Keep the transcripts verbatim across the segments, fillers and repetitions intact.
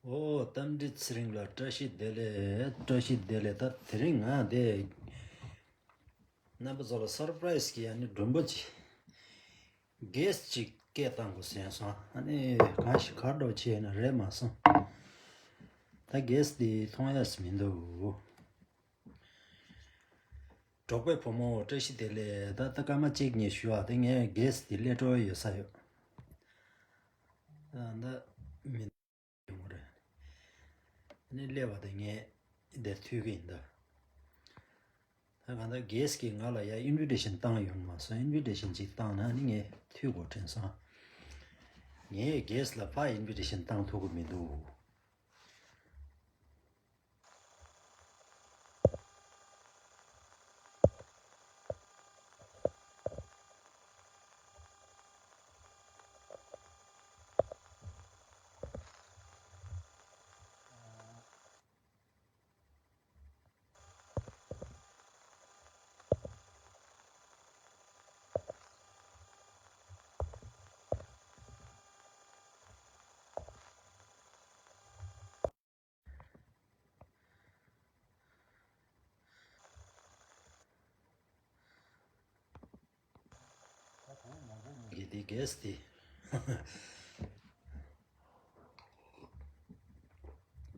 ཨོ། རྟ་མགྲིན་ཚེ་རིང་ལགས་བཀྲ་ཤིས་བདེ་ལེགས། བཀྲ་ཤིས་བདེ་ལེགས། ད་དེ་རིང་ང་དེ་རྣམ་པ་ཚོ་ལ་སར་པ་རའི་སི་གི་ཨ་ནི་སྒྲོམ་བུ་ཅིག་གེ་སི་ཅིག་སྐད་བཏང་དགོས་ཟེར་སོང་། ཨ་ནི་གང་ཞིག་ག་འདྲ་བྱས་ན་རེད་མ་སོང་། ད་གེ་སི་དེ་མཐོང་ཡས་མི་འདུག་གྲོགས་པོའི་བུ་མོ་བཀྲ་ཤིས་བདེ་ལེགས། ད་ལྟ་སྐར་མ་གཅིག་གཉིས་ཞུ་བ་དེ་ངས་གེ་སི་དེ་སླེབས་འགྲོ་ཡོད་ས་ཡོད། ད་ད་མི་ཡོང་རེད། ཨ་ནི་སླེབས་པ་དེ་ངས་འདིར་མཐུད་ཀྱི་ཡིན་ད། ད་གང་ལྟར་གེ་སི་གིས་ང་ལ་ཡ་ཨིན་བི་ཊེ་ཤན་བཏང་ཡོང་མ་སོང་། ཨིན་བི་ཊེ་ཤན་ཅིག་བཏང་ན་ནི་ངས་མཐུད་དགོས་དྲན་སོང་། ངས་གེ་སི་ལ་ཕར་ཨིན་བི་ཊེ་ཤན་བཏང་ཐུབ་ཀྱི་མི་འདུག་གི་དེ་གེ་སི་དེ།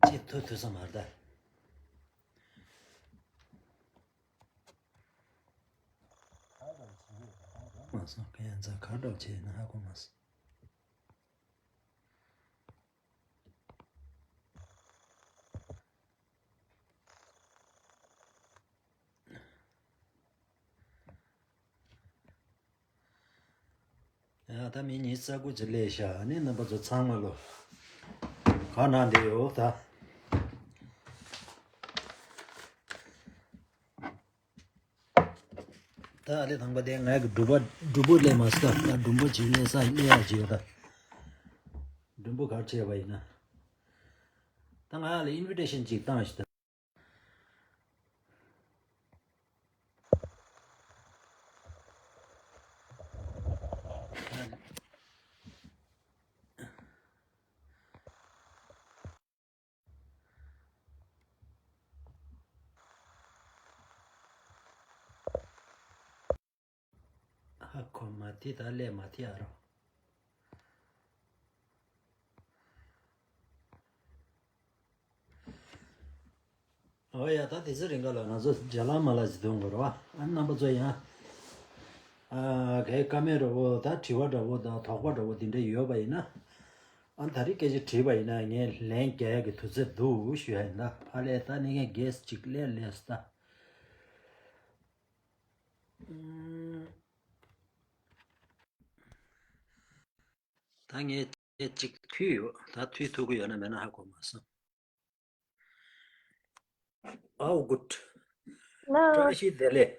ཅི་ཐུ་ཐུ་ས་མ་རེད་ད། མ་སོང་། ཁ་ཡ་ཛ་ག་འདྲ་བྱས་ན་ཧ་གོ་མ་སོང་། ཡ། ད་མི་ཉི་ཤུ་རྩ་དགུ་ཅིག་སླེབས་ཤག་ཨ་ནི་རྣམ་པ་ཚོ་ཚང་མ་ལོ། ག་ན་འདི་ཡོད་ད། ད་ཨ་ལེ་དང་པ་དེ་ང་གི་སྒྲུབ་པ་སྒྲུབ་པོ་སླེབས་མ་སོང་། ད་སྒྲུབ་པོ་ཅིག་སླེབས་ས་སླེབས་ཡག་ཅིག་ཡོད་ད། སྒྲུབ་པོ་ག་རེ་བྱས་པ་ཡིན་ན། ད་ང་ལ་ཨིན་བི་ཊེ་ཤན་ཅིག་བཏང་ཞིག་ད། ཧ་གོ་མ་ཐི་ད་ལས་མ་ཐི་ཨ་རོ། ཨོ་ཡ། ད་དེ་ཚེ་རིང་ག་ལ་ང་ཚོ་རྒྱ་ལ་མ་ལ་ཟི་དུང་གོ་ར་བ། ཨ་རྣམ་པ་ཚོ་ཡང་ཨ་གའི་ཀ་མེད་འདྲ་བོ་ད་དྲི་བ་འདྲ་བོ་དང་དོགས་པ་འདྲ་བོ་དེ་འདྲ་ཡོད་པ་ཡིན་ན། ཨ་ད་རེས་སྐད་ཆ་དྲིས་པ་ཡིན་ན་ངས་ལན་རྒྱག་ཡག་གི་དུས་ཚོད་འདུག་ཞུ་ཡ་ཡིན་ད། ཨ་ལས་ད་ནི་ངས་གེ་སི་ཅིག་སླེབས་སླེབས་སོང་ད། ད་ངས་ཅིག་མཐུད་ཡོད། ད་མཐུད་ཐུབ་ཀྱི་ཡོད་ན་མེད་ན་ཧ་གོ་མ་སོང་། ཨའོ་གུད། ལོ། བཀྲ་ཤིས་བདེ་ལེགས།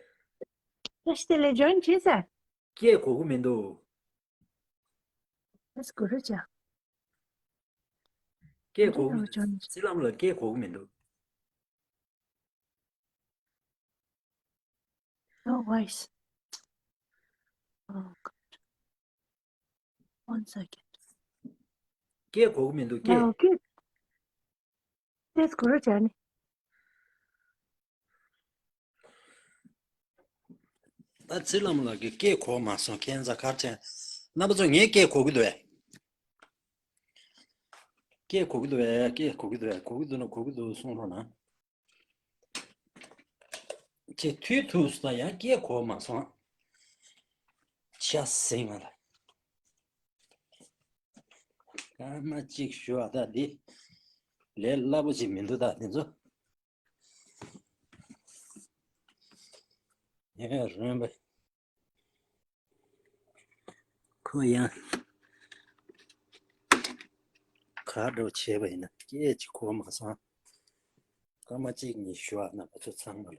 བཀྲ་ཤིས་བདེ་ལེགས། ཇོ་ཡིན་བྱས་ཟེར། སྐད་གོ་གི་མི་འདུག་ཨེ་སྐུ་རུ་ཅག་སྐད་གོ་གི་མི་འདུག་ཇོ་ཡིན། ཚེ་ལམ་ལ་སྐད་གོ་གི་མི་འདུག No voice. Oh, God. One second. སྐད་གོ་གི་མི་འདུག་སྐད། ཨོ་ཀེ། ཏེས་གོ་རུ་ཅག་ནི། ད་ཚེ་ལམ་ལགས་ཀྱི་སྐད་གོ་མ་སོང་། ཁྱེད་ཚ་ཁར་ཆེན། རྣམ་པ་ཚོ་ངའི་སྐད་གོ་གི་འདུག་ཨེ། སྐད་གོ་གི་འདུག་ཨེ། སྐད་གོ་གི་འདུག་ཨེ། གོ་གི་འདུག་ན་གོ་གི་འདུག་གསུང་རོགས་གནང་། ཁྱེད་མཐུད་ཐུབ་སོང་ན་ཡང་སྐད་གོ་མ་སོང་། ཆ་སེང་ང་ལ། སྐར་མ་གཅིག་ཞུ་བ་ད་འདི། ལས་སླ་པོ་ཅིག་མི་འདུག་ད་འདི་ཚོ། ཡ་རན་པ། ཁོ་ཡང་། ག་འདྲ་བྱས་པ་ཡིན་ན་སྐད་ཅིག་གོ་མ་སོང་། སྐར་མ་གཅིག་གཉིས་ཞུ་བ་རྣམ་པ་ཚོ་ཚང་མ་ལ།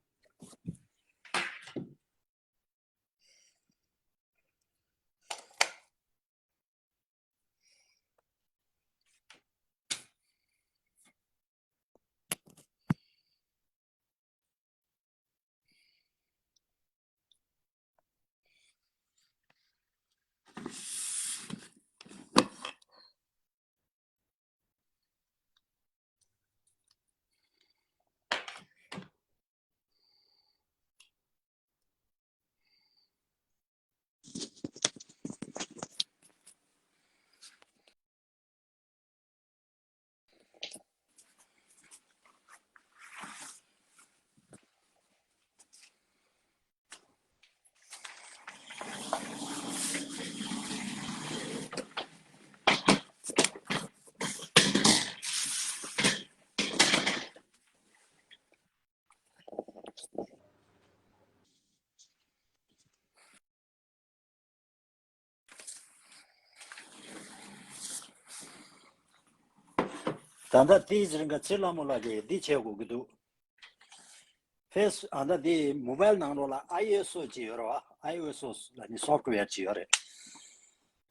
ད་ལྟ་དེའི་རིང་ག་ཚེ་ལྷ་མོ་ལགས་ཀྱིས་འདི་བྱེད་དགོས་ཀྱི་འདུག་ཕེས་ཨ་ད་འདི་མོ་བལ་ནང་ལོགས་ལ་ཨའི་ཨེས་ཨོ་ཅིག་ཡོད་རེད་བ། ཨའི་ཨེས་ཨོ་ལ་ནི་སོབ་ཊི་ཝེར་ཅིག་ཡོད་རེད།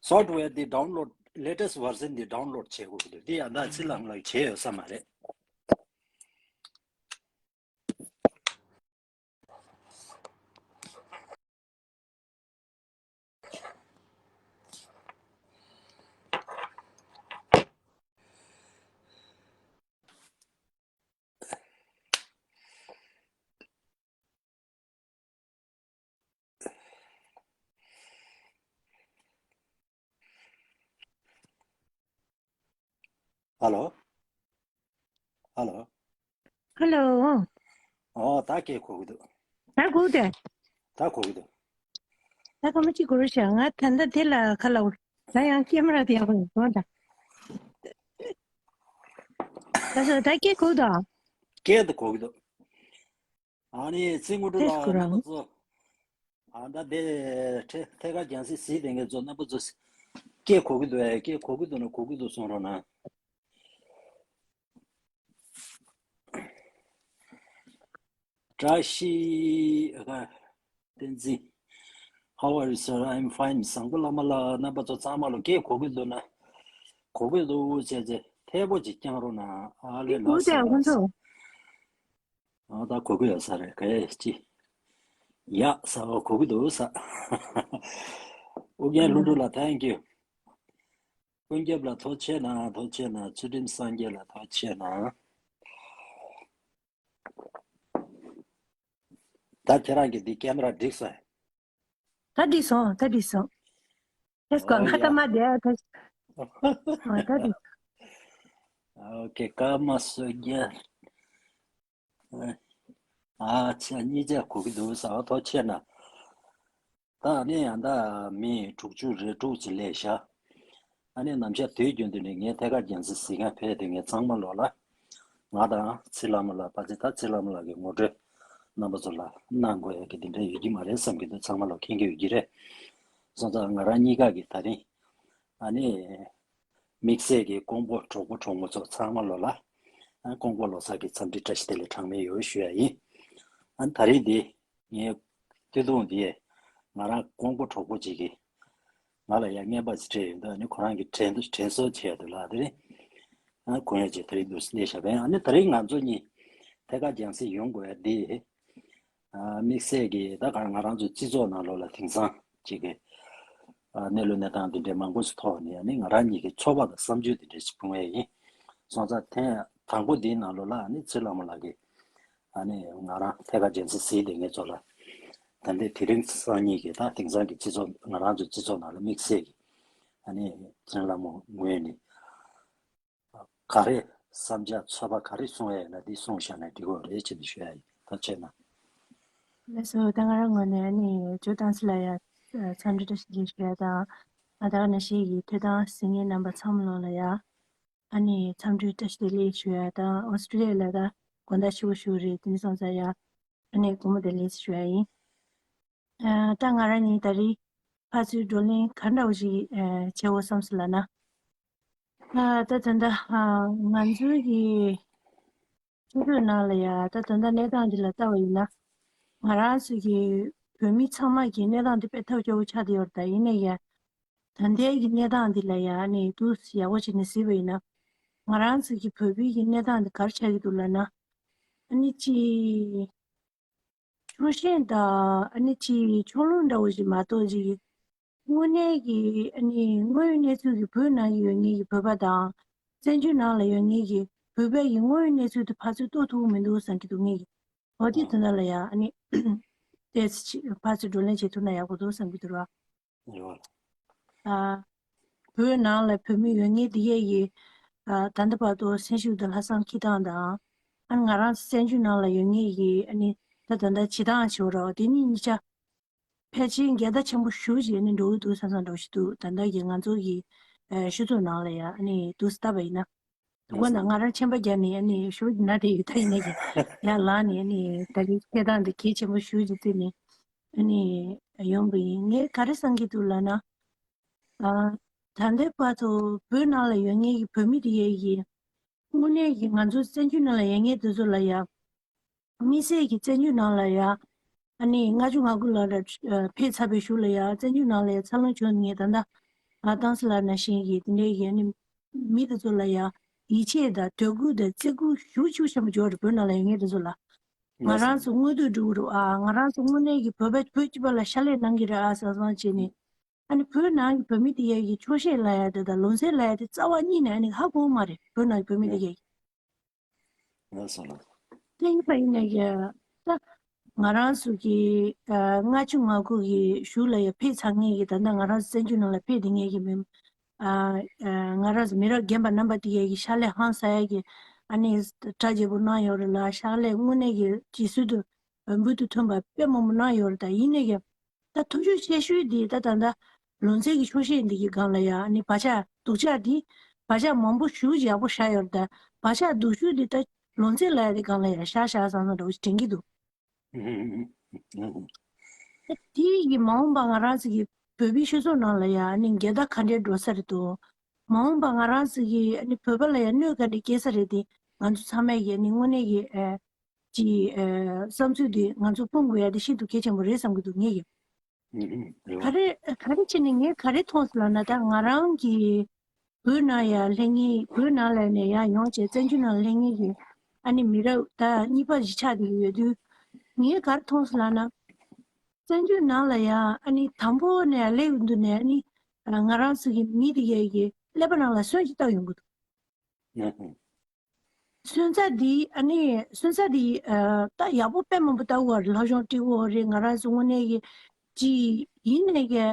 སོབ་ཊི་ཝེར་འདི་ཌའུན་ལོཌ་ལེ་ཊེ་སི་ཊི་ཝར་ཤན་འདི་ཌའུན་ལོཌ་བྱེད་དགོས་ཀྱི་འདུག་འདི་ཨ་ད་ཚེ་ལྷ་མོ་ལགས་ཀྱིས་བྱས་ཡོད་ས་མ་རེད། ཧ་ལོ། ཧ་ལོ། ཧ་ལོ། ཨོ་ད་སྐད་གོ་གི་འདུག་ད་གོ་དེ། ད་གོ་གི་འདུག་ད་ཁ་མ་ཅིག་གོ་རོགས་ཤག་ང་ད་ལྟ་དེ་ལ་ཁ་ལ་འུར། ད་ཡང་ཀེ་མ་ར་དེ་ཡག་པོ་ཡོད་གོ་ད། ད་སོ་ད་སྐད་གོ་གི་འདུག་སྐད་དུ་གོ་གི་འདུག་ཨ་ནི་ཚེ་དངོས་གྲུབ་ལགས་རྣམ་པ་ཚོ། ཨ་ད་དེ་ཐད་ཐད་ཀར་རྒྱང་སྲིང་གཟིགས་བསྡད་མཁན་ཚོ་རྣམ་པ་ཚོ། སྐད་གོ་གི་འདུག་ཨེ། སྐད་གོ་གི་འདུག་ན་གོ་གི་འདུག་གསུང་རོགས་གནང་། བཀྲ་ཤིས་ཨ་ཁ་བསྟན་འཛིན། How are you, sir? I'm fine. བཟང་པོ་བླ་མ་ལགས། རྣམ་པ་ཚོ་ཚང་མ་ལ་སྐད་གོ་གི་འདུག་ན། གོ་གི་འདུག་བྱས་ཚེ་ཐལ་པོ་ཅིག་བརྐྱང་རོགས་གནང་། ཨ་ལེ་ལགས་སོ་ལགས་སོ། ཨ་ད་གོ་གི་ཡོད་ས་རེད་ག་ཡེ་ཅི། ཡ་ས་བ་གོ་གི་འདུག་ས། ཨོ་རྒྱན་ལྷུན་གྲུབ་ལགས་thank you། ཀུན་ཁྱབ་ལགས་ཐུགས་རྗེ་གནང་། ཐུགས་རྗེ་གནང་། ཚུལ་ཁྲིམས་སངས་རྒྱས་ལགས་ཐུགས་རྗེ་གནང་། ད་ཁྱེད་རང་གི་འདི་ཀེ་མ་ར་འགྲིག་སོང་། ད་འགྲིག་སོང་། ད་འགྲིག་སོང་། ཨོ་ཡ། ཨོ་ད་འགྲིག་སོང་། ཨོ་ཁེ་ཀརྨ་བསོད་རྒྱལ། ཨ་ཆ་གཉིས་ཆ་གོ་གི་འདུག་ས། ཨོ་ཐུགས་རྗེ་གནང་། ད་ནི་ཡང་ད་མི་དྲུག་ཅུ་རེ་དྲུག་ཅིག་སླེབས་ཤག་ཨ་ནི་ནམ་ཞག་དུས་རྒྱུན་དུ་ནི་ངས་ཐད་ཀར་རྒྱང་སྲིང་གཟིགས་མཁན་ཕེབས་དེ་ངས་ཚང་མ་ལོག་ལ། ང་དང་ཚེ་ལྷ་མོ་ལགས་ཕལ་ཆེར་ད་ཚེ་ལྷ་མོ་ལགས་ཀྱི་ངོ་སྤྲོད་རྣམ་པ་ཚོ་ལ་གནང་དགོས་ཡ་གི་དེ་འདྲ་ཡོད་ཀྱི་མ་རེད་བསམ་གྱི་འདུག་ཚང་མ་ལོག་མཁྱེན་གྱི་ཡོད་ཀྱི་རེད། སོང་ཙང་ང་རང་གཉིས་ཀ་གི་ད་རིང་ཨ་ནི་དམིགས་བསལ་གྱི་ཀོང་པོ་གྲོགས་པོ་གྲོགས་མོ་ཚོ་ཚང་མ་ལོག་ལ་ཨ་ཀོང་པོ་ལོ་གསར་གྱི་འཚམས་འདྲི་བཀྲ་ཤིས་བདེ་ལེགས་གྲངས་མེད་ཡོད་ཞུ་ཡ་ཡིན། ཨ་ནི་ད་རིང་འདི་ངའི་སྟོད་ཐུང་འདི་ང་རང་ཀོང་པོ་གྲོགས་པོ་ཅིག་གིས་ང་ལ་ཡ་རྔན་པ་ཞིག་སྤྲད་ཡོད་འདུག་ཨ་ནི་ཁོ་རང་གིས་དྲན་དུ་དྲན་གསོ་བྱས་འདུག་ལ་དེ་རིང་ཨ་ཁོང་ཡ་ཅིག་ད་རིང་འདུག་སླེབས་བཞག་པས། ཨ་ནི་ད་རིང་ང་ཚོ་གཉིས་ཐད་ཀར་རྒྱང་སྲིང་ཡོང་དགོས་ཡ་འདི། ཨ་དམིགས་བསལ་གྱི་ད་ག་ང་རང་ཚོའི་སྤྱི་ཚོགས་ནང་ལོགས་ལ་དེང་སང་ཅིག་གི་ཨ་གནས་ལུགས་གནས་སྟངས་འདི་འདྲའི་མང་པོ་ཞིག་ཐོག་ནས་ཨ་ནི་ང་རང་གཉིས་ཀྱི་ཚོར་བ་དང་བསམ་ཚུལ་འདི་འདྲ་ཞིག་སྤུངས་ཡས་ཡིན། སོང་ཙང་ཐེངས་དང་པོ་འདིའི་ནང་ལོགས་ལ་ཨ་ནི་ཚེ་ལྷ་མོ་ལགས་ཀྱིས་ཨ་ནི་ང་རང་ཐད་ཀར་རྒྱང་སྲིང་གཟིགས་བསྡད་མཁན་ཚོ་ལ་ད་ལྟའི་དེ་རིང་སང་ཉིན་གྱི་ད་དེང་སང་གི་སྤྱི་ཚོགས་ང་རང་ཚོའི་སྤྱི་ཚོགས་ནང་ལ་དམིགས་བསལ་གྱི་ཨ་ནི་ཚེ་ལྷ་མོ་ངོས་ནས། ག་རེ་བསམ་འཆར་ཚོད་དཔག་ག་རེ་གསུང་ཡ་ཡིན་ན་འདི་གསུངས་བཞག་ན་འགྲིག་གི་རེད་ཅེས་ནས་ཞུ་ཡ་ཡིན། ཐུགས་རྗེ་གནང་། ལགས་སོ། ད་ང་རང་ངོས་ནས་ནི་ཇོ་ཏང་སི་ལ་ཡ་འཚམས་འདྲི་བཀྲ་ཤིས་བདེ་ལེགས་ཞུ་ཡ་དང་། ཨ་ད་ག་ནང་བཞིན་གྱི་ཐོས་དང་གཟིགས་མཁན་རྣམ་པ་ཚང་མ་ལོག་ལ་ཡ་ཨ་ནི་འཚམས་འདྲི་བཀྲ་ཤིས་བདེ་ལེགས་ཞུ་ཡ་དང་། ཨོ་སི་ཀྲི་ལི་ཡ་ལ་ད་དགོང་དག་ཆུ་བོ་ཞུ་རེད། དེ་ནས་སོང་ཙང་ཡ་ཨ་ནི་དགོང་མོ་བདེ་ལེགས་ཞུ་ཡ་ཡིན། ཨ་ད་ང་རང་ནི་ད་རེས་ཕར་ཚུར་བགྲོ་གླེང་ག་འདྲ་བོ་ཞིག་ཨ་བྱེད་དགོས་བསམ་སོང་ལབ་ན། ཨ། ད་ད་ལྟ་ཨ་ང་ཚོའི་གི་ཆུ་ཚོད་ནང་ལ་ཡ་ད་ད་ལྟ་གནས་སྟངས་འདི་ལ་ལྟ་བ་ཡིན་ན། ང་རང་ཚོ་གི་བོད་མི་ཚང་མ་གི་གནས་སྟངས་འདི་དཔེ་ཐབས་སྐྱོ་པོ་ཆགས་བསྡད་ཡོད་རེད། ད་ཡིན་ན་ཡ་ད་ལྟའི་གི་གནས་སྟངས་འདི་ལ་ཡ་ཨ་ནི་ཏོག་ཙམ་ཡག་པོ་བྱས་ནས་གཟིགས་པ་ཡིན་ན། ང་རང་ཚོ་གི་བོད་པའི་གི་གནས་སྟངས་འདི་ག་རེ་ཆགས་ཀྱི་འདུག་ལབ་ན། ཨ་ནི་ཅི། ཕྱོགས་ཞེན་དང་ཨ་ནི་ཅིག་ཕྱོགས་ལྷུང་འདྲ་བོ་ཞིག་མ་གཏོགས་ཅིག། དངོས་གནས་ཀྱི་ཨ་ནི་དངོས་ཡོད་གནས་ཚུལ་གྱི་བོད་ནང་གི་ཡོད་མཁན་གྱི་བོད་པ་དང་། བཙན་བྱོལ་ནང་ལ་ཡོད་མཁན་གྱི་བོད་པ་ཡི་དངོས་ཡོད་གནས་ཚུལ་དེ་ཕར་ཚུར་རྟོགས་ཐུབ་ཀྱི་མི་འདུག་བསམ་གྱི་འདུག་ངས་ཀྱི། འོ་དེ་དོན་དག་ལ་ཡང་ཨ་ནི་ཏོག་ཙམ་ཕར་ཚུར་བགྲོ་གླེང་བྱེད་ཐུབ་ན་ཡག་པོ་འདུག་བསམ་གྱི་འདུག་ར། ཡོད། ཨ། བོད་ནང་ལ་བོད་མི་ཡོད་མཁན་དེ་གས་ཀྱིས། ཨ། ད་ལྟ་བར་དུ་སེམས་ཤུགས་དང་ལྷག་བསམ་འཁྱེར་སྟངས་དང་། ཨ། ང་རང་བཙན་བྱོལ་ནང་ལ་ཡོད་མཁན་གྱི་ཨ་ནི་ད་ད་ལྟ་བྱེད་སྟངས་བྱེད་རོགས་དེ་གཉིས་གཉིས་ཆ་ཕལ་ཆེར་འགལ་ཟླ་ཆེན་པོ་ཞེ་པོ་ཅིག་ཨ་ནི་འགྲོ་གི་འདུག་བསམ་བསམ་འདྲ་བོ་ཞིག་འདུག་ད་ལྟ་གི་ང་ཚོ་གི་ཨ་སྤྱི་ཚོགས་ནང་ལ་ཡ་ཨ་ནི་འདུག་སེ་བལྟས་པ་ཡིན་ན། དུ་གོ་ན་ང་རང་ཆེན་པ་རྒྱབ་ནས་ཨ་ནི་ཞུ་ན་དེ་ཡོད་ད་ཡིན་ནའི་ཡ་ལངས་ནས་ཨ་ནི་ད་རེས་བཤད་སྟངས་འདི་གལ་ཆེན་པོ་ཞེ་པོ་ཅིག་བརྩིས་ནས་ཨ་ནི་ཡོང་པ་ཡིན། ངས་ག་རེ་བསམ་གྱི་འདུག་ལབ་ན། ཨ། ད་ལྟའི་བར་དུ་བོད་ནང་ལ་ཡོད་མཁན་གྱི་བོད་མི་དེ་གས་ཀྱིས་དངོས་གནས་ཀྱི་ང་ཚོ་བཙན་བྱོལ་ནང་ལ་ཡོད་མཁན་དེ་ཚོ་ལ་ཡ། དམིགས་བསལ་གྱི་བཙན་བྱོལ་ནང་ལ་ཡ། ཨ་ནི་ལྔ་བཅུ་ང་དགུ་ལ་ལ་ཕེབས་ཚར་བའི་གཞུག་ལ་ཡ་བཙན་བྱོལ་ནང་ལ་ཡ་འཚར་ལོངས་བྱུང་ནས་ད་ལྟ་ང་ཏང་སི་ལགས་ནང་བཞིན་གྱི་དེ་འདྲའི་གི་ཨ་ནི་མི་དེ་ཚོ་ལ་ཡ་ཡིད་ཆེས་དང་དད་གུས་དང་བརྩི་བཀུར་ཞེ་པོ་ཅིག་ཆེན་པོ་ཡོད་རེད། བོད་ནང་ལ་ཡོད་མཁན་དེ་ཚོ་ལ། ང་རང་ཚོ་དངོས་དུ་འགྲོ་གི་རེད་ཨ། ང་རང་ཚོ་དངོས་གནས་ཀྱི་བོད་པ་བོད་སྤྱི་པ་ལ་ཕྱག་ལས་གནང་གི་རེད་ཨ་བསམ་བསམ་བྱས་ནས། ཨ་ནི་བོད་ནང་གི་བོད་མི་དེ་གས་ཀྱི་ཆོག་ཤེས་ལབ་ཡ་དེ་དང་ལུང་ཚན་ལབ་ཡ་དེ་རྩ་བ་ཉིད་ནས་ཨ་ནི་ཧ་གོ་མ་རེད། བོད་ནང་གི་བོད་མི་དེ་གས་ཀྱི། ལགས་སོ་ལགས། དེ་ཡིན་པ་ཡིན་ནའི་ཀྱི་ད་ང་རང་ཚོ་གི་ཨ་ལྔ་བཅུ་ང་དགུ་གི་གཞུག་ལ་ཡ་ཕེབས་ཚར་མཁན་གྱི་ད་ལྟ་ང་རང་ཚོ་བཙན་བྱོལ་ནང་ལ་ཕེབས་བསྡད་མཁན་གྱི་མི་ཨ་ཨ་ང་རང་ཚོ་མི་རབས་རྒན་པ་རྣམ་པ་དེ་གས་ཀྱི་ཕྱག་ལས་ཧང་སང་ཡ་གི་ཨ་ནི་གྲ་རྒྱས་པོ་གནང་ཡོད་རེད་ལ། ཕྱག་ལས་དངོས་གནས་ཀྱི་ཇི་སྲིད་དུ་འབུལ་དུ་ཐོན་པ་དཔེ་མང་པོ་གནང་ཡོད་རེད། ད་ཡིན་ནའི་ཀྱི་ད་ཐུབ་ཤོས་ཆེ་ཤོས་འདི་ད་ད་ལྟ་ལུང་ཚན་གྱི་ཆོག་ཤེས་འདི་གི་སྒང་ལ་ཡ་ཨ་ནི་བག་ཆགས་སྡུག་ཅག་འདི་བག་ཆགས་མང་པོ་ཞེ་པོ་ཅིག་ཡག་པོ་བཞག་ཡོད་རེད། ད་བག་ཆགས་སྡུག་ཤོས་འདི་ད་ལུང་ཚན་ལབ་ཡ་དེ་སྒང་ལ་ཡ་བཞག་བཞག་བསམ་བསམ་འདྲ་བོ་ཞིག་དྲན་གྱི་འདུག་ཨ། དེ་ཡི་མ་འོངས་པ་ང་རང་ཚོ་གི་བོད་པའི་སྤྱི་ཚོགས་ནང་ལ་ཡ་ཨ་ནི་འགལ་ཟླ་ག་འདྲས་འགྲོ་ས་རེད་འདུག་མ་འོངས་པ་ང་རང་ཚོ་གི་ཨ་ནི་བོད་པ་ལ་ཡ་གནོད་ག་འདྲས་སྐྱེལ་ས་རེད་དེ། ང་ཚོ་ཚང་མས་ཀྱི་ཨ་ནི་དངོས་གནས་ཀྱི་ཨ་ཅིག་ཨ་བསམ་ཚུལ་དེ་ང་ཚོ་སྤུངས་དགོས་ཡ་དེ་ཤིན་ཏུ་གལ་ཆེན་པོ་རེད་བསམ་གྱི་འདུག་ངས་ཀྱི། ཨུ་ཨུ། རེད་བ། ག་རེ་ག་རེ་བྱས་ནས་ངས་ག་རེ་མཐོང་སོང་ལབ་ན། ད་ང་རང་གི་བོད་ནང་ཡ་སླེབས་མཁན། བོད་ནང་ལ་ནས་ཡར་ཡོང་བྱས་བཙན་བྱོལ་ནང་སླེབས་མཁན་གྱི་ཨ་ནི་མི་རབས་ད་གཉིས་པ་བཞི་ཆགས་བསྡད་ཀྱི་ཡོད་དུས། ངས་ག་རེ་མཐོང་སོང་ལབ་ན། བཙན་བྱོལ་ནང་ལ་ཡ་ཨ་ནི་དང་པོ་ནས་སླེབས་ཡོང་དུས་ནས་ཨ་ནི་ང་རང་ཚོ་གི་མི་དེ་གས་ཀྱི་ཀླད་པ་ནང་ལ་སོན་ཅིག་བཏགས་ཡོང་གི་འདུག་ཨུ་ཨུ། སོན་རྩ་འདི་ཨ་ནི་སོན་རྩ་འདི་ཨ་ད་ཡག་པོ་དཔེ་མང་པོ་ལྟ་དགོས་རེད། སློབ་སྦྱོང་སྤྲད་དགོས་རེད། ང་རང་ཚོ་དངོས་གནས་ཀྱི་ཅིག་ཡིན་ནའི་ཀྱི་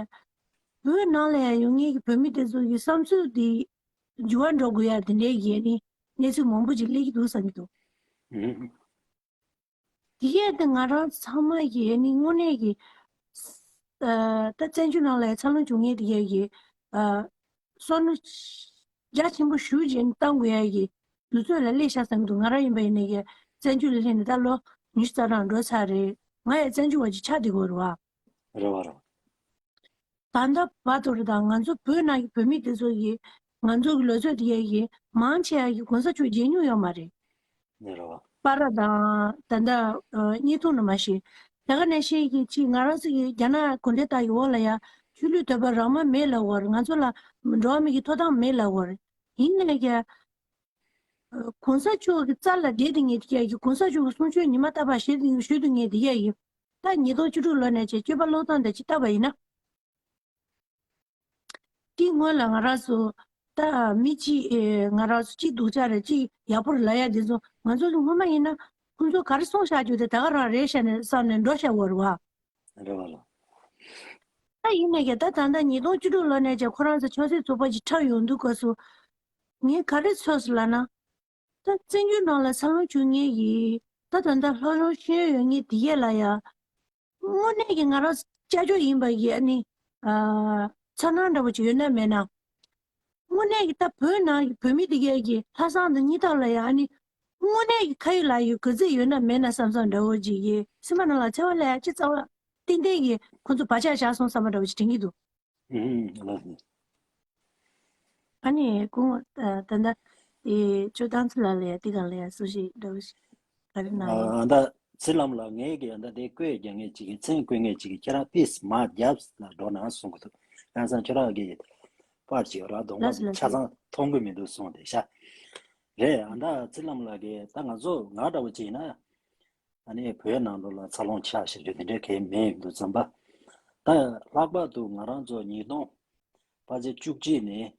བོད་ནང་ལ་ཡང་ཡོད་མཁན་གྱི་བོད་མི་དེ་ཚོ་གི་བསམ་ཚུལ་འདི་འགྱུར་བ་འགྲོ་དགོས་ཡ་དེ་འདྲའི་གི་ཨ་ནི་གནས་ཚུལ་མང་པོ་ཅིག་སླེབས་ཀྱི་འདུག་བསམ་གྱི་འདུག་ཨུ་ཨུ། དེ་གས་དེ་ང་རང་ཚང་མ་གི་ཨ་ནི་དངོས་གནས་ཀྱི་ཨ་ད་བཙན་བྱོལ་ནང་ལ་འཚར་ལོངས་བྱུང་མཁན་དེ་གས་ཀྱི་ཨ་བསམ་བློ་རྒྱ་ཆེན་པོ་ཞེ་པོ་ཅིག་བཏང་དགོས་ཡ་གི་དུས་ཚོད་ལ་སླེབས་ཤག་བསམ་གྱི་འདུག་ང་རང་ཡིན་པ་ཡིན་ནའི་ཀྱི་བཙན་བྱོལ་ལ་སླེབས་ནས་ད་ལོ་ཉི་ཤུ་རྩ་གྲངས་འགྲོ་ཚར་རེད། ང་ཡང་བཙན་བྱོལ་བ་ཅིག་ཆགས་བསྡད་ཀྱི་ཡོད་རེད་བ། རེད་བ་རེད་བ། ད་ལྟ་བར་དུ་རེད། ད་ང་ཚོ་བོད་ནང་གི་བོད་མི་དེ་ཚོ་ཡིས་ང་ཚོ་གི་ལོ་ཚོད་དེ་ཡ་ཡིས་མང་ཆེ་བ་ཡིས་གོང་ས་མཆོག་མཇལ་མྱོང་ཡོད་མ་རེད། ནས་རེད་བ། པ་ར་དང་ད་ལྟ་བརྙན་ཐུང་ནང་མ་ཤེས། དེ་ག་ནང་བཞིན་གྱི་ཅིག་ང་རང་ཚོ་གི་རྒྱ་ནག་གུང་ཁྲན་ཏང་གི་འོག་ལ་ཡ་ཆོས་ལུགས་དད་པ་རང་དབང་མེད་ལབ་ཡོད་རེད། ང་ཚོ་ལ་འགྲོ་བ་མི་གི་ཐོབ་ཐང་མེད་ལབ་ཡོད་རེད། ཡིན་ནའི་ཀྱང་གོང་ས་མཆོག་གི་རྩ་ལ་བསྡད་དེ་ངས་དེ་ཡ་ཡིས་གོང་ས་མཆོག་གི་གསུང་ཆོས་ཉི་མ་རྟག་པར་ཞུ་དེ་ཞུ་དུས་ངས་དེ་ཡ་ཡིས་ད་ཉིས་སྟོང་བཅུ་དྲུག་ལོ་ནས་བྱས་སྤྱོད་པ་བློ་བཟང་དང་ཅིག་བལྟས་པ་ཡིན་ན། དེའི་སྔོན་ལ་ང་རང་ཚོ་ད་མི་གཅིག་ཨེ་ང་རང་ཚོ་གཅིག་སྡུག་ཅག་རེད་གཅིག་ཡག་པོ་རེད་ལབ་ཡ་དེ་ཚོ་ང་ཚོ་ཚོ་སྔོན་མ་ཡིན་ན་ཁོང་ཚོ་ག་རེ་གསུངས་བཞག་རྒྱུ་དེ་ད་ག་རང་རེད་ཤག་ནས་བསམ་ནས་འགྲོ་བཞག་ཡོད་རེད་བ། རེད་བ་ལ། ད་ཡིན་ནའི་ཀྱང་ད་ད་ལྟ་ཉིས་སྟོང་བཅུ་དྲུག་ལོ་ནས་ཀྱང་ཁོ་རང་ཚོ་ཆབ་སྲིད་ཚོགས་པ་ཅིག་འཁྲབ་ཡོང་དུས་སྐབས་སུ་ངས་ག་རེ་ཚོར་སོང་ལབ་ན། ད་བཙན་བྱོལ་ནང་ལ་འཚར་ལོངས་བྱུང་མཁན་གྱི་ད་ད་ལྟ་སློབ་སྦྱོང་ཤེས་ཡོན་ཡོད་མཁན་དེ་གས་ལ་ཡ། དངོས་གནས་ཀྱི་ང་རང་ཅ་ཅོ་ཡིན་པ་གི་ཨ་ནི་ཨ་ཚོར་སྣང་འདྲ་པོ་ཅིག་ཡོད་ན་མེད་ན། དངོས་གནས་ཀྱི་ད་བོད་ནང་གི་བོད་མི་དེ་གས་ཀྱི་ལྷག་བསམ་དང་སྙིང་སྟོབས་ལ་ཡ་ཨ་ནི་དངོས་གནས་ཀྱི་ཁ་ཡོད་ལག་ཡོད་ག་ཚོད་ཡོད་ན་མེད་ན་བསམ་བསམ་འདྲ་པོ་ཅིག་གི་སེམས་པ་ནང་ལ་འཚེར་བ་ལ་ཡ་ཅི་རྩ་བ་ཏན་ཏན་གྱི་ཁོང་ཚོ་བག་ཆགས་བཞག་སོང་བསམ་པ་འདྲ་པོ་ཅིག་དྲན་གྱི་འདུག་ཨུ་ཨུ། ལགས་སོ། ཨ་ནི་སྐུ་ངོ་ད་ད་ལྟ་དེ་ཅོ་ཏང་ཙི་ལ་ལས་དེ་ག་ལས་སུ་ཞིག་འདྲ་བོ་ཞིག་ག་རེ་གནང་ཡོད། ཨ་ད་ཚེ་ལམ་ལ་ངས་ཀྱི་ཨ་ད་དེ་བཀོད་རྒྱག་ངེས་ཅིག་གི་མཚན་བཀོད་ངེས་ཅིག་གི་ཁྱེད་རང་ཏིས་མ་རྒྱབ་ལ་འགྲོ་ན་གསུང་གི་འདུག་ཁ་སང་ཁྱེད་རང་གི་པར་ཅིག་ཡོད་ར་གདོང་པ་ལགས་སོ་དེ་ཆ་ལགས་སོ། ཚང་མཐོང་གི་མི་འདུག་གསུངས་ཏེ་ཤ་རེད། ཨ་ད་ཚེ་ལམ་ལ་གི་ད་ང་ཚོ་ང་འདྲ་བོ་ཅིག་ཡིན་ན། ཨ་ནི་བོད་ནང་ལོགས་ལ་འཚར་ལོངས་ཆགས་བཞག་རྒྱུ་དེ་འདྲའི་གལ་མེད་ཡོང་དུས་ཙམ་པ། ད་ལྷག་པར་དུ་ང་རང་ཚོ་ཉིས་སྟོང་དཔེ་ཆ་བཅུ་གཅིག་ནས་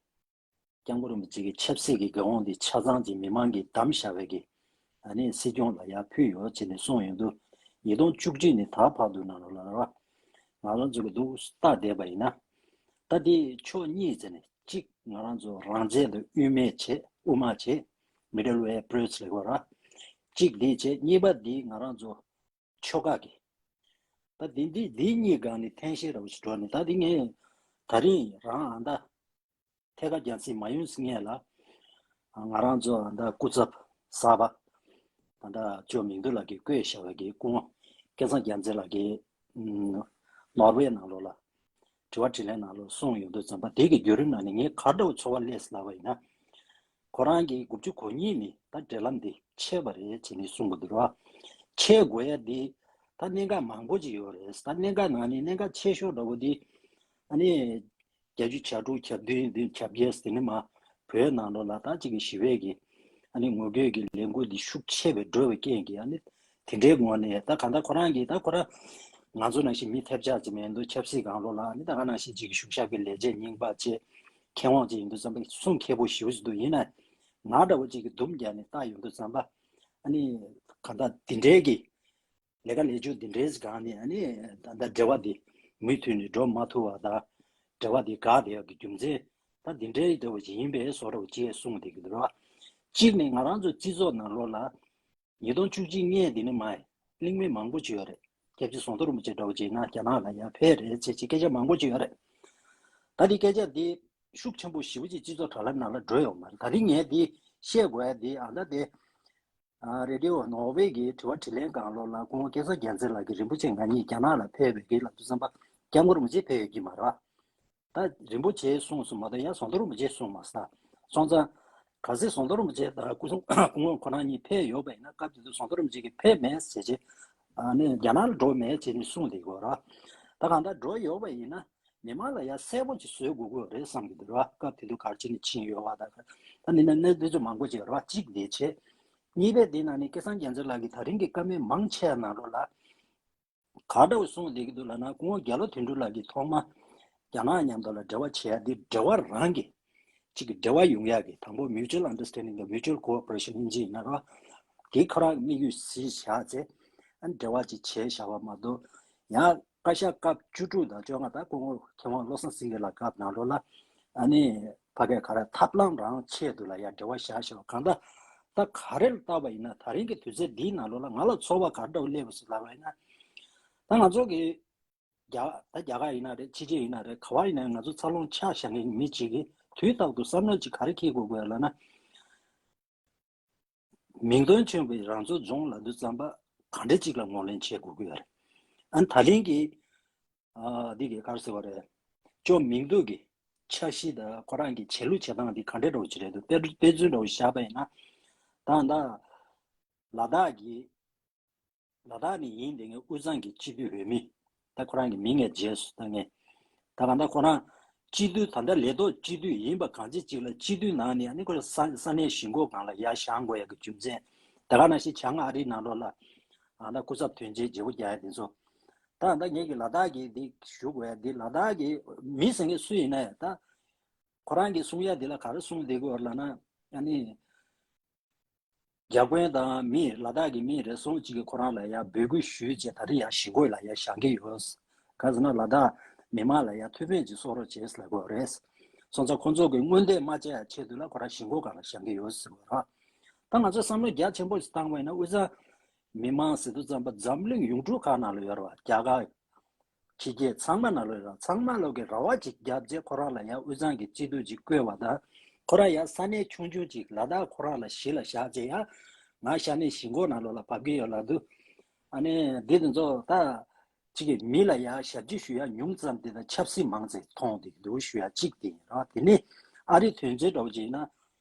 སྐྱབས་མགོན་རིན་པོ་ཆེ་གི་ཆབ་སྲིད་ཀྱི་འགན་དབང་འདི་ཆ་ཚང་ཅིག་མི་མང་གིས་བདམས་བཞག་པའི་གི་ཨ་ནི་སྲིད་སྐྱོང་ལ་ཡར་ཕུལ་ཡོད་ཅེས་ནས་གསུངས་ཡོང་དུས། ཉིས་སྟོང་བཅུ་གཅིག་ནས་ད་བར་དུ་ནང་ལོགས་ལ་ར་ང་རང་ཚོ་གི་འདུག་ལྟ་བསྡད་པ་ཡིན་ན། ད་འདི་ཕྱོགས་གཉིས་ཟེར་ནས་གཅིག་ང་རང་ཚོ་རང་བཙན་དུ་དབུ་མ་བྱས་དབུ་མ་བྱས། Middle Way Approach ལབ་དགོས་ར། གཅིག་འདི་བྱས། གཉིས་པ་འདི་ང་རང་ཚོ་ཆོལ་ཁ་གི། ད་འདི་འདི་འདི་གཉིས་སྒང་ནས་འཐེན་ཤེས་ར་བ་ཞིག་འགྲོ་ནས་ད་འདི་ངས་ད་རིང་རང་ཨ་ད་ཐད་ཀར་རྒྱལ་སྲིད་མ་ཡོང་སྔོན་ལ་ང་རང་ཚོ་ཨ་ད་སྐུ་ཚབ་གསར་པ་ད་ད་ཅོ་མིང་དུ་ལགས་ཀྱིས་བསྐོས་བཞག་པའི་གི་སྐུ་ངོ་སྐལ་བཟང་རྒྱལ་མཚན་ལགས་ཀྱིས་ནོར་ཝེ་ནང་ལོགས་ལ། དྲི་བ་དྲིས་ལན་ནང་ལ་གསུངས་ཡོང་དུས་ཙམ་པ་དེ་གི་བརྒྱུད་རིམ་ནང་ནས་ངས་ག་འདྲ་བོ་ཚོར་བ་སླེབས་ལབ་པ་ཡིན་ན། ཁོ་རང་གིས་དགུ་བཅུ་གོ་གཉིས་ནས་ད་འབྲེལ་ལམ་འདི་ཆད་པ་རེད་ཅེས་ནས་གསུང་གི་འདུག་ར། ཆད་དགོས་ཡ་འདི་ད་གནད་འགག་མང་པོ་ཅིག་ཡོད་རེད། ད་གནད་འགག་ནང་ནས་གནད་འགག་ཆེ་ཤོས་འདྲ་བོ་འདི་ཨ་ནི་བརྒྱད་ཅུ་གྱ་དྲུག་གྱ་བདུན་བདུན་གྱ་བརྒྱད་དེ་ནས་མ་བོད་ནང་ལོགས་ལ་ད་ཅིག་གི་ཞི་བའི་གི་ཨ་ནི་ངོ་རྒོལ་གྱི་ལས་འགུལ་འདི་ཤུགས་ཆེ་བའི་འགྲོ་བའི་རྐྱེན་གྱིས་ཨ་ནི། དེ་འདྲའི་ངོས་ནས་ད་གང་ལྟར་ཁོ་རང་གིས་ད་ཁོ་རང་ང་ཚོ་ནང་བཞིན་མི་ཐེབས་ཆག་ཅིག་མེད་འདུག་ཆབ་སྲིད་སྒང་ལོགས་ལ་ནི་ད་ག་ནང་བཞིན་ཅིག་གི་ཤུགས་ཤག་གི་ལས་བྱེད་རྙིང་པ་བྱས་མཁས་དབང་ཅིག་ཡིན་དུས་ཙམ་པ་གསུང་མཁས་པོ་ཞེ་པོ་ཅིག་འདུག་ཡིན་ན་ང་འདྲ་བོ་ཅིག་གིས་འདུམ་རྒྱག་ནས་ལྟ་ཡོང་དུས་ཙམ་པ་ཨ་ནི་གང་ལྟར་འདི་འདྲའི་གི་ལས་ཀ་ལས་ཆོག་འདི་འདྲའི་སྒང་ནས་ཨ་ནི་ད་ལྟ་འབྲེལ་བ་འདི་མུ་མཐུད་ནས་འགྲོ་མ་ཐུབ་པ་དང་འབྲེལ་བ་འདི་འགག་བསྡད་ཡག་གི་རྒྱུ་མཚན་ད་འདི་འདྲའི་འདྲ་བོ་ཅིག་ཡིན་པས་བཟོ་འདྲ་བོ་ཅིག་གསུངས་བསྡད་ཀྱི་འདུག་ར། གཅིག་ནས་ང་རང་ཚོ་སྤྱི་ཚོགས་ནང་ལོགས་ལ། ཉིས་སྟོང་བཅུ་གཅིག་སྔོན་དེ་ནས་མ་ཡིན་གླེང་མི་མང་པོ་ཅིག་ཡོད་རེད། སྐྱབས་རྗེ་ཟམ་གདོང་རིན་པོ་ཆེ་འདྲ་བོ་ཅིག་ཡིན་ན་རྒྱ་ནག་ལ་ཡར་ཕེབས་རེད་ཅེས་ཅིག་སྐད་ཆ་མང་པོ་ཅིག་ཡོད་རེད། ད་དེ་སྐད་ཆ་དེ་ཤུགས་ཆེན་པོ་ཞེ་པོ་ཅིག་སྤྱི་ཚོགས་དྲ་ལམ་ནང་ལ་འགྲོ་ཡོད་མ་རེད། ད་རིང་ངས་དེ་བཤད་དགོས་ཡ་དེ་ཨ་ད་དེ་ཨ་རེ་ཌི་ཡོ་ནོར་ཝེ་གི་དྲི་བ་དྲིས་ལན་སྒང་ལོགས་ལ་སྐུ་ངོ་སྐལ་བཟང་རྒྱལ་མཚན་ལགས་ཀྱིས་རིན་པོ་ཆེ་ང་གཉིས་རྒྱ་ནག་ལ་ཕེབས་པའི་གི་ལབ་དུས་ཙམ་པ་སྐྱབས་མགོན་རིན་པོ་ཆེ་ཕེབས་ཡོད་ཀྱི་མ་རེད་བ། ད་རིན་པོ་ཆེས་གསུངས་སོང་མ་གཏོགས་ཡང་ཟམ་གདོང་རིན་པོ་ཆེས་གསུངས་མ་སོང་། སོང་ཙང་། གལ་སྲིད་ཟམ་གདོང་རིན་པོ་ཆེ་དང་སྐུ་སྲུང་སྐུ་ངོ་ཁོ་རང་གཉིས་ཕེབས་ཡོད་པ་ཡིན་ན་སྐབས་དེ་དུས་ཟམ་གདོང་རིན་པོ་ཆེ་གིས་ཕེབས་མེད་ཟེར་བྱས། ཨ་ནི་རྒྱ་ནག་ལ་འགྲོ་མེད་ཅེས་ནས་གསུངས་བསྡད་ཡོད་ར། ད་གང་ལྟར་འགྲོ་ཡོད་པ་ཡིན་ན་མི་མང་ལ་ཡང་གསལ་པོ་ཅིག་བཟོ་དགོས་ཀྱི་ཡོད་རེད་བསམ་གྱི་འདུག་ར། སྐབས་དེ་དུས་ག་རེ་བྱས་ནས་ཕྱིན་ཡོད་པ་དང་། ད་ནི་ནི་གནས་ཚུལ་མང་པོ་ཅིག་ཡོད་ར། གཅིག་དེ་བྱས། གཉིས་པ་དེ་ནང་ནས་སྐལ་བཟང་རྒྱལ་མཚན་ལགས་ཀྱིས་ད་རིང་གི་བཀའ་མོལ་མང་ཆེ་བ་ནང་ལོགས་ལ། ག་འདྲ་བོ་གསུངས་བསྡད་ཀྱི་འདུག་ལབ་ན་སྐུ་ངོ་རྒྱ་ལོ་དོན་གྲུབ་ལགས་ཀྱིས་ཐོག་མ་རྒྱ་ནག་མཉམ་དུ་ལ་འབྲེལ་བ་བྱེད་ཡ་འདི་འབྲེལ་བ་རང་གི་གཅིག་གི་འབྲེལ་བ་ཡོང་ཡ་གི་དང་པོ་mutual understanding དང་mutual cooperation ཡིན་གཅིག་ཡིན་ན་ར། དེ་ཁོ་རང་དམིགས་ཡུལ་གཟིགས་བཞག་ཚེ་ཨ་འབྲེལ་བ་ཅིག་བྱས་བཞག་པ་མ་གཏོགས་ཡང་བཀའ་ཤག་སྐབས་བཅུ་དྲུག་དང་བཅོ་ལྔ་དང་སྐུ་ངོ་མཁས་དབང་བློ་བཟང་སེང་གེ་ལགས་སྐབས་ནང་ལོགས་ལ་ཨ་ནི་ཕ་གའི་ག་རེ་ཐབས་ལམ་རང་ཆེད་དུ་ལ་ཡ་འབྲེལ་བ་བཞག་བཞག་པ་གང་ལྟར་ད་ག་རེ་ལ་བལྟས་པ་ཡིན་ན་ད་རིང་གི་དུས་ཚོད་འདིའི་ནང་ལོགས་ལ་ང་ལ་ཚོར་བ་ག་འདྲ་བོ་སླེབས་པ་ཟེར་ལབ་པ་ཡིན་ན། ད་ང་ཚོ་གི་རྒྱ་ད་རྒྱ་གར་ཡིན་ན་རེད། ཕྱི་རྒྱལ་ཡིན་ན་རེད། ག་བ་ཡིན་ན་ང་ཚོ་འཚར་ལོངས་ཆགས་བཞག་མཁན་མི་གཅིག་གིས་དུས་རྟག་ཏུ་བསམ་བློ་གཅིག་ག་རེ་འཁྱེར་དགོས་དགོས་ལབ་ན། མིང་དོན་མཚུངས་པའི་རང་བཙན་ལྗོངས་ལབ་དུས་ཙམ་པ་ག་འདྲ་གཅིག་ལ་ངོས་ལེན་བྱེད་དགོས་ཀྱི་ཡོད་རེད། ཨ་ནི་ད་ལན་གྱི་ཨ་འདི་གི་ག་རེ་ཟེར་བ་རེད། ཅོ་མིང་འདུག་གི་འཆར་གཞི་དང་ཁོ་རང་གི་བྱེད་ལུགས་བྱེད་སྟངས་འདི་ག་འདྲ་འདྲ་བོ་ཅིག་རེད་འདུག་དཔེ་དཔེ་མཚོན་འདྲ་བོ་བཞག་པ་ཡིན་ན། ད་ད་ལ་དྭགས་ཀྱི་ལ་དྭགས་ནས་ཡིན་བསྡད་མཁན་དབུས་གཙང་གི་སྤྱི་འཐུས་འོས་མི། ད་ཁོ་རང་གི་མིང་ངས་བརྗེད་སོང་ད་ངས། ད་གང་ལྟར་ཁོ་རང་སྤྱི་འཐུས་ད་ལྟ་ལས་ཐོག་སྤྱི་འཐུས་ཡིན་པ་གང་ཅི་ཅིག་ལ་སྤྱི་འཐུས་ནང་ནས་ཨ་ནི་ཁོ་ས་ས་གནས་གཞིས་འགོ་སྒང་ལ་ཡར་བཞེངས་དགོས་ཡ་གི་རྒྱུ་མཚན། ད་ག་ནང་བཞིན་བྱང་ཨ་རིའི་ནང་ལོགས་ལ་ཨ་ད་སྐུ་ཚབ་དོན་གཅོད་བརྗེ་པོ་རྒྱག་ཡ་དེ་ཚོ། ད་ད་ངས་ཀྱི་ལ་དྭགས་ཀྱི་འདི་ཞུ་དགོས་ཡ་འདི་ལ་དྭགས་ཀྱི་མི་ཟེར་མཁན་སུ་ཡིན་ན་ཡང་ད་ཁོ་རང་གི་གསུང་ཡ་འདི་ལ་ག་རེ་གསུང་བསྡད་དགོས་ལབ་ན་ཨ་ནི། རྒྱ་དཔོན་དང་མི་ལ་དྭགས་ཀྱི་མི་རེ་ཟུང་གཅིག་གིས་ཁོ་རང་ལ་ཡང་འབོད་སྐུལ་ཞུས་བྱས་ད་རེས་ཡང་གཞིས་འགོ་ལ་ཡང་བཞེངས་ཀྱི་ཡོད། ག་ཟེར་ན་ལ་དྭགས་མི་མང་ལ་ཡང་ཐུགས་ཕན་ཅིག་གསོ་རོགས་བྱས་ལབ་དགོས་རེད། སོང་ཙང་ཁོང་ཚོ་གི་སྔོན་བརྡས་མ་བྱས་ཡ་ཆེད་དུ་ལ་ཁོ་རང་གཞིས་འགོ་སྒང་ལ་བཞེངས་ཀྱི་ཡོད་ཟེར་བ་རེད། ད་ང་ཚོས་བསམ་བློ་རྒྱ་ཆེན་པོ་ཞིག་བཏང་བ་ཡིན་ན་དབུས་གཙང་མི་མང་ཟེར་དུས་ཙམ་པ་འཛམ་གླིང་ཡུལ་གྲུ་ཁག་ནང་ལ་ཡོད་རེད་བ། རྒྱ་གར། ཕྱི་རྒྱལ་ཚང་མ་ནང་ལོགས་ལ་ཚང་མ་ལོག་གི་རེ་བ་ཅིག་བརྒྱབ་རྗེས་ཁོ་རང་ལ་ཡང་དབུས་གཙང་གི་སྤྱི་འཐུས་ཅིག་བསྐོས་པ་དང་ཁོ་རང་ཡང་ས་གནས་ཆུང་ཆུང་ཅིག་ལ་དྭགས་ཁོ་རང་ལ་གཞི་ལ་བཞག་རྗེས་ཡང་ང་ཤ་གནད་གཞིས་འགོ་ནང་ལོགས་ལ་བབས་ཀྱི་ཡོད་ལབ་དུས། ཨ་ནི་འདི་དེ་ཚོ་ད་ཅིག་གི་མི་ལ་ཡང་ཞབས་ཕྱི་ཞུ་ཡ་ཉུང་ཙམ་དེ་དང་ཆབ་སྲིད་མང་ཙམ་མཐོང་བསྡད་ཀྱི་འདུག་ཞུ་ཡ་གཅིག་དེ་ཡིན་ར། དེ་ནས་ ཨ་རིའི་དོན་ཚན་འདྲ་བོ་ཅིག་ཡིན་ན།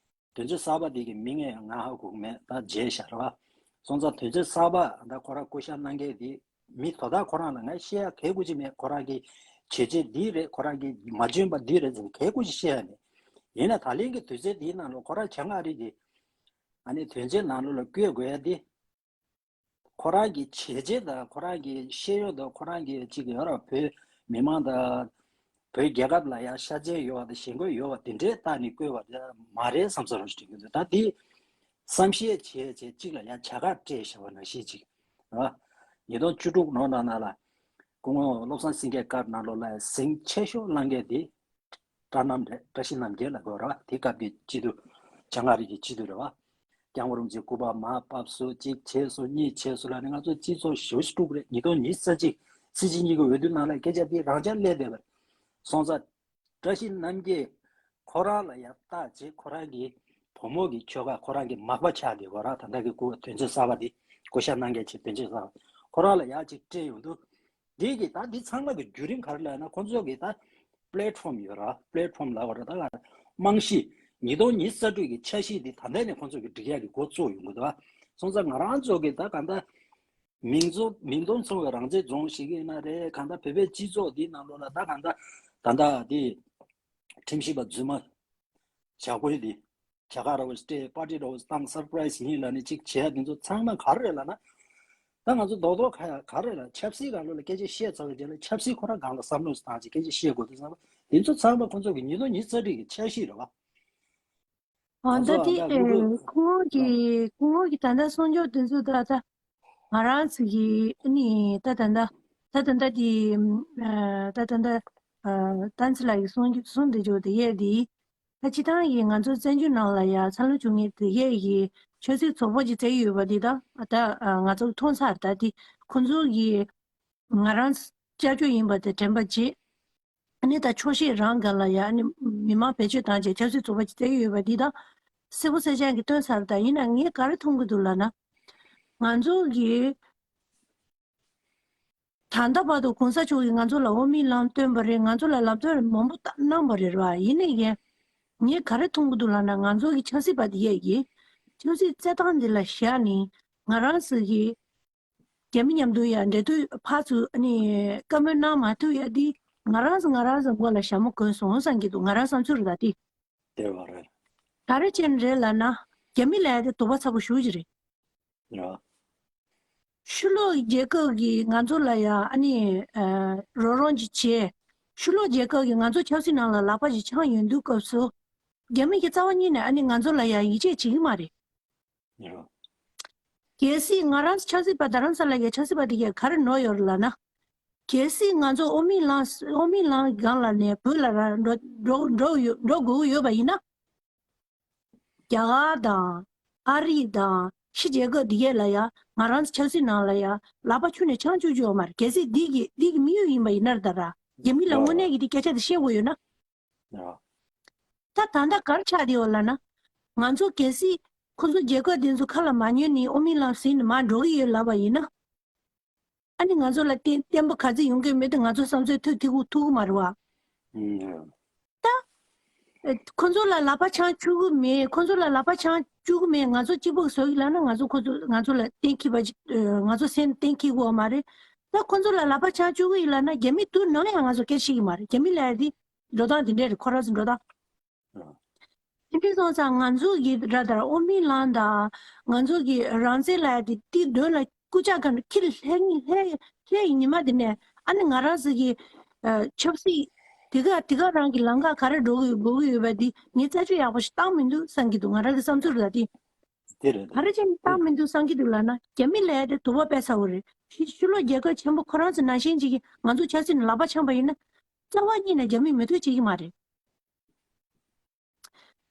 དོན་ཚན་གསར་པ་དེ་གི་མིང་ཡང་ང་ཧ་གོ་གི་མེད། ད་བརྗེད་བཞག་རེད་བ། སོང་ཙང་དོན་ཚན་གསར་པ་ད་ཁོ་རང་བསྐོ་བཞག་གནང་མཁན་དེ་མི་དོ་བདག་ཁོ་རང་ལ་ངས་བཤད་ཡ་གལ་གོ་ཅིག་མེད། ཁོ་རང་གི་བྱས་རྗེས་འདི་རེད། ཁོ་རང་གི་མ་འཇོན་པ་འདི་རེད་ཟེར་གལ་གོ་ཅིག་བཤད་ཡ་མེད། ཡིན་ན་ད་ལན་གྱི་དོན་ཚན་འདིའི་ནང་ལོགས་ཁོ་རང་བྱང་ཨ་རི་གི་ཨ་ནི་དོན་ཚན་ནང་ལོགས་ལ་བཀོད་དགོས་ཡ་འདི། ཁོ་རང་གི་བྱས་རྗེས་དང་ཁོ་རང་གི་ཤེས་ཡོན་དང་ཁོ་རང་གི་ཅིག་ཡོད་ར། བོད་མི་མང་དང་བོད་རྒྱལ་ཁབ་ལ་ཡང་ཤ་ཚ་ཡོད་པ་དང་ཞེན་ཁོག་ཡོད་པ་དེ་འདྲའི་རྟགས་ནི་བཀོད་པ་དེ་མ་རེད་བསམ་ས་རོ་ཞིག་དྲན་གྱི་འདུག་ད་དེ་བསམ་ཤེས་བྱས་བྱས་གཅིག་ལ་ཡང་བྱ་དགའ་སྤྲད་བཞག་པ་ནང་བཞིན་ཅིག་ར། ཉིས་སྟོང་བཅུ་དྲུག་ནང་ནང་ལ་སྐུ་ངོ་བློ་བཟང་སེང་གེའི་སྐབས་ནང་ལོགས་ལ་ཟིང་ཆེ་ཤོས་བླངས་མཁན་དེ། བཀྲ་རྣམ་རེད། བཀྲ་ཤིས་རྣམ་རྒྱལ་ལབ་དགོས་རེད་བ། དེ་སྐབས་ཀྱི་སྤྱི་འཐུས། བྱང་ཨ་རི་གི་སྤྱི་འཐུས་རེད་བ། སྐྱབས་མགོན་རིན་པོ་ཆེའི་སྐུ་པར་མར་ཕབ་སོང་། གཅིག་བྱས་སོང་། གཉིས་བྱས་སོང་ལབ་ནས་ང་ཚོ་སྤྱི་ཚོགས་ཞེ་པོ་ཞིག་དཀྲུགས་རེད། ཉིས་སྟོང་ཉི་ཤུ་རྩ་གཅིག་སྲིད་སྤྱི་གཉིས་ཀྱི་འོས་བསྡུ་ནང་ལ་སྐད་ཆ་དེ་རང་འཇགས་སླེབས་བསྡད་པ་རེད། སོང་ཙང་བཀྲ་ཤིས་རྣམ་རྒྱལ་ཁོ་རང་ལ་ཡང་བརྟག་བྱས། ཁོ་རང་གི་བུ་མོ་གི་ཁྱོ་ག་ཁོ་རང་གི་མག་པ་ཆགས་བསྡད་ཡོད་རེད། ད་ལྟ་གི་སྐུ་དོན་ཚན་གསར་པ་དེ་བསྐོ་བཞག་གནང་མཁན་བྱས། དོན་ཚན་གསར་པ་ཁོ་རང་ལ་ཡང་ཅིག་སྤྲད་ཡོང་དུས། འདི་གི་ད་འདི་ཚང་མ་གི་བརྒྱུད་རིམ་ག་རེ་ལབ་ན། ཁོང་ཚོ་གི་ད་པི་ལེ་ཊི་ཕོམ་ཡོད་ར། པི་ལེ་ཊི་ཕོམ་ལབ་པ་ར། ད་ག་རེ། རྨང་གཞི། ཉིས་སྟོང་ཉི་ཤུ་རྩ་དྲུག་གི་འཆར་གཞི་འདི་ད་ལྟ་ནས་ཁོང་ཚོ་གི་སྒྲིག་ཡག་གི་འགོ་བཙུགས་ཡོང་གི་འདུག་བ། སོང་ཙང་ང་རང་ཚོ་གི་ད་གང་ལྟར་མིང་ཚོ་མིང་དོན་མཚུངས་པའི་རང་བཙན་རྫོང་ཞིག་ཡིན་ན་རེད། གང་ལྟར་བོད་པའི་སྤྱི་ཚོགས་འདིའི་ནང་ལོགས་ལ་ད་གང་ལྟར་ད་ལྟ་འདི་ཁྲིམས་ཞིབ་པ་རྫུན་མ་བྱ་རྒོད་འདི་བྱ་དགའ་ར་བ་སྤྲད། པར་ཊི་ར་བ་བཏང་། སར་པ་རའི་སི་ཡིན་ལབ་ནས་ཅིག་བྱས་ཡ་དེ་ཚོ་ཚང་མ་ག་རེ་རེད་ལབ་ན། ད་ང་ཚོ་རྡོག་རྡོག་ག་ཡ་ག་རེ་ལ་ཆབ་སྲིད་ལ་ལོ་ལ་སྐད་ཆ་བཤད་ཚར་བའི་རྗེས་ལ་ཆབ་སྲིད་ཁོ་རང་སྒང་ལ་བསམ་བློ་བཏང་བྱས་སྐད་ཆ་བཤད་དགོས་དུས་ཙམ་པ། དེ་ཚོ་ཚང་མ་ཁོང་ཚོ་གི་ཉིས་སྟོང་ཉི་ཤུ་རྩ་དྲུག་གི་འཆར་གཞི་རེད་བ། ཨ། ང་ད་ཚོ་ཨ་དེ་ད་ཨེ་སློབ་ཕྲུག་ཁོང་གི་ཁོང་གི་ད་ལྟ་གསུང་ཆོས་དེ་ཚོ་ད་ད་ང་རང་ཚོ་གི་ཨ་ནི་ད་ད་ད་ད་ད་ད་དེ་ཨ་ད་ད་ད་ཨ་ད་ཚི་ལ་ཡི་གསུང་གསུང་དེ་ཚོ་དེ་ཡས་དེ། ད་སྤྱི་བཏང་གི་ང་ཚོ་བཙན་བྱོལ་ནང་ལ་ཡ་འཚར་ལོངས་བྱུང་མཁན་དེ་གས་ཀྱི་ཆབ་སྲིད་ཚོགས་པ་ཅིག་བཙལ་ཡོད་པ་འདི་ད་ད་ང་ཚོ་མཐོང་ཚར། ད་དེ་ཁོང་ཚོ་གི་ང་རང་སྐྱབས་བཅོལ་ཡིན་པ་དེ་དྲན་པ་བརྗེད། ཨ་ནི་ད་ཕྱོགས་ཞེན་རང་སྒང་ལ་ཡ་ཨ་ནི་མི་མང་བེད་སྤྱོད་བཏང་བྱས་ཆབ་སྲིད་ཚོགས་པ་ཅིག་བཙལ་ཡོད་པ་འདི་ད་གསལ་པོ་གསལ་རྐྱང་གི་སྟོན་ཚར། ད་ཡིན་ན་ངས་ག་རེ་མཐོང་གི་འདུག་ལབ་ན། ང་ཚོ་གི་ད་ལྟ་བར་དུ་གོང་ས་མཆོག་གིས་ང་ཚོ་ལ་འོས་མིའི་ལམ་སྟོན་པ་རེད། ང་ཚོ་ལ་ལམ་སྟོན་མང་པོ་བཏང་གནང་བ་རེད་བ། ཡིན་ནའི་ཡང་ངས་ག་རེ་མཐོང་གི་འདུག་ལབ་ན། ང་ཚོ་གི་ཆབ་སྲིད་པ་དེ་ཡས་ཀྱིས་ཆབ་སྲིད་རྩེད་ཐང་འདི་ལ་བཞག་ནས་ང་རང་ཚོ་གི་རྒྱ་མི་མཉམ་དུ་ཡང་འབྲེལ་མཐུད་ཕར་ཚུར་ཨ་ནི་བཀའ་མོལ་གནང་མ་ཐུབ་ཡ་འདི་ང་རང་ཚོ་ང་རང་ཚོ་མགོ་ལ་ཞྭ་མོ་གོན་སོང་བསམ་གྱི་འདུག་ང་རང་བསམ་ཚུལ་རེད་ད་འདི། དེ་བ་རེད། ག་རེ་བྱས་ནས་རེད་ལབ་ན། རྒྱ་མི་ལབ་ཡ་དེ་དོགས་པ་ཚ་པོ་ཞེ་པོ་ཅིག་རེད། ཡ། ཕྱི་ལོགས་རྒྱལ་ཁབ་ཀྱིས་ང་ཚོ་ལ་ཡ་ཨ་ནི་ཨ་རོགས་རམ་ཅིག་བྱས། ཕྱི་ལོགས་རྒྱལ་ཁབ་ཀྱིས་ང་ཚོ་ཆབ་སྲིད་ནང་ལ་ལག་པ་ཅིག་འཆང་ཡོང་དུས་སྐབས་སུ། རྒྱ་མི་གིས་རྩ་བ་ཉིད་ནས་ཨ་ནི་ང་ཚོ་ལ་ཡ་ཡིད་ཆེས་བྱེད་ཀྱི་མ་རེད། ཡ། གལ་སྲིད་ང་རང་ཆབ་སྲིད་པ་རྡ་རམ་ས་ལ་གི་ཆབ་སྲིད་པ་དེ་གས་ག་རེ་ནོར་ཡོད་རེད་ལབ་ན། གལ་སྲིད་ང་ཚོ་འོས་མིའི་ལམ་འོས་མིའི་ལམ་སྒང་ལ་ནས་བོད་ལ་ར་འགྲོ་འགྲོ་འགྲོ་ཡོད་འགྲོ་དགོས་ཀྱི་ཡོད་པ་ཡིན་ན། རྒྱ་གར་དང་ཨ་རི་དང་ཕྱི་རྒྱལ་ཁབ་འདི་གས་ལ་ཡ་ང་རང་ཚོ་ཆབ་སྲིད་ནང་ལ་ཡ་ལག་པ་འཆང་ནས་འཆང་བཅུག་རྒྱུ་ཡོད་མ་རེད། གལ་སྲིད་འདི་གི་འདི་གི་དམིགས་ཡུལ་ཡིན་པ་ཡིན་ན་ར། ད་ར་རྒྱ་མི་ལ་དངོས་གནས་ཀྱི་འདི་སྐད་ཆ་དེ་བཤད་དགོས་ཡོད་ན། ཡ། ད་ད་ལྟ་ག་རེ་ཆགས་བསྡད་ཡོད་ལབ་ན། ང་ཚོ་གལ་སྲིད་ཁོ་ཚོ་རྒྱལ་ཁབ་དེ་ཚོ་ཁ་ལ་མ་ཉན་ནས་འོས་མིའི་ལམ་ཟིན་ནས་མར་འགྲོ་གི་ཡོད་ལབ་པ་ཡིན་ན། ཨ་ནི་ང་ཚོ་ལ་བརྟན་བརྟན་པོ་ག་ཚོད་ཡོང་གི་མེད་དུ་ང་ཚོ་བསམ་ཚུལ་ཐུག་ཐུག་གི་ཐུག་གི་མ་རེད་བ། ཨུམ། ད། ཨེ། ཁོ་ཚོ་ལ་ལག་པ་འཆང་བཅུག་གི་མེད། ཁོ་ཚོ་ལ་ལག་པ་འཆང་བཅུག་གི་མེད། ང་ཚོ་གཅིག་པོ་བཟོ་གི་ལབ་ན་ང་ཚོ་ཁོ་ཚོ་ང་ཚོ་ལ་གཏན་འཁེལ་བ་ཅིག་ཨེ། ང་ཚོ་སེམས་གཏན་འཁེལ་གི་ཡོད་མ་རེད། ད་ཁོ་ཚོ་ལ་ལག་པ་འཆང་བཅུག་གི་ཡིན་ལབ་ན་རྒྱ་མི་དུས་ནམ་ཡང་ང་ཚོ་སྐད་ཆ་བཤད་གི་མ་རེད། རྒྱ་མི་ལབ་ཡ་དེ་འགྲོ་སྟངས་དེ་འདྲས་རེད། ཁོ་རང་ཚོ་འགྲོ་སྟངས། དེ་འདྲས་སོང་ཙང་ང་ཚོ་གི་ར་ད་ར་འོས་མིའི་ལམ་དང་ང་ཚོ་གི་རང་བཙན་ལབ་ཡ་དེ་དེའི་མདུན་ལ་རྐུབ་བཀྱག་ག་ཁྱི་ལྷས་ལྷས་ལྷས་ཡི་ཉི་མ་དེ་ནས་ཨ་ནི་ང་རང་ཚོ་གི་ཨ་ཆབ་སྲིད་དེ་ག་དེ་ག་རང་གི་ལམ་ཁ་ག་རེ་འགྲོ་གི་ཡོད་འགྲོ་གི་ཡོད་པ་དེ་ངས་རྩད་གཅོད་ཡག་པོ་ཞིག་བཏང་མི་འདུག་བསམ་གྱི་འདུག་ང་རང་གི་བསམ་ཚུལ་རེད་དེ། དེ་རེད། ག་རེ་བྱས་ནས་བཏང་མི་འདུག་བསམ་གྱི་འདུག་ལབ་ན། རྒྱ་མི་ལབ་ཡ་དེ་དུ་བ་དཔེ་ཚ་བོ་རེད། ཕྱི་ཕྱི་ལོགས་རྒྱལ་ཁབ་ཆེན་པོ་ཁོ་རང་ཚོ་ནང་བཞིན་ཅིག་གིས་ང་ཚོ་ཆབ་སྲིད་ནང་ལག་པ་འཆང་པ་ཡིན་ན། རྩ་བ་ཉིད་ནས་རྒྱ་མིས་མོས་མཐུན་བྱེད་ཀྱི་མ་རེད།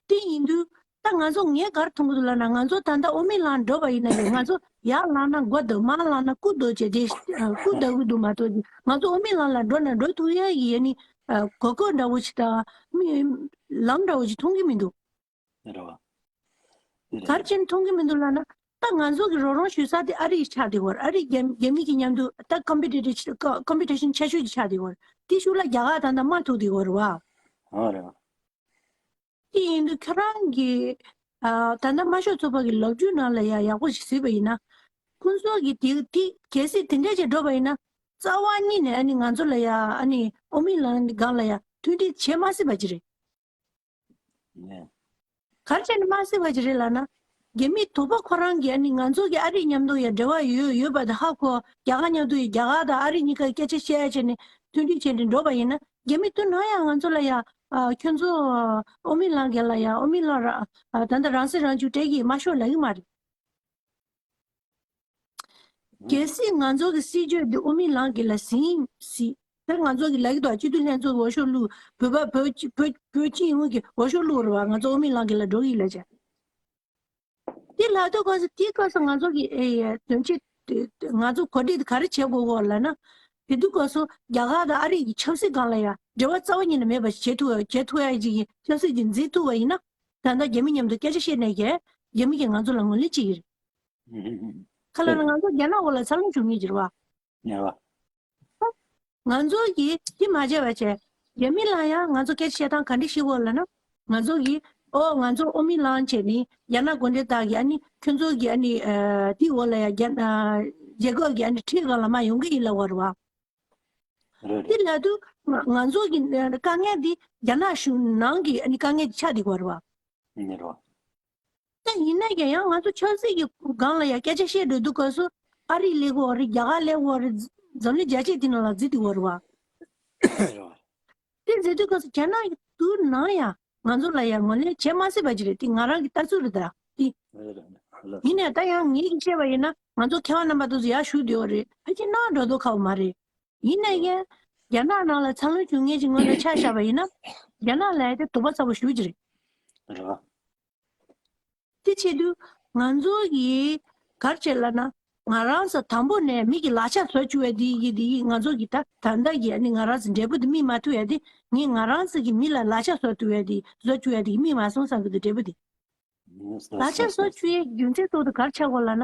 དེ་ཡིན་དུས་ད་ང་ཚོ་ངས་ག་རེ་མཐོང་གི་འདུག་ལབ་ན། ང་ཚོ་ད་ལྟ་འོས་མིའི་ལམ་འགྲོ་བ་ཡིན་ན་ཡང་ང་ཚོ་ཡར་ལངས་ན་མགོ་འདོགས། མར་ལངས་ན་སྐུ་འདོགས་བྱས་ཏེ་སྐུ་འདོགས་ཀྱི་འདུག་མ་གཏོགས། ང་ཚོ་འོས་མིའི་ལམ་ལ་འགྲོ་ན་འགྲོ་ཐུབ་ཡ་ཡི་ནི་གོ་སྐབས་འདྲ་བོ་ཞིག་དང་མི་ལམ་འདྲ་བོ་ཞིག་མཐོང་གི་མི་འདུག་རེད་བ། དེ་རེད། ག་རེ་བྱས་ནས་མཐོང་གི་མི་འདུག་ལབ་ན། ད་ང་ཚོ་གི་རོགས་རམ་ཞུ་ས་དེ་ཨ་རི་ཡིས་ཆགས་བསྡད་ཡོད་རེད། ཨ་རི་རྒྱ་རྒྱ་མི་གི་མཉམ་དུ་ད་ཀམ་པི་ཊི་ཤན་ཆེ་ཤོས་ཀྱི་ཆགས་བསྡད་ཡོད་རེད། དེ་ཤུགས་ལ་རྒྱ་གར་ད་ལྟ་དམའ་ཐུག་བསྡད་ཡོད་རེད་བ། ཨ་རེད་བ། དེ་ཡིན་དུས་ཁྱོད་རང་གིས་ཨ་ད་ལྟ་དམར་ཤོག་ཚོགས་པ་གི་ལོ་རྒྱུས་ནང་ལ་ཡང་ཡག་པོ་ཞིག་གཟིགས་པ་ཡིན་ན། ཁོང་ཚོ་གིས་དེ་དེ་གལ་སྲིད་དེ་འདྲ་ཞིག་འགྲོ་བ་ཡིན་ན། རྩ་བ་ཉིད་ནས་ཨ་ནི་ང་ཚོ་ལ་ཡང་ཨ་ནི་ཨོ་མི་ལང་སྒང་ལ་ཡང་མཐུན་སྒྲིལ་བྱེད་མ་སྲིད་པ་ཅིག་རེད། ནས། ག་རེ་བྱས་ནས་མ་སྲིད་པ་ཅིག་རེད་ལབ་ན། རྒྱ་མི་དོལ་པོ་ཁོ་རང་གིས་ཨ་ནི་ང་ཚོ་གི་ཨ་རི་མཉམ་དུ་ཡང་འབྲེལ་བ་ཡོད་ཡོད་པ་དེ་ཧ་གོ། རྒྱ་གར་མཉམ་དུ་ཡང་རྒྱ་གར་དང་ཨ་རི་གཉིས་ཀ་སྐད་ཆ་བཤད་ཡ་བྱས་ནས་མཐུན་སྒྲིལ་བྱས་ནས་འགྲོ་བ་ཡིན་ན། རྒྱ་མི་དུས་ནམ་ཡང་ང་ཚོ་ལ་ཡང་ཨ་ཁྱོད་ཚོ་ཨོ་མི་ལང་གི་ལ་ཡང་ཨོ་མི་ལང་ར་ཨ་ད་ལྟ་རང་སྲིད་རང་སྐྱོང་སྤྲད་ཀྱི་མ་ཤོག་ལབ་ཀྱི་མ་རེད། གལ་སྲིད་ང་ཚོ་གི་སྲིད་ཇུས་འདི་ཨོ་མི་ལང་གི་ལ་ཟིན་སྲིད། དེ་ང་ཚོ་གི་ལ་གི་དོ་སྤྱི་འཐུས་ལྷན་ཚོགས་འོས་ཤོག་བླུགས། བོད་པ་བོད་སྤྱི་བོད་བོད་སྤྱི་ཡོངས་ཀྱི་འོས་ཤོག་བླུགས་རེད་བ། ང་ཚོ་ཨོ་མི་ལང་གི་ལ་འགྲོ་གི་ལ་བྱས། དེ་ལ་དུས་སྐབས་སུ་དེའི་སྐབས་སུ་ང་ཚོ་གི་ཨེ་ཡ་དོན་ཆེད་དེ་དེ་ང་ཚོ་གོ་སྒྲིག་དེ་ག་རེ་བྱེད་དགོས་གོ་ལབ་ན། དེ་དུས་སྐབས་སུ་རྒྱ་གར་དང་ཨ་རི་གི་ཆབ་སྲིད་སྒང་ལ་ཡང་འབྲེལ་བ་རྩ་བ་ཉིད་ནས་མེད་པ་ཞིག་བྱེད་ཐུབ་བྱེད་ཐུབ་ཡ་ཅིག་གི་ཆབ་སྲིད་ཅིག་འཛིན་ཐུབ་པ་ཡིན་ན། ད་ལྟ་རྒྱ་མི་མཉམ་དུ་སྐད་ཆ་བཤད་ནས་ཀྱི་རྒྱ་མི་གིས་ང་ཚོ་ལ་ངོས་ལེན་བྱེད་ཀྱི་རེད། ཁ་ལ་ན་ང་ཚོ་རྒྱ་ནག་འོག་ལ་འཚར་ལོངས་བྱུང་ངེས་ཀྱི་རེད་བ། ཉེ་བ། ང་ཚོ་གིས་དེ་མ་བྱས་པ་བྱས། རྒྱ་མི་ལ་ཡང་ང་ཚོ་སྐད་ཆ་བཤད་སྟངས་ག་འདྲ་ཞིག་འོག་ལ་ན། ང་ཚོ་གིས་ཨོ་ང་ཚོ་ཨོ་མི་ལང་བྱས་ནི་རྒྱ་ནག་འགོ་འདྲེན་དག་གིས་ཨ་ནི་ཁྱོད་ཚོ་གིས་ཨ་ནི་ཨ་དེ་འོག་ལ་ཡང་རྒྱ་ཨ་རྒྱལ་ཁབ་ཀྱི་ཨ་ནི་ཁྲིའི་སྒང་ལ་མར་ཡོང་གི་ཡིན་ལབ་པ་རེད་བ། རེད་དེ་རེད། ལབ་དུས་ང་ང་ཚོ་གི་དཀའ་ངལ་འདི་རྒྱ་ནག་གཞུང་ནང་གི་ཨ་ནི་དཀའ་ངལ་གྱི་ཆ་འདི་གོ་རེད་བ། ཡིན་རོ། ད་ཡིན་ན་ཡང་ཡང་ང་ཚོ་ཆབ་སྲིད་ཀྱི་སྒང་ལ་ཡང་སྐད་ཆ་བཤད་འགྲོ་དུས་སྐབས་སུ་ཨ་རི་ལས་གོ་རེད། རྒྱ་གར་ལས་གོ་རེད། འཛམ་གླིང་རྒྱལ་སྤྱི་དེ་ནང་ལ་འཛུལ་དུས་བ་རེད་བ། དེ་འཛུལ་དུས་སྐབས་སུ་རྒྱ་ནག་གི་དུས་ནང་ཡང་ང་ཚོ་ལ་ཡང་ངོས་ལེན་བྱེད་མ་སྲིད་པ་ཅིག་རེད། དེ་ང་རང་གི་ལྟ་ཚུལ་རེད་ད་དེ། ཡིན་ནའི་ད་ཡང་ངེད་ཀྱིས་བཤད་པ་ཡིན་ན་ང་ཚོ་མཁས་དབང་རྣམ་པ་དེ་ཚོ་ཡར་བཞུགས་བསྡད་ཡོད་རེད། ཕལ་ཆེར་ནང་འགྲོ་མདོག་ཁ་པོ་མ་རེད། ཡིན་ན་ཡང་རྒྱ་ནག་ནང་ལ་འཚར་ལོངས་བྱུང་མཁན་གྱི་ངོས་ནས་ཆ་བཞག་པ་ཡིན་ན་རྒྱ་ནག་ལ་ཡང་དེ་དོགས་པ་ཚ་པོ་ཞེ་པོ་ཅིག་རེད། རེད་བ། དེ་བྱེད་དུས་ང་ཚོ་གིས་ག་རེ་བྱེད་ལབ་ན། ང་རང་ཚོ་དང་པོ་ནས་མི་གི་ལག་ཆ་བཟོ་བཅུག་པའི་དེ་ཡི་དེ་ཡི་ང་ཚོ་གི་ད་ད་ལྟ་གི་ཨ་ནི་ང་རང་ཚོ་འབྲས་བུ་དེ་སྨིན་མ་ཐུབ་ཡ་དེ། ངས་ང་རང་ཚོ་གི་མི་ལ་ལག་ཆ་བཟོ་བཅུག་པའི་དེ་བཟོ་བཅུག་པའི་དེ་སྨིན་མ་སོང་བསམ་གི་འདུག་འབྲས་བུ་དེ། ལག་ཆ་བཟོ་བཅུག་ཡའི་རྒྱུ་མཚན་ཐོག་ཏུ་ག་རེ་ཆགས་གོ་ལབ་ན།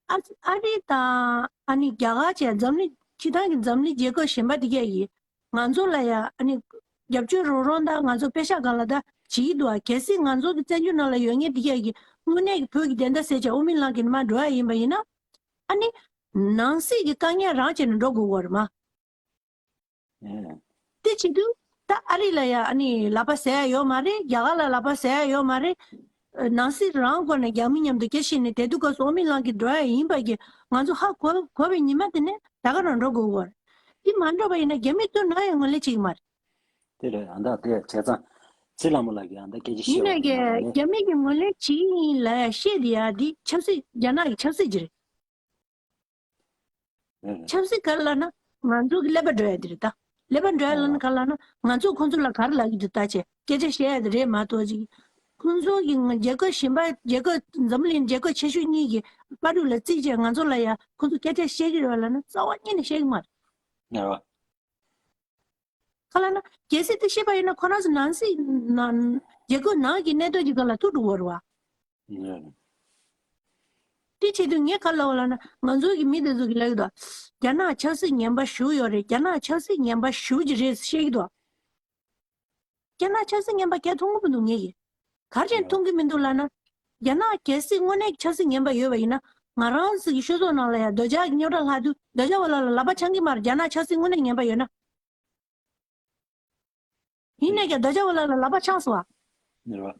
ཨ་ཨ་རི་དང་ཨ་ནི་རྒྱ་གར་བཅས་འཛམ་གླིང་སྤྱི་བཏང་གི་འཛམ་གླིང་རྒྱལ་ཁབ་གཞན་པ་དེ་གས་ཀྱིས་ང་ཚོ་ལ་ཡ་ཨ་ནི་རྒྱབ་སྐྱོར་རོགས་རམ་དང་ང་ཚོ་པེ་ཤག་སྒང་ལ་ད་བྱེད་ཀྱི་འདུག་ཨ། གལ་སྲིད་ང་ཚོ་གི་བཙན་བྱོལ་ནང་ལ་ཡོད་མཁན་དེ་གས་ཀྱིས་དངོས་གནས་ཀྱི་བོད་ཀྱི་བདེན་མཐའ་གསལ་བྱ་ཨོ་མི་ལང་གི་མར་འགྲོ་ཡ་ཡིན་པ་ཡིན་ན། ཨ་ནི་ནང་སྲིད་ཀྱི་དཀའ་ངལ་རང་བྱས་ནས་འགྲོ་དགོས་ཀྱི་ཡོད་རེད་མ། དེ་བྱེད་དུས་ད་ཨ་རི་ལ་ཡ་ཨ་ནི་ལག་པ་ཟ་ཡ་ཡོད་མ་རེད། རྒྱ་གར་ལ་ལག་པ་ཟ་ཡ་ཡོད་མ་རེད། ནང་སྲིད་རང་སྒོ་ནས་རྒྱ་མི་མཉམ་དུ་སྐད་ཆ་བཤད་ནས་དེ་དུས་སྐབས་སུ་ཨོ་མི་ལང་གི་འགྲོ་ཡ་ཡིན་པ་གི་ང་ཚོ་ཧ་གོ་གོ་བའི་ཉི་མ་དེ་ནས་ད་ག་རང་འགྲོ་དགོས་བར། དེ་མ་འགྲོ་བ་ཡིན་ན་རྒྱ་མི་དུས་ནམ་ཡང་ངོས་ལེན་བྱེད་ཀྱི་མ་རེད། དེ་རེད། ཨ་མདའ་དེ་བྱས་ཙང་ཚེ་ལྷ་མོ་ལགས་ཀྱིས་ཨ་མདའ་སྐད་ཆ་བཤད་ཡིན་ན་པ་ཡིན་ན་ལ་ནི། རྒྱ་མི་གི་ངོས་ལེན་བྱེད་ཀྱི་ཡིན་ལབ་ཡ་བཤད་དེ་ཡ་དེ་ཆབ་སྲིད་རྒྱ་ནག་གི་ཆབ་སྲིད་ཅིག་རེད། ཆབ་སྲིད་ག་རེ་ལབ་ན་ང་ཚོ་གི་ཀླད་པ་འགྲོ་ཡ་དེ་རེད་ད། ཀླད་པ་འགྲོ་ཡ་ལབ་ན་ག་རེ་ལབ་ན་ང་ཚོ་ཁོང་ཚོ་ལ་ག་རེ་ལབ་ཀྱི་འདུག་ད་ཅེས་སྐད་ཆ་བཤད་ཡ་དེ་རེད་མ་གཏོགས་ཅིག་ཁོང་ཚོ་གི་ང་རྒྱལ་ཁབ་གཞན་པ་རྒྱལ་ཁབ་འཛམ་གླིང་རྒྱལ་ཁབ་ཆེ་ཤོས་གཉིས་ཀྱི་བར་དུ་ལ་རྩིས་བྱས་ང་ཚོ་ལ་ཡ་ཁོང་ཚོ་སྐད་ཆ་བཤད་ཀྱི་རེད་བ་ལབ་ན་རྩ་བ་ཉིད་ནས་བཤད་ཀྱི་མ་རེད། ངེས་པ། ག་ལབ་ན་གལ་སྲིད་དེ་བཤད་པ་ཡིན་ན་ཁོ་རང་ཚོ་ནང་སྲིད་ནང་རྒྱལ་ཁབ་ནང་གི་གནད་དོན་གྱི་སྒང་ལ་ཐུག་འགྲོ་བ་རེད་བ། དེ་བྱེད་དུས་ངས་ག་ལབ་པ་ལབ་ན་ང་ཚོ་གི་མི་དེ་ཚོ་གི་ལབ་ཀྱི་འདུག་རྒྱ་ནག་ཆབ་སྲིད་ངན་པ་ཞེ་པོ་ཡོད་རེད། རྒྱ་ནག་ཆབ་སྲིད་ངན་པ་ཞེ་པོ་ཅིག་རེད་བཤད་ཀྱི་འདུག་རྒྱ་ནག་ཆབ་སྲིད་ངན་པ་གས་མཐོང་གི་མི་འདུག་ངས་ཀྱི། ག་རེ་བྱས་མཐོང་གི་མི་འདུག་ལབ་ན། རྒྱ་ནག་གལ་སྲིད་དངོས་གནས་ཆབ་སྲིད་ངན་པ་ཡོད་པ་ཡིན་ན་ང་རང་ཚོ་གི་ཆོས་ཚོགས་ནང་ལ་ཡང་རྡོ་རྗེ་གི་རྙོག་དྲ་ལྷག་དུས་རྡོ་རྗེ་བ་ལ་ལ་ལག་པ་འཆང་གི་མ་རེད། རྒྱ་ནག་ཆབ་སྲིད་དངོས་གནས་ངན་པ་ཡོད་ན། ཡིན་ནའི་ཀྱང་རྡོ་རྗེ་བ་ལ་ལ་ལག་པ་འཆང་སོང་བ།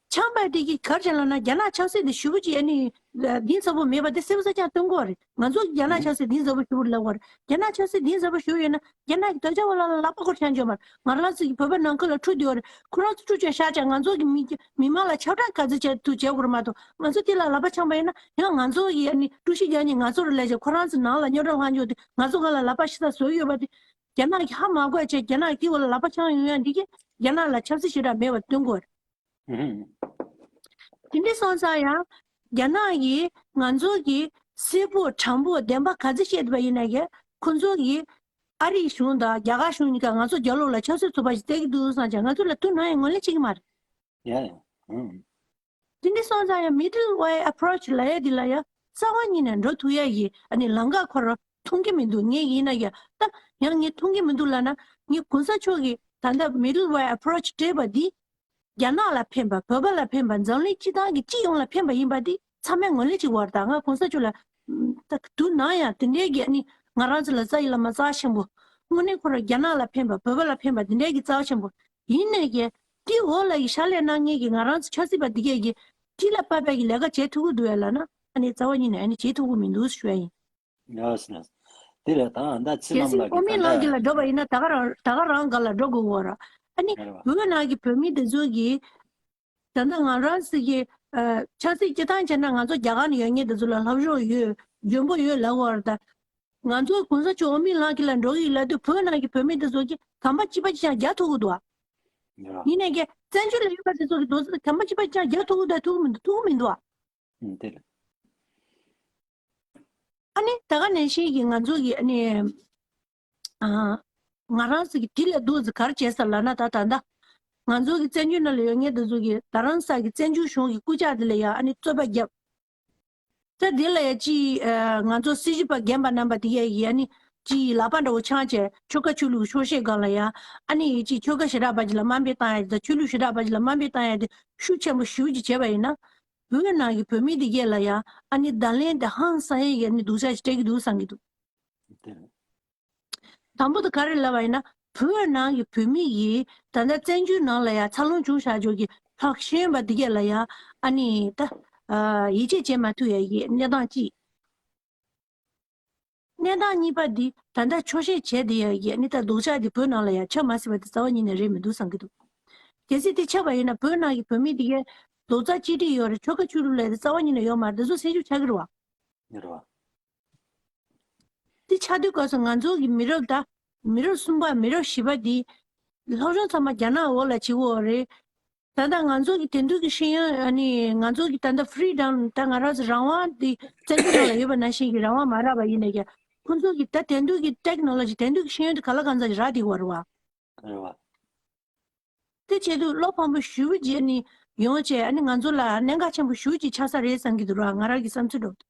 འཆང་པ་དེ་གིས་ག་རེ་བྱས་ལབ་ན་རྒྱ་ནག་ཆབ་སྲིད་དེ་ཞེ་པོ་ཅིག་ཨ་ནི་གཏིང་ཟབ་པོ་མེད་པ་དེ་གསལ་པོ་གསལ་རྐྱང་སྟོན་གྱི་ཡོད་རེད། ང་ཚོ་རྒྱ་ནག་ཆབ་སྲིད་གཏིང་ཟབ་པོ་ཞེ་པོ་ལབ་ཀྱི་ཡོད་རེད། རྒྱ་ནག་ཆབ་སྲིད་གཏིང་ཟབ་པོ་ཞེ་པོ་ཡོད་ན་རྒྱ་ནག་གི་རྡོ་རྗེ་བ་ལ་ལ་ལག་པ་སྐོར་འཆང་རྒྱུ་མ་རེད། ང་རང་ཚོ་གི་བོད་པ་ནང་ཁུལ་ལ་འཁྲུག་བསྡད་ཡོད་རེད། ཁོ་རང་ཚོ་འཁྲུག་ཆེན་བཞག་བྱས་ང་ཚོ་གི་མི་མི་མང་ལ་ཁྱབ་བསྒྲགས་ག་ཚོད་བྱས་ཐུབ་བྱེད་དགོས་རེད་མ་གཏོགས་ང་ཚོ་དེ་ལ་ལག་པ་འཆང་པ་ཡིན་ན་ཡང་ང་ཚོ་གི་ཨ་ནི་དཀྲུག་ཤིང་རྒྱག་མཁན་ང་ཚོ་རེད་ལབ་བྱས་ཁོ་རང་ཚོ་ནང་ལ་རྙོག་དྲ་ལྷག་རྒྱུ་དེ་ང་ཚོ་སྒང་ལ་ལག་པ་ཤི་ས་བཟོ་གི་ཡོད་པ་དེ། རྒྱ་ནག་གིས་ཧ་མ་གོ་བྱས་རྒྱ་ནག་གིས་དེའི་འོག་ལ་ལག་པ་འཆང་ཡོང་ཡ་འདི་གིས་རྒྱ་ནག་ལ་ཆབ་སྲིད་ཞེ་དྲག་མེད་པ་སྟོན་གྱི་ཡོད་རེད། དེ་འདྲ་སོང་ཙང་ཡང་རྒྱ་ནག་གིས་ང་ཚོ་གི་གསལ་པོ་དྲང་པོ་བདེན་པ་ག་ཚོད་བཤད་པ་ཡིན་ན་ཡང་ཁོ་ཚོ་གིས་ཨ་རིའི་གཞུང་དང་རྒྱ་གར་གཞུང་གཉིས་ཀ་ང་ཚོ་རྒྱབ་ལོགས་ལ་ཆབ་སྲིད་ཚོགས་པ་ཞིག་བཙལ་གྱི་འདུག་བསམ་ཙང་ང་ཚོ་ལ་དུས་ནམ་ཡང་ངོས་ལེན་བྱེད་ཀྱི་མ་རེད། ཡ་ཡ། ཨང་། དེ་འདྲ་སོང་ཙང་ཡང་middle way approach ལབ་ཡ་འདི་ལ་ཡང་རྩ་བ་ཉིད་ནས་འགྲོ་ཐུབ་ཡ་ཡི་ཨ་ནི་ལམ་ཁ་ཁོ་རང་མཐོང་གི་མི་འདུག་ངས་ཡིན་ན་ཡང་ད་ཡང་ངས་མཐོང་གི་མི་འདུག་ལབ་ན་ངས་གོང་ས་མཆོག་གིས་ད་ལྟ་middle way approach སྤྲད་པ་འདི་ རྒྱ་ནག་ལ་ཕན་པ། བོད་པ་ལ་ཕན་པ། འཛམ་གླིང་སྤྱི་བཏང་གི་སྤྱི་ཡོངས་ལ་ཕན་པ་ཡིན་པ་དེ་ཚང་མས་ངོས་ལེན་བྱེད་དགོས་པ་རེད། ད་ང་གོང་ས་མཆོག་ལ་ད་དུས་ནམ་ཡང་དེ་འདྲའི་གི་ཨ་ནི་ང་རང་ཚོ་ལ་རྩ་ཡི་བླ་མ་རྩ་ཆེན་པོ། དངོས་གནས་ཁོ་རང་རྒྱ་ནག་ལ་ཕན་པ། བོད་པ་ལ་ཕན་པ་དེ་འདྲའི་གི་རྩ་ཆེན་པོ་ཡིན་ནས་ཀྱི་དེ་འོག་ལ་ཡི་ཕྱག་ལས་གནང་མཁན་གྱི་ང་རང་ཚོ་ཆབ་སྲིད་པ་དེ་གས་ཀྱི་དེ་ལ་དཔག་པའི་གི་ལས་ཀ་བྱེད་ཐུབ་ཀྱི་འདུག་ཡ་ལབ་ན་ཨ་ནི་རྩ་བ་ཉིད་ནས་ཨ་ནི་བྱེད་ཐུབ་ཀྱི་མི་འདུག་ཞུ་ཡ་ཡིན། ཡོས་ལགས། དེ་ལས་ད་ཨ་ད་ཕྱི་གལ་ནང་སྲིད་ལ་ཨོ་གི་མི་ད་ལང་གི་ལ་ལྟ་འགྲོ་བ་ཡིན་ན་ད་ག་རང་ད་ག་རང་ག་ལ་འགྲོ་དགོས་གོ་ར། ཨ་ནི་རེད་བ། བོད་ནང་གི་བོད་མི་དེ་ཚོ་གི་ད་ལྟ་ང་རང་ཚོ་གི་ཨ་ཆབ་སྲིད་སྤྱི་བཏང་བྱས་ན་ང་ཚོ་རྒྱ་གར་ནས་ཡོད་མཁན་དེ་ཚོ་ལ་ལྷག་ཕྱོགས་ཡོད། འཇོན་པོ་ཡོད་ལབ་གོ་ར། ད་ང་ཚོ་གོང་ས་མཆོག་ཨོ་མི་ལང་གི་ལ་འགྲོ་གི་ལབ་དུས་བོད་ནང་གི་བོད་མི་དེ་ཚོ་གི་གོམ་པ་གཅིག་པ་གཅིག་རྐྱང་རྒྱག་ཐུབ་ཀྱི་འདུག་ཨ། ཡ། ཡིན་ནས་ཀྱི་བཙན་བྱོལ་ལ་ཡོད་པ་དེ་ཚོ་གི་དོ་ཚོ་གོམ་པ་གཅིག་པ་གཅིག་རྐྱང་རྒྱག་ཐུབ་ཀྱི་འདུག་ཐུབ་ཀྱི་མི་འདུག་ཐུབ་ཀྱི་མི་འདུག་ཨ། ཨུམ་དེ་ལ། ཨ་ནི་ད་ག་ནང་བཞིན་གྱི་ང་ཚོ་གི་ཨ་ནི་ཨ་ང་རང་ཚོ་གི་དེ་ལས་སྡུག་ཙམ་ག་རེ་བྱས་ས་ལབ་ན་ད་ད་ད་ང་ཚོ་གི་བཙན་བྱོལ་ནང་ལ་ཡོད་མཁན་དེ་ཚོ་གི་རྡ་རམ་ས་གི་བཙན་བྱོལ་གཞུང་གི་སྐུ་ཕྱག་དེ་ལ་ཡ་ཨ་ནི་རྩོད་པ་བརྒྱབ། ད་དེ་ལ་ཡ་ཅི་ཨ་ང་ཚོ་སྲིད་ཞུ་པ་རྒན་པ་རྣམ་པ་དེ་གས་ཡ་ཨ་ནི་ཅི་ལག་པ་འདྲ་བོ་འཆང་བྱས་ཆོལ་ཁ་ཆོས་ལུགས་ཆོག་ཤེས་སྒང་ལ་ཡ་ཨ་ནི་ཡ་ཅི་ཆོལ་ཁ་ཞེ་དྲག་པ་ཅིག་ལ་དམའ་འབེབས་བཏང་ཡ་དེ་དང་ཆོས་ལུགས་ཞེ་དྲག་པ་ཅིག་ལ་དམའ་འབེབས་བཏང་ཡ་དེ་ཤུགས་ཆེན་པོ་ཞེ་པོ་ཅིག་བྱས་པ་ཡིན་ན། བོད་ནང་གི་བོད་མི་དེ་གས་ལ་ཡང་ཨ་ནི་བརྡ་ལན་དེ་ཧང་སང་ཡས་ཀྱི་ཨ་ནི་སྡུག་ཅག་ཅིག་སྤྲད་ཀྱི་འདུག་བསམ་གྱི་འདུག་དེ་རེད། དང་པོ་དེ་ག་རེ་ལབ་པ་ཡིན་ན་བོད་ནང་གི་བོད་མི་ཡིས་ད་ལྟ་བཙན་བྱོལ་ནང་ལ་ཡང་འཚར་ལོངས་བྱུང་བཞག་ཆོག་གི་ལྷག་ཤེས་པ་དེ་གས་ལ་ཡང་ཨ་ནི་ད་ཡིད་ཆེས་བྱེད་མ་ཐུབ་ཡས་ཀྱི་གནས་སྟངས་ཅིག་གནས་སྟངས་གཉིས་པ་འདི་ད་ལྟ་ཆོག་ཤེས་བྱས་བསྡད་ཡ་གི་ཨ་ནི་ད་རྡོག་ཆག་འདི་བོད་ནང་ལ་ཡང་ཁྱབ་མ་སྲིད་པ་དེ་རྩ་བ་ཉིད་ནས་རེད་མི་འདུག་བསམ་གྱི་འདུག་གལ་སྲིད་དེ་ཁྱབ་པ་ཡིན་ན་བོད་ནང་གི་བོད་མི་དེ་གས་རྡོག་རྩ་གཅིག་སྒྲིལ་ཡོད་རེད། ཆོལ་ཁ་ཆོས་ལུགས་ལབ་ཡ་དེ་རྩ་བ་ཉིད་ནས་ཡོད་མ་རེད། དེ་ཚོ་སེལ་ཤུགས་ཆགས་ཀྱི་རེད་བ། ཡོད་རེད་བ། དེ་ཆགས་དུས་སྐབས་སུ་ང་ཚོ་གི་མི་རབས་ད་མི་རབས་གསུམ་པ་མི་རབས་བཞི་པ་འདི་ལྷག་ཤོས་ཚང་མ་རྒྱ་ནག་འོག་ལ་བྱེད་ཀྱི་ཡོད་རེད། ད་ལྟ་ང་ཚོ་གི་དེང་དུས་ཀྱི་ཤེས་ཡོན་ཨ་ནི་ང་ཚོ་གི་ད་ལྟ་ཕི་རི་ཌམ་ད་ང་རང་ཚོ་རང་དབང་འདི་བཙན་བྱོལ་ནང་ལ་ཡོད་པ་ནང་བཞིན་གྱི་རང་དབང་མ་རག་པ་ཡིན་ནའི་ཀྱང་ཁོང་ཚོ་གི་ད་དེང་དུས་ཀྱི་ཊེག་ནོ་ལོ་ཇི་དེང་དུས་ཀྱི་ཤེས་ཡོན་དེ་ག་ལ་གང་ཙམ་ཞིག་རག་བསྡད་ཀྱི་ཡོད་རེད་བ། རེད་བ། དེ་བྱེད་དུས་བློ་ཕམ་པོ་ཞེ་པོ་ཅིག་ཨ་ནི་ཡོང་བྱས་ཨ་ནི་ང་ཚོ་ལ་གནད་འགག་ཆེན་པོ་ཞེ་པོ་ཅིག་ཆགས་ས་རེད་བསམ་གྱི་འདུག་ར། ང་རང་གི་བསམ་ཚུལ་འདྲ་བོ་འདུག་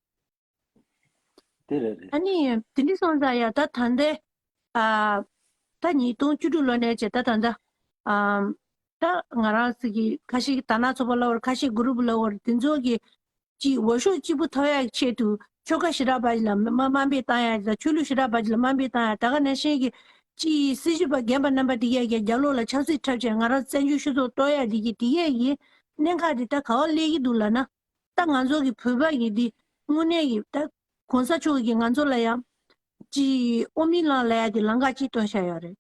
དེ་རེད་རེད། ཨ་ནི་དེ་འདྲ་སོང་ཙང་ཡ་ད་ད་ལྟའི་ཨ་ད་ཉིས་སྟོང་བཅུ་དྲུག་ལོ་ནས་བྱས་ད་ད་ལྟ་ཨ་ད་ང་རང་ཚོ་གི་ཁ་ཤས་ཀྱི་དར་ནག་ཚོགས་པ་ལབ་དགོས་རེད། ཁ་ཤས་གུ་རུབ་ལབ་དགོས་རེད། དེ་ཚོ་གི་ཅིག་འོས་ཤོག་གཅིག་པུ་ཐོབ་ཡག་ཆེད་དུ་ཆོལ་ཁ་ཞེ་དྲག་པ་ཅིག་ལ་དམའ་དམའ་འབེབས་བཏང་ཡག་དང་ཆོས་ལུགས་ཞེ་དྲག་པ་ཅིག་ལ་དམའ་འབེབས་བཏང་ཡག་ད་ག་ནང་བཞིན་གྱི་ཅིག་སྲིད་ཞུ་པ་རྒན་པ་རྣམ་པ་དེ་གས་ཀྱི་རྒྱབ་ལོགས་ལ་ཆབ་སྲིད་འཁྲབ་བྱས་ང་རང་བཙན་བྱོལ་སྤྱི་ཚོགས་གཏོར་ཡག་དེ་གི་དེ་གས་ཀྱི་གནད་འགག་དེ་ད་ག་བ་སླེབས་ཀྱི་འདུག་ལབ་ན། ད་ང་ཚོ་གི་བོད་པ་གི་འདི་དངོས་གནས་ཀྱི་ད་གོང་ས་མཆོག་གིས་ང་ཚོ་ལ་ཡང་ཅིག་ཨོ་མི་ལང་ལབ་ཡ་དེ་ལམ་ཁ་གཅིག་སྟོན་བཞག་ཡོད་རེད།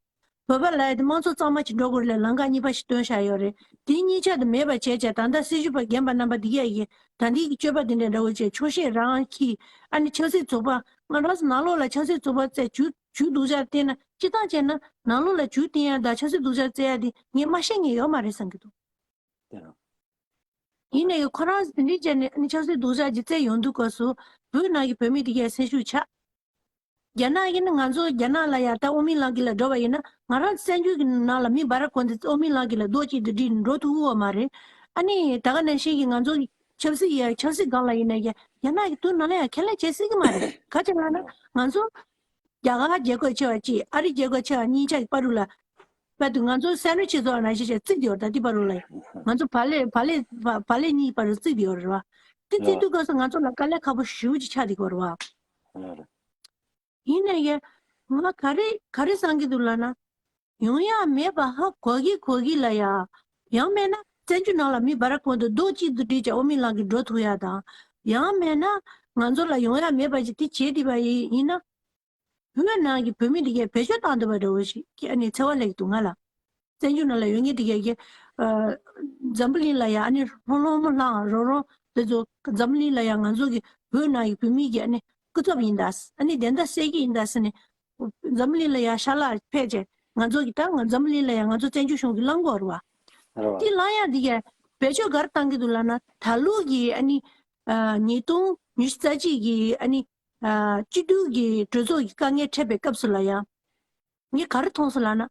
བོད་པ་ལབ་ཡ་དེ་དམངས་གཙོ་གཙང་མ་ཅིག་འགྲོ་དགོས་རེད་ལབ་ལམ་ཁ་གཉིས་པ་ཞིག་སྟོན་བཞག་ཡོད་རེད། དེ་གཉིས་ཆ་དེ་མེད་པ་བྱས་བྱས་ད་ལྟ་སྲིད་ཞུ་པ་རྒན་པ་རྣམ་པ་འདི་གས་ཀྱིས་ད་འདི་གི་སྤྱོད་པ་འདི་འདྲ་འདྲ་བོ་བྱས་ཆོག་ཤེས་རང་གིས་ཨ་ནི་ཆབ་སྲིད་ཚོགས་པ་ང་རང་ཚོ་ནང་ལོགས་ལ་ཆབ་སྲིད་ཚོགས་པ་བཙལ་ཇུས་ཇུས་སྡུག་ཅག་བསྟན་ན་སྤྱིར་བཏང་བྱས་ན་ནང་ལོགས་ལ་ཇུས་བསྟན་ཡ་དང་ཆབ་སྲིད་སྡུག་ཅག་བཙལ་ཡ་དེ་ངས་མ་ཤེས་མཁན་ཡོད་མ་རེད་བསམ་གྱི་འདུག་དེ་རང་། ཡིན་ནའི་ཁོ་རང་དེ་འདྲའི་བྱས་ནས་ཨ་ནི་ཆབ་སྲིད་སྡུག་ཅག་ཅིག་བཙལ་ཡོང་དུས་སྐབས་སུ་བོད་ནང་གི་བོད་མི་དེ་གས་སེམས་ཤུགས་ཆག་རྒྱ་ནག་གིས་ནི་ང་ཚོ་རྒྱ་ནག་ལ་ཡ་ད་ཨོ་མི་ལང་གི་ལ་འགྲོ་བ་ཡིན་ན་ང་རང་བཙན་བྱོལ་གྱི་ནང་ལ་མི་འབའ་ར་གོ་འདི་ཨོ་མི་ལང་གི་ལ་རྡོག་གཅིག་ཏུ་སྒྲིལ་ནས་འགྲོ་ཐུབ་ཀྱི་ཡོད་མ་རེད། ཨ་ནི་ད་ག་ནང་བཞིན་གྱི་ང་ཚོ་གི་ཆབ་སྲིད་ཡ་ཆབ་སྲིད་སྒང་ལ་ཡིན་ན་ཡ་རྒྱ་ནག་གི་དུས་ནང་ལ་ཡ་ཁས་ལེན་བྱེད་སྲིད་ཀྱི་མ་རེད། ག་ཅི་ལབ་ན་ང་ཚོ་རྒྱ་གར་རྒྱལ་ཁབ་ཆེ་བ་གཅིག་ཨ་རི་རྒྱལ་ཁབ་ཆེ་བ་གཉིས་ཆ་གི་བར་དུ་ལ། བར་དུ་ང་ཚོ་སེན་རི་ཆེ་ཚོ་ནང་བཞིན་བྱས་བརྩིགས་བསྡད་ཡོད་རེད། ད་འདི་བར་དུ་ལ་ཡ་ང་ཚོ་བག་ལེབ་བག་ལེབ་བག་ལེབ་གཉིས་བར་དུ་བརྩིགས་བསྡད་ཡོད་རེད་བ། དེ་བརྩིགས་དུས་སྐབས་སུ་ང་ཚོ་ལ་དཀའ་ལས་ཁག་པོ་ཞེ་པོ་ཅིག་ཆགས་བསྡད་ཀྱི་ཡོད་རེད་བ། ཡིན་ནའི་ང་ག་རེ་ག་རེ་བསམ་གྱི་འདུག་ལབ་ན། ཡོང་ཡ་མེད་པ་ཧ་གོ་གི་གོ་གི་ལ་ཡ། ཡང་མེད་ན་བཙན་བྱོལ་ནང་ལ་མི་འབའ་ར་གོ་འདུག་རྡོག་གཅིག་ཏུ་སྒྲིལ་བྱས་ཨོ་མི་ལང་གི་འགྲོ་ཐུབ་ཡ་དང་། ཡང་མེད་ན་ང་ཚོ་ལ་ཡོང་ཡ་མེད་པ་ཞིག་དེ་བྱེད་བསྡད་པ་ཡིན་ཡིན་ན། བོད་ནང་གི་བོད་མི་དེ་གས་བེད་སྤྱོད་བཏང་འདུག་པ་འདྲ་བོ་ཞིག་གི་ཨ་ནི་འཚེ་བ་སླེབས་འདུག་ང་ལ། བཙན་བྱོལ་ནང་ལ་ཡོད་མཁན་དེ་གས་ཀྱི་ཨ་འཛམ་བུ་གླིང་ལ་ཡ་ཨ་ནི་ལྷོང་ལྷོང་མོ་ལྷང་རོང་རོང་དེ་ཚོ་འཛམ་བུ་གླིང་ལ་ཡ་ང་ཚོ་གི་བོད་ནང་གི་བོད་མི་གི་ཨ་ནི་སྐུ་ཚབ་ཡིན་ད་ཨ་ནི་བདེན་མཐའ་གསལ་གྱི་ཡིན་ད་ཟེར་ནས་འཛམ་བུ་གླིང་ལ་ཡ་ཤ་ལག་ཕེབས་བྱས་ང་ཚོ་གི་ད་ང་འཛམ་བུ་གླིང་ལ་ཡ་ང་ཚོ་བཙན་བྱོལ་གཞུང་གི་ལངས་དགོས་རེད་བ། རེད་བ། དེ་ལངས་ཡ་དེ་གས་བེད་སྤྱོད་ག་རེ་བཏང་གི་འདུག་ལབ་ན་ད་ལོ་གི་ཨ་ནི་ཨ་ཉིས་སྟོང་ཉི་ཤུ་རྩ་གཅིག་གི་ཨ་ནི་ཨ་སྤྱི་འཐུས་ཀྱི་གྲོས་ཚོགས་ཀྱི་དཀའ་ངལ་འཕྲད་པའི་སྐབས་སུ་ལ་ཡང་། ངས་ག་རེ་མཐོང་སོང་ལབ་ན།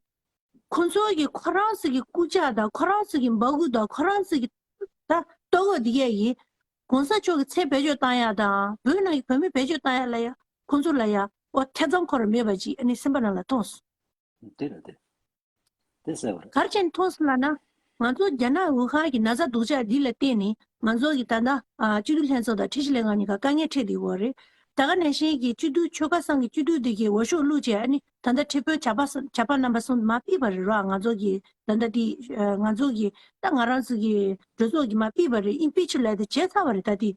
ཁོ་ཚོ་གི་ཁོ་རང་ཚོ་གི་སྐུ་ཕྱག་དང་ཁོ་རང་ཚོ་གི་འབག་སྐུ་དང་ཁོ་རང་ཚོ་གི་ད་ལྟོ་གོས་འདི་གས་ཡིན། གོང་ས་མཆོག་གི་ཚེ་བེད་སྤྱོད་བཏང་ཡག་དང་བོད་ནང་གི་བོད་མི་བེད་སྤྱོད་བཏང་ཡག་ལ་ཡ་ཁོ་ཚོ་ལ་ཡ་འོ་ཐེ་ཚོམ་འཁོར་མེད་པ་ཅིག་ཨ་ནི་སེམས་པ་ནང་ལ་མཐོང་སོང་། དེ་རེད་དེ། དེ་གསལ་བོ་རེད། ག་རེ་བྱས་ནས་མཐོང་སོང་ལབ་ན། ང་ཚོ་རྒྱ་ནག་ཝུ་ཧན་གྱི་ན་ཚ་སྡུག་ཅག་འདི་ལ་བརྟེན་ནས་ང་ཚོ་གི་ད་ལྟ་ཨ་སྤྱི་འཐུས་ལྷན་ཚོགས་དང་ཁྲིམས་ཞིབ་ལས་ཁང་གཉིས་ཀ་དཀའ་ངལ་འཕྲད་བསྡད་ཡོད་རེད། ད་ག་ནང་བཞིན་གྱི་སྤྱི་འཐུས་ཆོལ་ཁ་གསུམ་གྱི་སྤྱི་འཐུས་འདི་གའི་འོས་ཤོག་བླུགས་བྱས། ཨ་ནི་ད་ལྟ་ཁྲི་དཔོན་ཇག་པ་ཇག་པ་རྣམ་པ་གསུམ་མར་ཕུད་པ་རེད་ར། ང་ཚོ་གི་ད་ལྟ་དེ་ང་ཚོ་གི་ད་ང་རང་ཚོ་གི་གྲོས་ཚོགས་ཀྱི་མར་ཕུད་པ་རེད། ཨིམ་པིཆ་ལབ་དེ་བྱས་ཚར་བ་རེད། ད་དེ་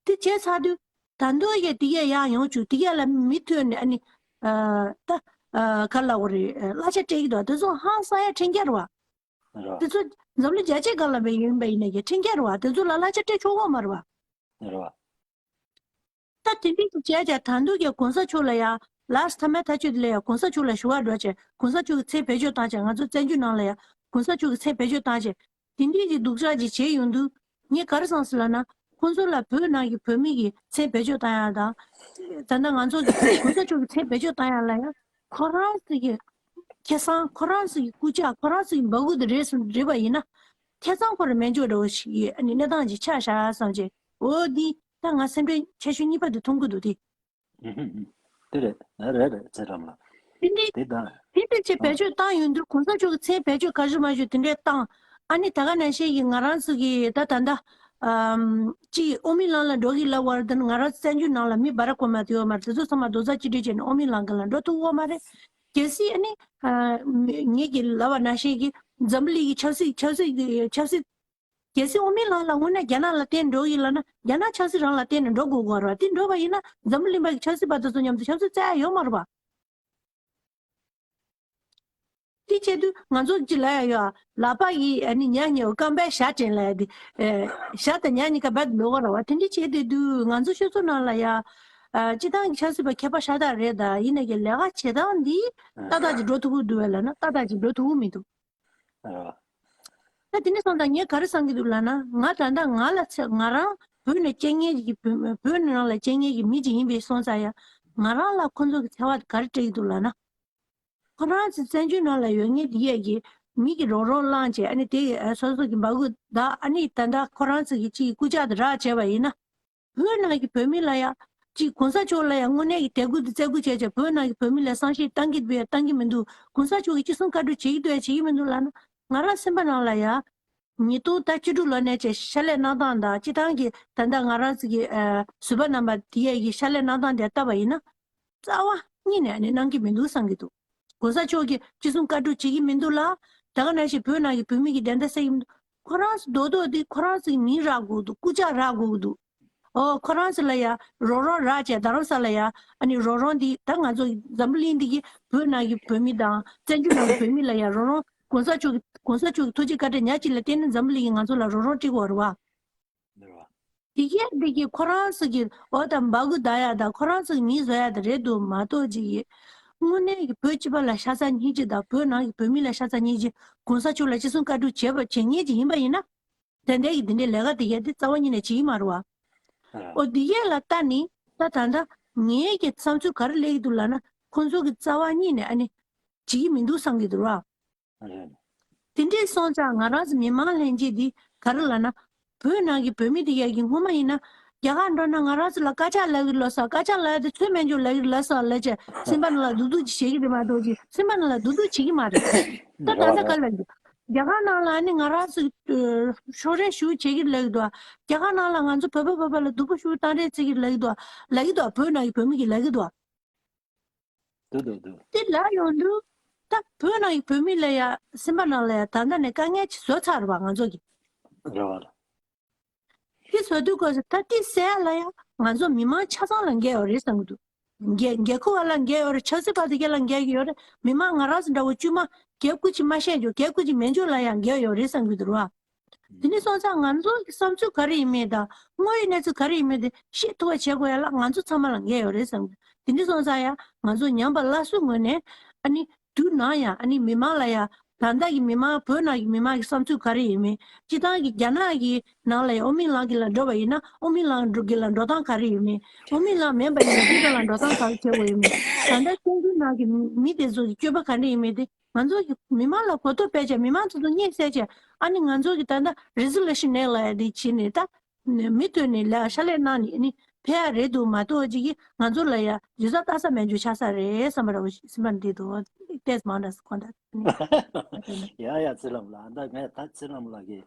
དེ་བྱས་ཚར་དུས་ད་དུང་ཡ་དེ་ག་ཡང་ཡོང་བཅུག་དེ་ག་ལ་མུ་མཐུད་ནས་ཨ་ནི་ཨ་ད་ཨ་ག་ལབ་དགོས་རེད། ཨ་གླ་ཆ་སྤྲད་ཀྱི་འདུག་དེ་ཚོ་ཧང་སང་ཡ་ཁྲིམས་འགལ་རེད་བ། རེད་བ། དེ་ཚོ་འཛམ་གླིང་རྒྱལ་སྤྱིའི་སྒང་ལ་བས་ཡིན་པ་ཡིན་ན་ཡ་ཁྲིམས་འགལ་རེད་བ། དེ་ཚོ་ལ་གླ་ཆ་སྤྲད་ཆོག་གི་མ་རེད་བ། རེད་བ། ད་དེ་འདྲ་ཞིག་བྱས་ཀྱང་ད་དུང་ཡ་གོང་ས་མཆོག་ལ་ཡ་ལཱསི་མཐའ་མའི་མཐའ་མཇུག་དེ་ལ་ཡ་གོང་ས་མཆོག་ལ་ཞུ་བར་འགྲོ་བྱས། གོང་ས་མཆོག་གི་མཚན་བེད་སྤྱོད་བཏང་བྱས། ང་ཚོ་བཙན་བྱོལ་ནང་ལ་ཡ་གོང་ས་མཆོག་གི་མཚན་བེད་སྤྱོད་བཏང་བྱས། དེ་འདྲའི་གི་སྡུག་ཅག་ཅིག་བྱས་ཡོང་དུས་ངས་ག་རེ་བསམ་སོང་ལབ་ན། ཁོང་ཚོ་ལ་བོད་ནང་གི་བོད་མི་གི་མཚན་བེད་སྤྱོད་བཏང་ཡག་དང་། ད་ལྟ་ང་ཚོ་གི་གོང་ས་མཆོག་གི་མཚན་བེད་སྤྱོད་བཏང་ཡག་ལ་ཡང་ཁོ་རང་ཚོ་གི་ཁེ་བཟང་། ཁོ་རང་ཚོ་གི་སྐུ་ཕྱྭ། ཁོ་རང་ཚོ་གི་འབག་གུ་དེ་རེད་སོང་རེད་པ་ཡིན་ན། ཁེ་བཟང་ཁོ་རང་མེད་འཇོག་འདྲ་བོ་ཞིག་གི་ཨ་ནི་གནས་སྟངས་ཅིག་ཆགས་བཞག་བསམ་བྱས། འོ་འདི་ད་ང་སེམས་ཁྲལ་ཆེ་ཤོས་གཉིས་པ་དེ་མཐོང་གི་འདུག་དེ། ཨུ་ཧུམ། དེ་རེད། རེད་རེད། ཚེ་རམ་ལགས། དེ་འདྲའི་དེ་དང་། དེ་འདྲའི་ཆེད་བེད་སྤྱོད་བཏང་ཡོང་དུས་གོང་ས་མཆོག་གི་མཚན་བེད་སྤྱོད་ག་རེ་མ་བྱུང་དེ་འདྲའི་བཏང་། ཨ་ནི་ད་ག་ནང་བཞིན་གྱི་ང་རང་ཚོ་གི་ད་ད་ལྟ་ཨམ་ཅིག་དབུ་མའི་ལམ་ལ་འགྲོ་གི་ལབ་པ་རེད་དེ། ང་རང་ཚོ་བཙན་བྱོལ་ནང་ལ་མི་སྦ་ར་ཀོ་མ་དེ་ཡོད་མ་རེད། དེ་ཚོ་ཚང་མ་རྡོག་རྩ་གཅིག་སྒྲིལ་བྱས་ནས་དབུ་མའི་ལམ་སྒང་ལ་འགྲོ་ཐུབ་ཡོད་མ་རེད། གལ་སྲིད་ཨ་ནི་ཨ་ངེད་ཀྱིས་ལབ་པ་ནང་བཞིན་གྱི་འཛམ་བུ་གླིང་གི་ཆབ་སྲིད་ཆབ་སྲིད་ཀྱི་ཆབ་སྲིད། གལ་སྲིད་དབུ་མའི་ལམ་ལ་དངོས་གནས་རྒྱ་ནག་ལ་བརྟེན་འགྲོ་གི་ལབ་ན། རྒྱ་ནག་ཆབ་སྲིད་རང་ལ་བརྟེན་ནས་འགྲོ་དགོས་ཀྱི་རེད་བ། དེ་འགྲོ་བ་ཡིན་ན་འཛམ་བུ་གླིང་པ་གི་ཆབ་སྲིད་པ་དེ་ཚོ་མཉམ་དུ་ཆབ་སྲིད་བཙལ་ཡ་ཡོད་མ་རེད་བ། དེ་བྱེད་དུས་ང་ཚོ་ཅིག་ལབ་ཡ་ཡོད་ཨ། ལག་པ་ཡིས་ཨ་ནི་ཉ་ཉལ་བ་རྐང་པས་ཞྭ་དྲན་ལབ་ཡ་དེ། ཨེ། ཞྭ་དང་ཉ་གཉིས་ཀ་རྦད་དེ་འགྲོ་གི་རེད་བ། དེ་འདྲ་བྱེད་བསྡད་དུས་ང་ཚོ་སྤྱི་ཚོགས་ནང་ལ་ཡ། ཨ། སྤྱི་བཏང་གི་ཆབ་སྲིད་པ་མཁས་པ་ཤ་སྟག་རེད་ད། ཡིན་ན་ཡང་ལས་ཀ་བྱེད་སྟངས་འདི་ཏག་ཏག་ཅིག་འགྲོ་ཐུབ་ཀྱི་འདུག་གས་ལབ་ན་ཏག་ཏག་ཅིག་འགྲོ་ཐུབ་ཀྱི་མི་འདུག་ད་དེ་འདྲ་སོང་ཙང་ངས་ག་རེ་བསམ་གྱི་འདུག་ལབ་ན། ང་ད་ལྟ་ང་ལ་ཚེ་ང་རང་བོད་ནས་སྐྱེ་མཁན་གྱི་བོད་བོད་ནང་ལ་སྐྱེ་མཁན་གྱི་མི་ཅིག་ཡིན་པའི་སོང་ཙང་ཡང་ང་རང་ལ་ཁོ་ཚོ་གི་འཚེ་བ་ག་རེ་སྤྲད་ཀྱི་འདུག་ལབ་ན། ཁོ་རང་ཚོ་བཙན་བྱོལ་ནང་ལ་ཡོད་མཁན་འདི་ཡས་ཀྱི་མི་གི་རོགས་རམ་བླངས་བྱས། ཨ་ནི་དེ་སོ་སོ་གི་འབག་གུ་དང་། ཨ་ནི་ད་ལྟ་ཁོ་རང་ཚོ་གི་ཅིག་སྐུ་ཕྱྭ་དེ་རག་བྱས་པ་ཡིན་ན། བོད་ནང་གི་བོད་མི་ལ་ཡ། གཅིག་གོང་ས་མཆོག་ལ་ཡ་དངོས་གནས་ཀྱི་དད་གུས་དང་བརྩི་བཀུར་བྱས་བྱས། བོད་ནང་གི་བོད་མི་ལ་བསམ་ཤེས་བཏང་གི་འདུག་བཏང་གི་མི་འདུག་གོང་ས་མཆོག་གིས་ཅི་གསུང་བཀའ་སྒྲུབ་བྱེད་ཀྱི་འདུག་བྱེད་ཀྱི་མི་འདུག་ལབ་ན། ང་རང་སེམས་པ་ནང་ལ་ཡ། ཉིས་སྟོང་ད་བཅུ་དྲུག་ལོ་ནས་བྱས་ཕྱག་ལས་གནང་སྟངས་དང་། སྤྱིར་བཏང་གི་ད་ལྟ་ང་རང་ཚོ་གི་ཨ་བཟོད་པ་རྣམ་པ་དེ་ཡ་གི་ཕྱག་ལས་གནང་སྟངས་དེ་བལྟས་པ་ཡིན་ན། རྩ་བ་ཉིད་ནས་ཨ་ནི་གནང་གི་མི་འདུག་བསམ་གྱི་འདུག་གོང་ས་མཆོག་གིས་ཅི་གསུང་བཀའ་སྒྲུབ་བྱེད་ཀྱི་མི་འདུག་ལ། ད་ག་ནང་བཞིན་བོད་ནང་གི་བོད་མི་གི་བདེན་མཐའ་གསལ་གྱི་མི་འདུག་ཁོ་རང་ཚོ་རྡོག་རྡོག་འདི་ཁོ་རང་ཚོ་གི་མིང་རག་དགོས་འདུག་སྐུ་ཕྱྭ་རག་དགོས་འདུག་ཨོ། ཁོ་རང་ཚོ་ལ་ཡ་རོགས་རམ་རག་བྱས། རྡ་རམ་ས་ལ་ཡ་ཨ་ནི་རོགས་རམ་འདི་ད་ང་ཚོ་འཛམ་བུ་གླིང་འདི་གི་བོད་ནང་གི་བོད་མི་དང་བཙན་བྱོལ་ནང་གི་བོད་མི་ལ་ཡ་རོགས་རམ། གོང་ས་མཆོག་གི་གོང་ས་མཆོག་གི་ཐུགས་རྗེ་བཀའ་དྲིན་ཉག་གཅིག་ལ་བརྟེན་ནས་འཛམ་བུ་གླིང་གིས་ང་ཚོ་ལ་རོགས་རམ་སྤྲད་ཀྱི་ཡོད་རེད་བ། རེད་བ། དེ་གས་དེ་གས་ཁོ་རང་ཚོ་གི་འོ་ད་འབག་གུ་བརྡར་ཡ་དང་ཁོ་རང་ཚོ་གི་མིང་བཟོ་ཡ་དེ་རེད་འདུག་མ་གཏོགས་ཅིག་གི་དངོས་གནས་ཀྱི་བོད་སྤྱི་པ་ལ་ཤ་ཚ་སྙིང་རྗེ་དང་བོད་ནང་གི་བོད་མི་ལ་ཤ་ཚ་སྙིང་རྗེ། གོང་ས་མཆོག་ལ་ཅི་གསུང་བཀའ་སྒྲུབ་བྱེད་པ་བྱེད་མཁན་ཅིག་ཡིན་པ་ཡིན་ན། དེ་འདྲའི་གི་དེ་འདྲའི་ལས་ཀ་དེ་གས་དེ་རྩ་བ་ཉིད་ནས་བྱེད་ཀྱི་མ་རེད་བ། ཨ། ཨོ་དེ་གས་ལ་ལྟ་ནི་ད་ད་ལྟ་ངའི་གི་བསམ་ཚུལ་ག་རེ་སླེབས་ཀྱི་འདུག་ལབ་ན། ཁོང་ཚོ་གི་རྩ་བ་ཉིད་ནས་ཨ་ནི་བྱེད་ཀྱི་མི་འདུག་བསམ་གྱི་འདུག་ར། རེད། དེ་འདྲས་སོང་ཙང་ང་རང་ཚོ་མི་མང་ལྷན་རྒྱས་འདི་ག་རེ་ལབ་ན། བོད་ནང་གི་བོད་མི་དེ་གས་ཀྱིས་སྔོན་མ་ཡིན་ན་རྒྱ་གར་འགྲོ་ན་ང་རང་ཚོ་ལ་དཀར་ཆག་ལབ་ཀྱི་ལབ་སོང་། དཀར་ཆག་ལབ་ཡ་དེ་ཚོད་མེད་འཇོག་ལབ་ཀྱི་ལབ་སོང་ལབ་བྱས་སེམས་པ་ནང་ལ་སྡུག་སྡུག་ཅིག་བྱེད་ཀྱི་རེད་མ་གཏོགས་ཅིག་སེམས་པ་ནང་ལ་སྡུག་སྡུག་བྱེད་ཀྱི་མ་རེད། ད་ད་ལྟ་ག་ལབ་ཀྱི་རྒྱ་གར་ནང་ལ་ཨ་ནི་ང་རང་ཚོ་ཕྱོགས་རེ་ཞུ་བྱེད་ཀྱི་ལབ་ཀྱི་འདུག་རྒྱ་གར་ནང་ལ་ང་ཚོ་བོད་པ་བོད་པ་ལ་སྡུག་པོ་ཞུ་བཏང་རེས་བྱེད་ཀྱི་ལབ་ཀྱི་འདུག་ལབ་ཀྱི་འདུག་བོད་ནང་གི་བོད་མི་གིས་ལབ་ཀྱི་འདུག་འདུག་འདུག་འདུག་དེ་ལབ་ཡོང་དུས། ད་བོད་ནང་གི་བོད་མི་ལ་ཡ་སེམས་པ་ནང་ལ་ཡ་ད་ལྟ་ནས་དཀའ་ངལ་ཅིག་བཟོས་ཚར་བ་ང་ཚོ་གི། རེད་བ། དེ་བཟོ་དུས་སྐབས་སུ་ད་དེ་སེལ་ལ་ཡ་ང་ཚོ་མི་མང་ཆ་ཚང་ལ་འགལ་བ་རེད་བསམ་གྱི་འདུག་འགན་འགན་འཁུར་བ་ལ་འགལ་བ་རེད། ཆབ་སྲིད་པ་དེ་ག་ལ་འགལ་གྱི་ཡོད་རེད། མི་མང་ང་རང་ཚོ་འདྲ་བོ་དཀྱུས་མ་གད་སྐུ་ཅིག་མ་བཤད་འཇོག་གད་སྐུ་ཅིག་མེད་འཇོག་ལ་ཡང་འགལ་ཡོད་རེད་བསམ་གྱི་འདུག་ར། དེ་ནས་སོང་ཙང་ང་ཚོ་གི་བསམ་ཚུལ་ག་རེ་ཡིན་མིན་དང་དངོས་ཡོད་གནས་ཚུལ་ག་རེ་ཡིན་མིན་དེ་ཤེས་ཐུབ་པ་བྱེད་དགོས་ཡ་ལ་ང་ཚོ་ཚང་མ་ལ་འགལ་ཡོད་རེད་བསམ་གྱི་འདུག་དེ་འདྲ་སོང་ཙང་ཡང་ང་ཚོ་ཉམས་པ་སླར་གསོའི་ངོས་ནས་ཨ་ནི་དུས་ནམ་ཡང་ཨ་ནི་མི་མང་ལ་ཡ་ད་ལྟ་གི་མི་མང་བོད་ནང་གི་མི་མང་གི་བསམ་ཚུལ་ག་རེ་ཡིན་མིན། སྤྱིར་བཏང་གི་རྒྱ་ནག་གི་ནང་ལ་ཡ་དབུ་མའི་ལམ་གྱི་ལ་འགྲོ་བ་ཡིན་ན་དབུ་མའི་ལམ་འགྲོ་གི་ལ་འགྲོ་སྟངས་ག་རེ་ཡིན་མིན། དབུ་མའི་ལམ་མིན་པ་ཡིན་ན་སྤྱིར་བཏང་ལ་འགྲོ་སྟངས་ག་རེ་བྱེད་དགོས་ཡིན་མིན། ད་ལྟ་བཙན་བྱོལ་ནང་གི་མི་དེ་ཚོ་གི་སྤྱོད་པ་ག་རེ་ཡིན་མིན་དེ། ང་ཚོ་གི་མི་མང་ལ་གོ་རྟོགས་སྤེལ་བྱས་མི་མང་ཚོ་ཚོ་སྙིང་བསལ་བྱས། ཨ་ནི་ང་ཚོ་གི་ད་ལྟ་རི་ཛོ་ལུ་ཤན་ནས་ལ་ཡ་དེ་བྱས་ནས་ད་མུ་མཐུད་ནས་ལ་ཕྱག་ལས་གནང་ནས་ཨ་ནི་ ཕེབས་ཡ་རེད་འདུག་མ་གཏོགས་ཅིག་གིས་ང་ཚོ་ལ་ཡ་རི་ཛབ་ལྟ་ས་མེད་རྒྱུ་ཆགས་ས་རེད་བསམ་པ་ར་བ་ཞིག་སེམས་པ་འདི་འདུག་ཏེས་མང་དྲགས་ཁོང་ད། ཡ་ཡ་ཚེ་ལམ་ལགས། ད་ངས་ད་ཚེ་ལམ་ལགས་ཀྱིས་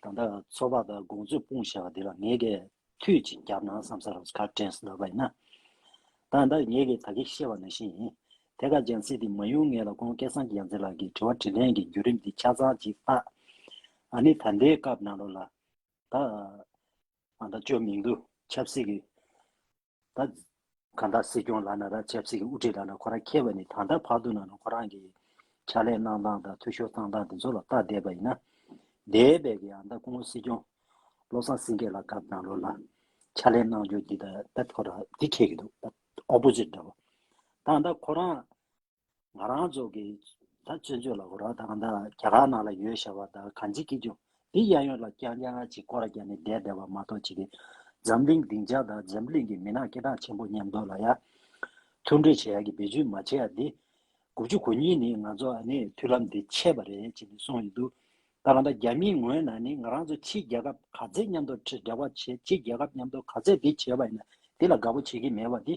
ད་ལྟ་ཚོགས་པ་དང་དགོངས་ཚུལ་སྤུངས་བཞག་པ་འདི་ལ་ངས་ཀྱི་ཐུགས་ཀྱི་རྒྱབ་ནང་བསམ་ས་ར་བ་ག་དྲན་སོང་ལབ་པ་ཡིན་ན། ད་ད་ངས་ཀྱི་ད་གི་བཤད་པ་ནང་བཞིན་ཡིན། ཐད་ཀར་རྒྱང་སྲིང་འདི་མ་ཡོང་སྔོན་ལ་ཁོང་སྐལ་བཟང་རྒྱལ་མཚན་ལགས་ཀྱིས་དྲི་བ་དྲིས་ལན་གྱི་བརྒྱུད་རིམ་འདི་ཆ་ཚང་ཅིག་བལྟ། ཨ་ནི་ད་ལྟའི་སྐབས་ནང་ལོགས་ལ་ད་ཨ་ད་ཅོ་མིང་དུ་ཆབ་སྲིད་ཀྱི་ད་གང་ལྟར་སྲིད་སྐྱོང་ལབ་ན་ར་ཆབ་སྲིད་ཀྱི་དབུ་ཁྲིད་ལབ་ན་ཁོ་རང་ཁྱེད་པ་ནི་ད་ལྟ་བར་དུ་ནང་ལ་ཁོ་རང་གི་ཕྱག་ལས་གནང་སྟངས་དང་འཐུས་ཤོར་བཏང་སྟངས་དེ་ཚོ་ལ་བལྟ་བསྡད་པ་ཡིན་ན། འདས་པའི་གི་ཨ་ད་སྐུ་ངོ་སྲིད་སྐྱོང་བློ་བཟང་སེང་གེ་ལགས་སྐབས་ནང་ལོགས་ལ་ཕྱག་ལས་གནང་རྒྱུ་འདི་ད་ད་ཁོ་རང་འདི་ཁེལ་གི་འདུག་ད་ཨོ་པོ་ཟིཊ་འདྲ་བོ། ད་ད་ཁོ་རང་ང་རང་ཚོ་གི་ད་བཙན་བྱོལ་ལ་ཁོ་རང་ད་གང་ད་རྒྱ་གར་ནང་ལ་ཡོད་བཞག་པ་ད་གང་ཅི་སྐྱིད་ཅུང་འདི་གཡས་གཡོན་ལ་རྐྱང་རྐྱང་ཅིག་སྐོར་ར་རྒྱག་ནས་བསྡད་བསྡད་པ་མ་གཏོགས་ཅིག་གི་འཛམ་གླིང་སྡིངས་ཆ་དང་འཛམ་གླིང་གི་མི་སྣ་སྐད་གྲགས་ཆེན་པོ་མཉམ་དུ་ལ་ཡ་མཐུན་སྒྲིལ་བྱེད་ཡ་གི་བེད་སྤྱོད་མ་བྱེད་ཡ་འདི། དགུ་བཅུ་གོ་གཉིས་ནི་ང་ཚོ་ཨ་ནི་མཐུན་ལམ་འདི་ཆད་པ་རེད་ཅེས་ནས་གསུངས་ཡོད་འདུག་ད་གང་ལྟར་རྒྱ་མིའི་ངོས་ནས་ནི་ང་རང་ཚོ་ཕྱི་རྒྱལ་ཁབ་ག་ཚད་མཉམ་དུ་འབྲེལ་བ་བྱེད་ཕྱི་རྒྱལ་ཁབ་མཉམ་དུ་ག་ཚད་འདི་བྱས་པ་ཡིན་ན་འདི་ལ་དགའ་པོ་བྱེད་ཀྱི་མེད་པ་འདི་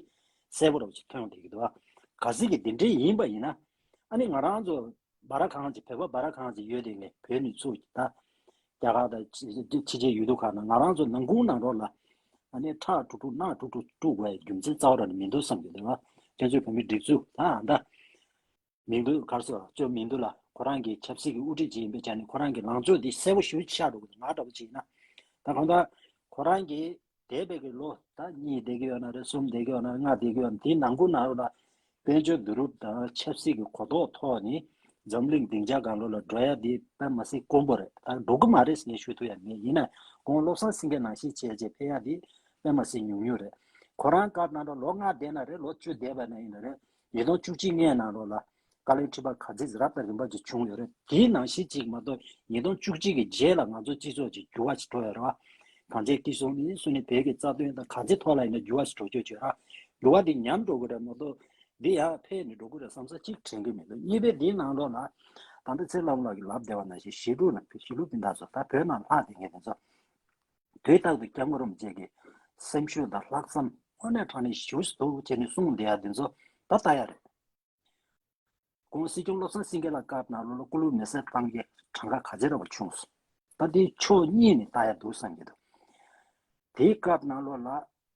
གསལ་པོ་རུ་ཅིག་མཐོང་བསྡད་ཀྱི་འདུག་གལ་སྲིད་ཀྱི་འདི་འདྲའི་ཡིན་པ་ཡིན་ན་ཨ་ནི་ང་རང་ཚོ་སྦ་ར་གང་ཅིག་བོད་པ་སྦ་ར་གང་ཅིག་ཡོད་དེ་ངས་བོད་ནས་ཚུར་ད་རྒྱ་གར་དང་ཕྱི་ཕྱི་རྒྱལ་ཡུལ་གྲུ་ཁག་ནང་ང་རང་ཚོ་ནང་ཁུལ་ནང་ལོགས་ལ་ཨ་ནི་ཁྲག་དཀྲུག་དཀྲུག་ནག་དཀྲུག་དཀྲུག་དཀྲུག་དགོས་ཡ་རྒྱུ་མཚན་རྩ་བ་རང་ནས་མི་འདུག་བསམ་གྱི་འདུག་ཨ་ཕན་ཚུན་བོད་མི་སྒྲིག་འཛུགས་ད་ཨ་ད། མིང་འདུག་གར་སོ་ཅོ་མིང་འདུག་ལ་ཁོ་རང་གི་ཆབ་སྲིད་ཀྱི་དབུ་ཁྲིད་ཅིག་ཡིན་པའི་ཆ་ནས་ཁོ་རང་གི་ལངས་ཕྱོགས་འདི་གསལ་པོ་ཞེ་པོ་ཆགས་འགྲོ་གི་འདུག་ང་འདྲ་པོ་ཅིག་ཡིན་ན། ད་གང་ལྟར་ཁོ་རང་གི་འདས་པའི་གི་ལོ་ད་གཉིས་བསྡད་ཀྱི་ཡོད་ན་རེད་གསུམ་བསྡད་ཀྱི་ཡོད་ན་རེད་ལྔ་བསྡད་ཀྱི་ཡོད་ན་དེའི་ནང་ཁུལ་ནང་ལོགས་ལ་དཔལ་འབྱོར་བསྡུ་རུབ་དང་ཆབ་སྲིད་ཀྱི་གོ་རྟོགས་ཐོག་ནས་འཛམ་གླིང་སྡིངས་ཆ་སྒང་ལོགས་ལ་འགྲོ་ཡ་འདི་དཔེ་མ་སྲིད་དཀོན་པོ་རེད། ད་འགྲོ་གི་མ་རེད་ཟེར་ངས་ཞུ་ཐུབ་ཡ་མེད། ཡིན་ན་ཁོང་བློ་བཟང་སེང་གེ་ནང་བཞིན་བྱས་བྱས་ཕེབས་ཡ་འདི་དཔེ་མ་སྲིད་ཉུང་ཉུང་རེད། ཁོ་རང་སྐབས་ནང་ལོགས་ལོ་ལྔ་བསྡད་ན་རེད་ལོ་བཅུ་བསྡད་པ་ན་ཡིན་ན་རེད། ཉིས་སྟོང་བཅུ་གཅིག་སྔོན་ནང་ལོགས་ལ་བཀའ་བློན་ཁྲི་པ་ག་ཚོད་རབ་དང་རིམ་པ་ཅིག་བྱུང་ཡོད་རེད། དེའི་ནང་བཞིན་ཅིག་མ་གཏོགས་ཉིས་སྟོང་བཅུ་གཅིག་གི་རྗེས་ལ་ང་ཚོ་སྤྱི་ཚོགས་ཅིག་འགྱུར་བ་ཞིག་འགྲོ་ཡོད་རེད་བ། གང་ཅིའི་སྐྱིད་སོང་ནི་སུ་ནི་བོད་ཀྱི་རྩ་དོན་དང་ག་ཚོད་ཐོག་ལ་ཡིན་ན་འགྱུར་བ་ཞིག་འགྲོ་རྒྱུ་བྱོས་ར། འགྱུར་བ་འདི་ཉམས་འགྲོ་གི་རེད་མ་གཏོགས་འདི་ཡང་འཕེལ་ནས་འགྲོ་གི་རེད་བསམ་ས་ཅིག་དྲན་གི་མི་འདུག་གཉིས་པའི་འདིའི་ནང་ལོགས་ལ་ད་ལྟ་ཚེ་རིང་ལགས་ལ་ལབ་བསྡད་པ་ནང་བཞིན་གཞིས་ལུས་ནང་གཞིས་ལུས་སྤུན་ཟླ་ཚོ་ད་བོད་ནང་ལྷག་བསྡད་མཁན་དེ་ཚོ་དུས་རྟག་ཏུ་སྐྱབས་མགོན་རིན་པོ་ཆེ་གི་སེམས་ཤུགས་དང་ལྷག་བསམ་དངོས་གནས་དྲང་གནས་ཞེ་པོ་ཅིག་འདུག་ཅེས་ནས་གསུངས་བསྡད་ཡ་དེ་ཚོ་ད་ལྟ་ཡ་རེད། ཁོང་སྲིད་སྐྱོང་བློ་བཟང་སེང་གེ་ལགས་སྐབས་ནང་ལོགས་ལ་སྐུ་ལུས་མེ་སྲེག་བཏང་རྒྱུའི་གྲངས་ཀ་ག་ཚད་ར་བ་བྱུང་སོང་། ད་དེ་ཕྱོགས་གཉིས་ནས་ལྟ་ཡ་འདུག་བསམ་གྱི་འདུག་དེའི་སྐབས་ནང་ལོགས་ལ་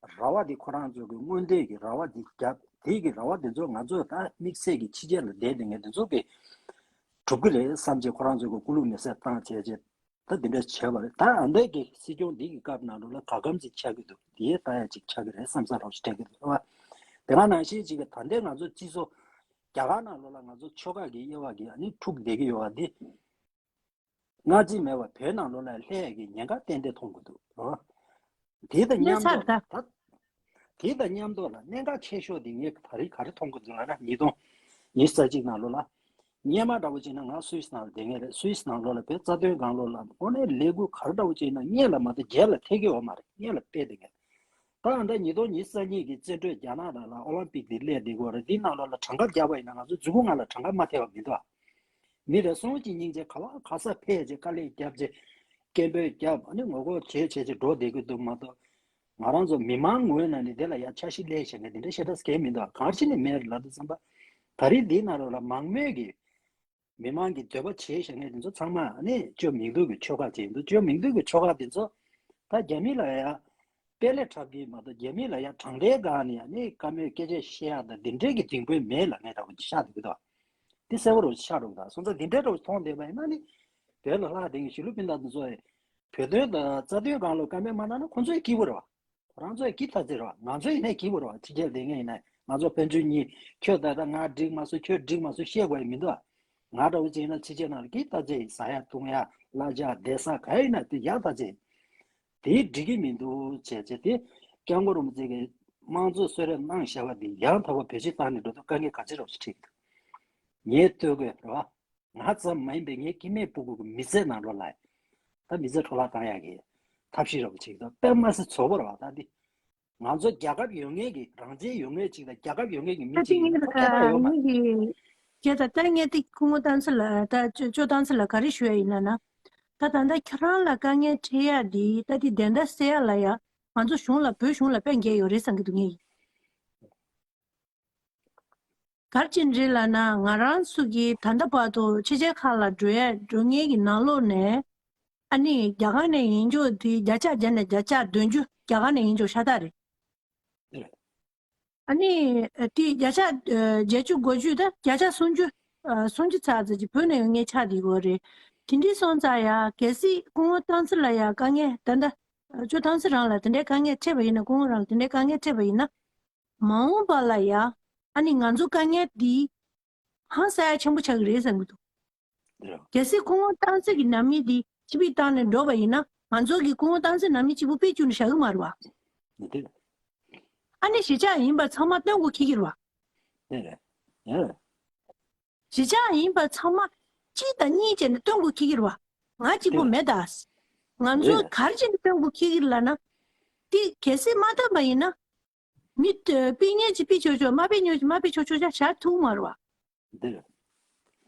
ར་བ་དེ་ཁོ་རང་ཚོ་གི་མངོན་འདོད་ཀྱི་ར་བ་དེ་བརྒྱབ། དེ་གི་ར་བ་དེ་ཚོ་ང་ཚོ་ད་དམིགས་བསལ་གྱི་ཕྱི་རྒྱལ་ལ་བསྡད་བསྡད་མཁན་དེ་ཚོ་གི་གྲུབ་ཀྱི་རེད་བསམ་བྱས་ཁོ་རང་ཚོ་གི་སྐུ་ལུས་མེ་སྲེག་བཏང་བྱས་བྱས་ད་དེ་འདྲ་བྱས་པ་རེད། ད་ཨ་མདའི་གི་སྲིད་སྐྱོང་འདི་གི་སྐབས་ནང་ལོགས་ལ་ག་གམ་ཅིག་ཆགས་ཀྱི་འདུག་དེའི་ལྟ་ཡ་ཅིག་ཆགས་ཀྱི་རེད་བསམ་ས་རོགས་ཞིག་སྤྲད་ཀྱི་འདུག་རེད་བ། དེ་ག་ནང་བཞིན་ཅིག་གི་ད་ལྟའི་ང་ཚོ་སྤྱི་ཚོགས་རྒྱ་གར་ནང་ལོགས་ལ་ང་ཚོ་ཆོལ་ཁ་གི་དབྱེ་བ་གི་ཨ་ནི་འཁྲུག་བསྡད་ཀྱི་ཡོད་བ་འདི། སྔ་རྗེས་མེད་པར་བོད་ནང་ལོགས་ལ་སླེབས་ཡག་གི་ཉེན་ཁ་ཏན་ཏན་མཐོང་གི་འདུག་རོ། དེ་དང་མཉམ་དུ་ད་དེ་དང་མཉམ་དུ་ལ་གནད་འགག་ཆེ་ཤོས་དེ་ངས་ད་རེས་ག་རེ་མཐོང་གི་འདུག་ལབ་ན་ཉིས་སྟོང་ཉི་ཤུ་རྩ་གཅིག་ནང་ལོགས་ལ་སྔོན་མ་འདྲ་བོ་བྱས་ན་ང་སུད་སི་ནང་ལ་བསྡད་མཁན་རེད། སུད་སི་ནང་ལོགས་ལ་བོད་རྩ་དོན་སྒང་ལོགས་ལ་དངོས་གནས་ལས་འགུལ་ག་རེ་འདྲ་བོ་བྱས་ན་སྔོན་ལ་མ་གཏོགས་རྗེས་ལ་ཐེབས་ཀྱི་ཡོད་མ་རེད། སྔོན་ལ་དཔེ་བསྡད་མཁན་ད་ལྟ་ཉིས་སྟོང་ཉི་ཤུ་རྩ་གཉིས་ཀྱི་རྩེད་འགྲོས་རྒྱ་ནག་ནང་ལ་ཨོ་ལིམ་པིག་དེ་སླེབས་བསྡད་ཀྱི་ཡོད་རེད། དེའི་ནང་ལོགས་ལ་གྲངས་ཀ་བརྒྱབ་པ་ཡིན་ན་ང་ཚོ་མཛུབ་གུ་ལྔ་ལ་གྲངས་ཀ་མ་ཐེབས་པ་མི་འདུག་མི་རེ་ཟུང་གཅིག་སྙིང་རྗེ་ག་བ་ག་ས་ཕེབས་རྗེས་དཀའ་ལས་བརྒྱབ་རྗེས་སྐད་འབོད་བརྒྱབ་ཨ་ནི་ངོ་རྒོལ་བྱས་བྱས་བྱས་འགྲོ་བསྡད་ཀྱི་འདུག་མ་གཏོགས་ང་རང་ཚོ་མི་མང་ངོས་ནས་ནི་དེ་ལ་ཡ་འཆར་གཞི་ལས་བྱས་ནས་དེ་འདྲ་ཤ་སྟག་གང་མི་འདུག་གང་ཅི་ནས་མེད་ལབ་དུས་ཙམ་པ་ད་རེས་འདི་ནང་ལོགས་ལ་མང་མོས་ཀྱི་མི་མང་གི་འདོད་པ་བྱས་བཞག་མཁན་དེ་ཚོ་ཚང་མ་ཨ་ནི་ཅོ་མིང་འདུག་གི་ཆོལ་ཁ་ཅིག་ཡིན་འདུག་ཅོ་མིང་འདུག་གི་ཆོལ་ཁ་དེ་ཚོ་ད་རྒྱ་མི་ལ་ཡ་དཔེ་ལས་འཁྲབ་ཀྱི་མ་གཏོགས་རྒྱ་མི་ལ་ཡ་དྲང་བདེན་སྒང་ནས་ཨ་ནི་བཀའ་མོལ་སྐད་ཆ་བཤད་ཡག་དང་འདི་འདྲའི་གི་སྡིངས་པ་མེད་ལབ་མཁན་འདྲ་བོ་ཆགས་འདུག་གི་འདུག་དེ་གསལ་པོ་རུ་ཆགས་འགྲོ་གི་འདུག་སོང་ཙང་འདི་འདྲའི་འདྲ་བོ་མཐོང་བསྡད་པ་ཡིན་ན་ནི་བོད་ལ་ལྷག་དེ་གི་གཞིས་ལུས་སྤུན་ཟླ་དེ་ཚོ་ཡ་བོད་དོན་དང་རྩ་དོན་སྒང་ལ་བཀའ་མོལ་མ་གནང་ན་ཁོང་ཚོ་ཡི་སྐྱིད་པོ་རེད་བ། ཁོ་རང་ཚོ་ཡི་སྐྱིད་ཐག་ཆོད་རེད་བ། ང་ཚོ་ཡིན་ནའི་སྐྱིད་པོ་རེད་བ། ཕྱི་རྒྱལ་བསྡད་མཁན་ཡིན་ན་ང་ཚོ་ཕན་ཚུན་གཉིས་ཁྱོད་ད་ལྟ་ང་འགྲིག་མ་སོང་ཁྱོད་འགྲིག་མ་སོང་བཤད་དགོས་ཡ་མི་འདུག་བ། ང་འདྲ་བོ་ཅིག་ཡིན་ན་ཕྱི་རྒྱལ་ནང་ལ་སྐྱིད་ཐག་ཆོད་ཡིན། ཟ་ཡ་འཐུང་ཡ་གླ་ཆ་བསྡད་ས་ག་ཡིན་ན་དེ་ཡག་ཐག་ཆོད་ཡིན། དེ་འགྲིག་གི་མི་འདུག་བྱས་བྱས་དེ་སྐྱབས་མགོན་རིན་པོ་ཆེ་གིས་དམངས་གཙོ་གསོལ་རས་གནང་བཞག་པ་དེ་ཡང་དག་པ་བེད་སྤྱོད་བཏང་ནས་འགྲོ་དུས་དཀའ་ངལ་ག་ཚོད་རོགས་ཞིག་འཕྲད་ཀྱི་འདུག་ངས་ལྟོས་དགོས་རེད་བ། ང་ཙམ་མ་ཡིན་པའི་ངའི་སྐྱེ་དམན་སྤུ་གུ་གི་མི་ཚེ་ནང་ལོགས་ལ་ད་མི་ཚེ་འཕྲོ་བརླག་བཏང་ཡག་གི་ཐབས་ཤེས་རོགས་བྱེད་ཀྱི་འདུག་དཔེ་མ་སྲིད་བཙོག་པོ་རེད་བ། ད་འདི་ང་ཚོ་རྒྱལ་ཁབ་ཡོད་མཁན་གྱི་རང་བཙན་ཡོད་མཁན་ཅིག་དང་རྒྱལ་ཁབ་ཡོད་མཁན་གྱི་མི་ད་ཅིག་ཡིན་ན་ཁ་ཁྱད་པར་ཡོད་མ་རེད། ངེད་ཀྱི་ཁྱེད་ད་ལྟ་ངས་ཏིག་སྐུ་ངོ་སྟག་འཚེར་ལགས་ད་ཅོ་ཅོ་སྟག་འཚེར་ལགས་ག་རེ་ཞུ་ཡ་ཡིན་ན་ན། ད་ད་ལྟ་ཁྱོད་རང་ལ་དཀའ་ངལ་འཕྲད་ཡ་འདི་ད་འདི་བདེན་མཐའ་གསལ་ཡ་ལ་ཡ། ང་ཚོ་གཞུང་ལ་བོད་གཞུང་ལ་དཔེ་འགེལ་ཡོད་རེད་བསམ་གྱི་འདུག་ངས། ག་རེ་བྱས་ནས་རེད་ལབ་ན་ང་རང་ཚོ་གིས་ད་ལྟ་བར་དུ་ཕྱི་རྒྱལ་ཁག་ལ་འགྲོ་ཡ་འགྲོ་མཁན་གྱི་ནང་ལོགས་ནས་ཨ་ནི་རྒྱ་གར་ནས་ཡིན་ཆོག་དེ་བརྒྱ་ཆ་བརྒྱ་ནས་བརྒྱ་ཆ་བདུན་ཅུ་རྒྱ་གར་ནས་ཡིན་ཆོག་ཤ་སྟག་རེད། ཨ་ནི་དེ་བརྒྱ་ཆ་བརྒྱད་ཅུ་དགུ་ཅུ་དང་བརྒྱ་ཆ་སུམ་ཅུ་སུམ་ཅུ་ཙམ་ཙམ་ཅིག་བོད་ནས་ཡོང་མཁན་ཆགས་བསྡད་ཡོད་རེད། དེ་འདྲའི་སོང་ཙང་ཡ་གལ་སྲིད་སྐུ་ངོ་སྟག་འཚེར་ལ་ཡ་དཀའ་ངལ་ད་ལྟ་ཁྱོད་སྟག་འཚེར་རང་ལ་དེ་འདྲའི་དཀའ་ངལ་འཕྲད་པ་ཡིན་ན། སྐུ་ངོ་རང་ལ་དེ་འདྲའི་དཀའ་ངལ་འཕྲད་པ་ཡིན་ན། མ་འོངས་པ་ལ་ཡ་ཨ་ནི་ང་ཚོ་དཀའ་ངལ་འདི་ཧང་སང་ཡ་ཆེན་པོ་ཆགས་ཀྱི་རེད་བསམ་གྱི་འདུག། རེད། གལ་སྲིད་སྐུ་ངོ་སྟག་འཚེར་གྱི་ནང་མི་འདི་ཕྱིར་ཕུད་བཏང་ནས་འགྲོ་བ་ཡིན་ན། ང་ཚོ་གིས་སྐུ་ངོ་སྟག་འཚེར་ནང་མི་གཅིག་པུ་ཕར་བསྐྱུར་ནས་བཞག་གི་མ་རེད་བ། རེད། ཨ་ནི་གཞིས་ཆགས་ཡིན་པ་ཚང་མ་སྟོན་དགོས་འཁེལ་གྱི་རེད་བ། རེད་རེད། ཡ། གཞིས་ཆགས་ཡིན་པ་ཚང་མ་གཅིག་དང་གཉིས་བྱས་ནས་སྟོན་དགོས་འཁེལ་གྱི་རེད་བ། ང་གཅིག་པོ་མེད་ད། ང་ཚོ་རེད། ག་རེ་བྱས་ནས་སྟོན་དགོས་འཁེལ་གྱི་རེད་ལབ་ན། དེ་གལ་སྲིད་མ་བཏང་པ་ཡིན་ན། མི་ཕུད་མཁན་གྱིས་ཕུད་ཆོག་ཆོག་མ་ཕུད་མཁན་གྱིས་མ་ཕུད་ཆོག་ཆོག་ཆ་བཞག་ཐུབ་མ་རེད་བ། འདི་རེད།